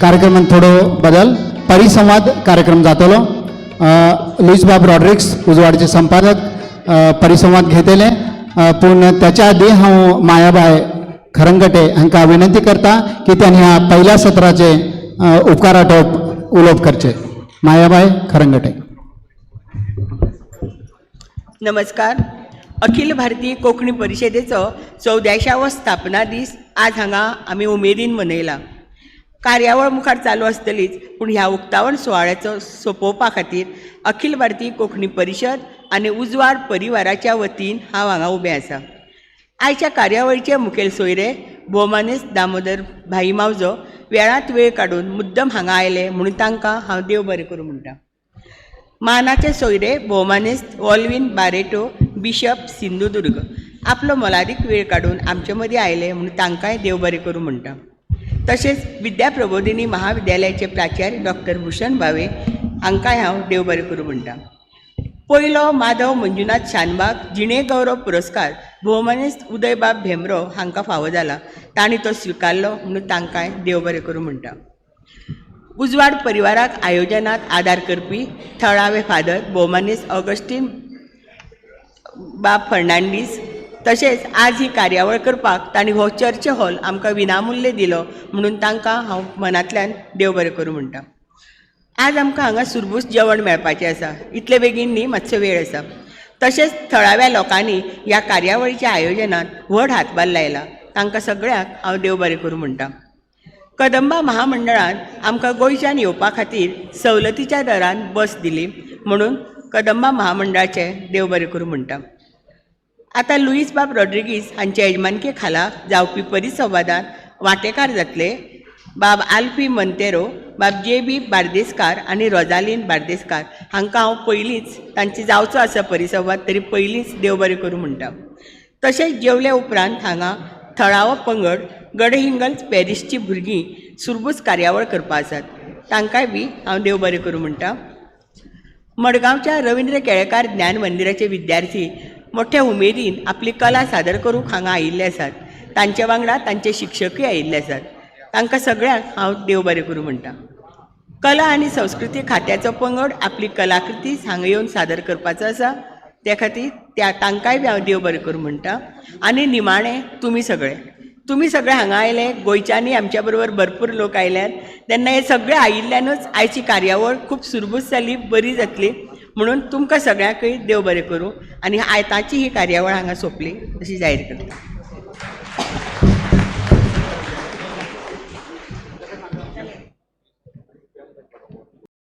कार्यक्रमात थोडो बदल, परिसंवाद कार्यक्रम जातलो. लुईस बाब रॉड्रिक्स उजवाडचे संपादक परिसंवाद घेतले, पूण त्याच्या आदी हांव मायाबाय खरंगटे हांकां विनंती करता की त्यांनी ह्या पहिल्या सत्राचे उपकार आठोवप उलोवप करचे. मायाबाय खरंगटे. नमस्कार. अखिल भारतीय कोंकणी परिशदेचो 14व्या स्थापना दीस आज हांगा आमी उमेदीन मनयला. कार्यावळ मुखार चालू आसतलीच, पूण ह्या उक्तावण सुवाळ्याचो सोंपोवपा खातीर अखिल भारतीय कोंकणी परिशद आनी उजवाड परिवाराच्या वतीन हांव हांगा उबें आसा. आयच्या कार्यावळीचे मुखेल सोयरे भोवमानेस्त दामोदर भाई मावजो वेळांत वेळ काडून मुद्दम हांगा आयले म्हणून तांकां हांव देव बरें करूं म्हणटा. मानाचे सोयरे भोवमानेस्त वॉल्वीन बारेटो बिशप सिंधुदुर्ग आपलो मोलादीक वेळ काडून आमचे मदीं आयले म्हणून तांकांय देव बरें करूं म्हणटा. तशेंच विद्या प्रबोधिनी महाविद्यालयाचे प्राचार्य डॉक्टर भूषण भावे हांकांय हांव देव बरें करूं म्हणटा. पयलो माधव मंजुनाथ शानबाग जिणे गौरव पुरस्कार भोवमानेस्त उदयबाब भेंब्रो हांकां फावो जाला, तांणी तो स्विकारलो म्हणून तांकांय देव बरें करूं म्हणटा. उजवाड परिवाराक आयोजनात आदार करपी थळावे फादर भोवमानेस्त ऑगस्टीन बाब फर्नांडीस, तशेंच आज ही कार्यावळ करपाक तांणी हो चर्च हॉल आमकां विनामुल्य दिलो म्हणून तांकां हांव मनांतल्यान देव बरें करूं म्हणटा. आज आमकां हांगा सुरबूस जेवण मेळपाचें आसा, इतले बेगीन न्ही, मातसो वेळ आसा. तशेंच थळाव्या लोकांनी ह्या कार्यावळीच्या आयोजनात व्हड हातभार लायला, तांकां सगळ्यांक हांव देव बरें करूं म्हणटा. कदंबा महामंडळान आमकां गोंयच्यान येवपा खातीर सवलतीच्या दरान बस दिली म्हणून कदंबा महामंडळाचें देव बरें करूं म्हणटा. आतां लुईस बाब रॉड्रिगीस हांच्या येजमानके खाला जावपी परिसंवादांत वांटेकार जातले बाब आल्फी मंतेरो, बाब जे बी बार्देसकार आनी रोजालीन बार्देसकार हांकां हांव पयलींच तांची जावचो आसा परिसंवाद तरी पयलींच देव बरें करूं म्हणटा. तशेंच जेवल्या उपरांत हांगा थळावो पंगड गडहिंगल्स पॅरिसची भुरगीं सुरबूस कार्यावळ करपा आसात, तांकांय बी हांव देव बरें करूं म्हणटा. मडगांवच्या रविंद्र केळेकार ज्ञान मंदिराचे विद्यार्थी मोठ्या उमेदीन आपली कला सादर करूंक हांगा आयिल्ले आसात, तांचे वांगडा तांचे शिक्षकूय आयिल्ले आसात, तांकां सगळ्यांक हांव देव बरें करूं म्हणटा. कला आनी संस्कृती खात्याचो पंगड आपली कलाकृती हांगा येवन सादर करपाचो आसा, त्या खातीर त्या तांकांय बी हांव देव बरें करूं म्हणटा. आनी निमाणें तुमी सगळे हांगा आयले, गोंयच्यांनी आमच्या बरोबर भरपूर लोक आयल्यात, तेन्ना हे सगळे आयिल्ल्यानूच आयची कार्यावळ खूब सुरबूस जाली, बरी जातली म्हणून तुमकां सगळ्यांकूय देव बरें करूं आनी आयताची ही कार्यावळ हांगा सोंपली अशी जाहीर करता.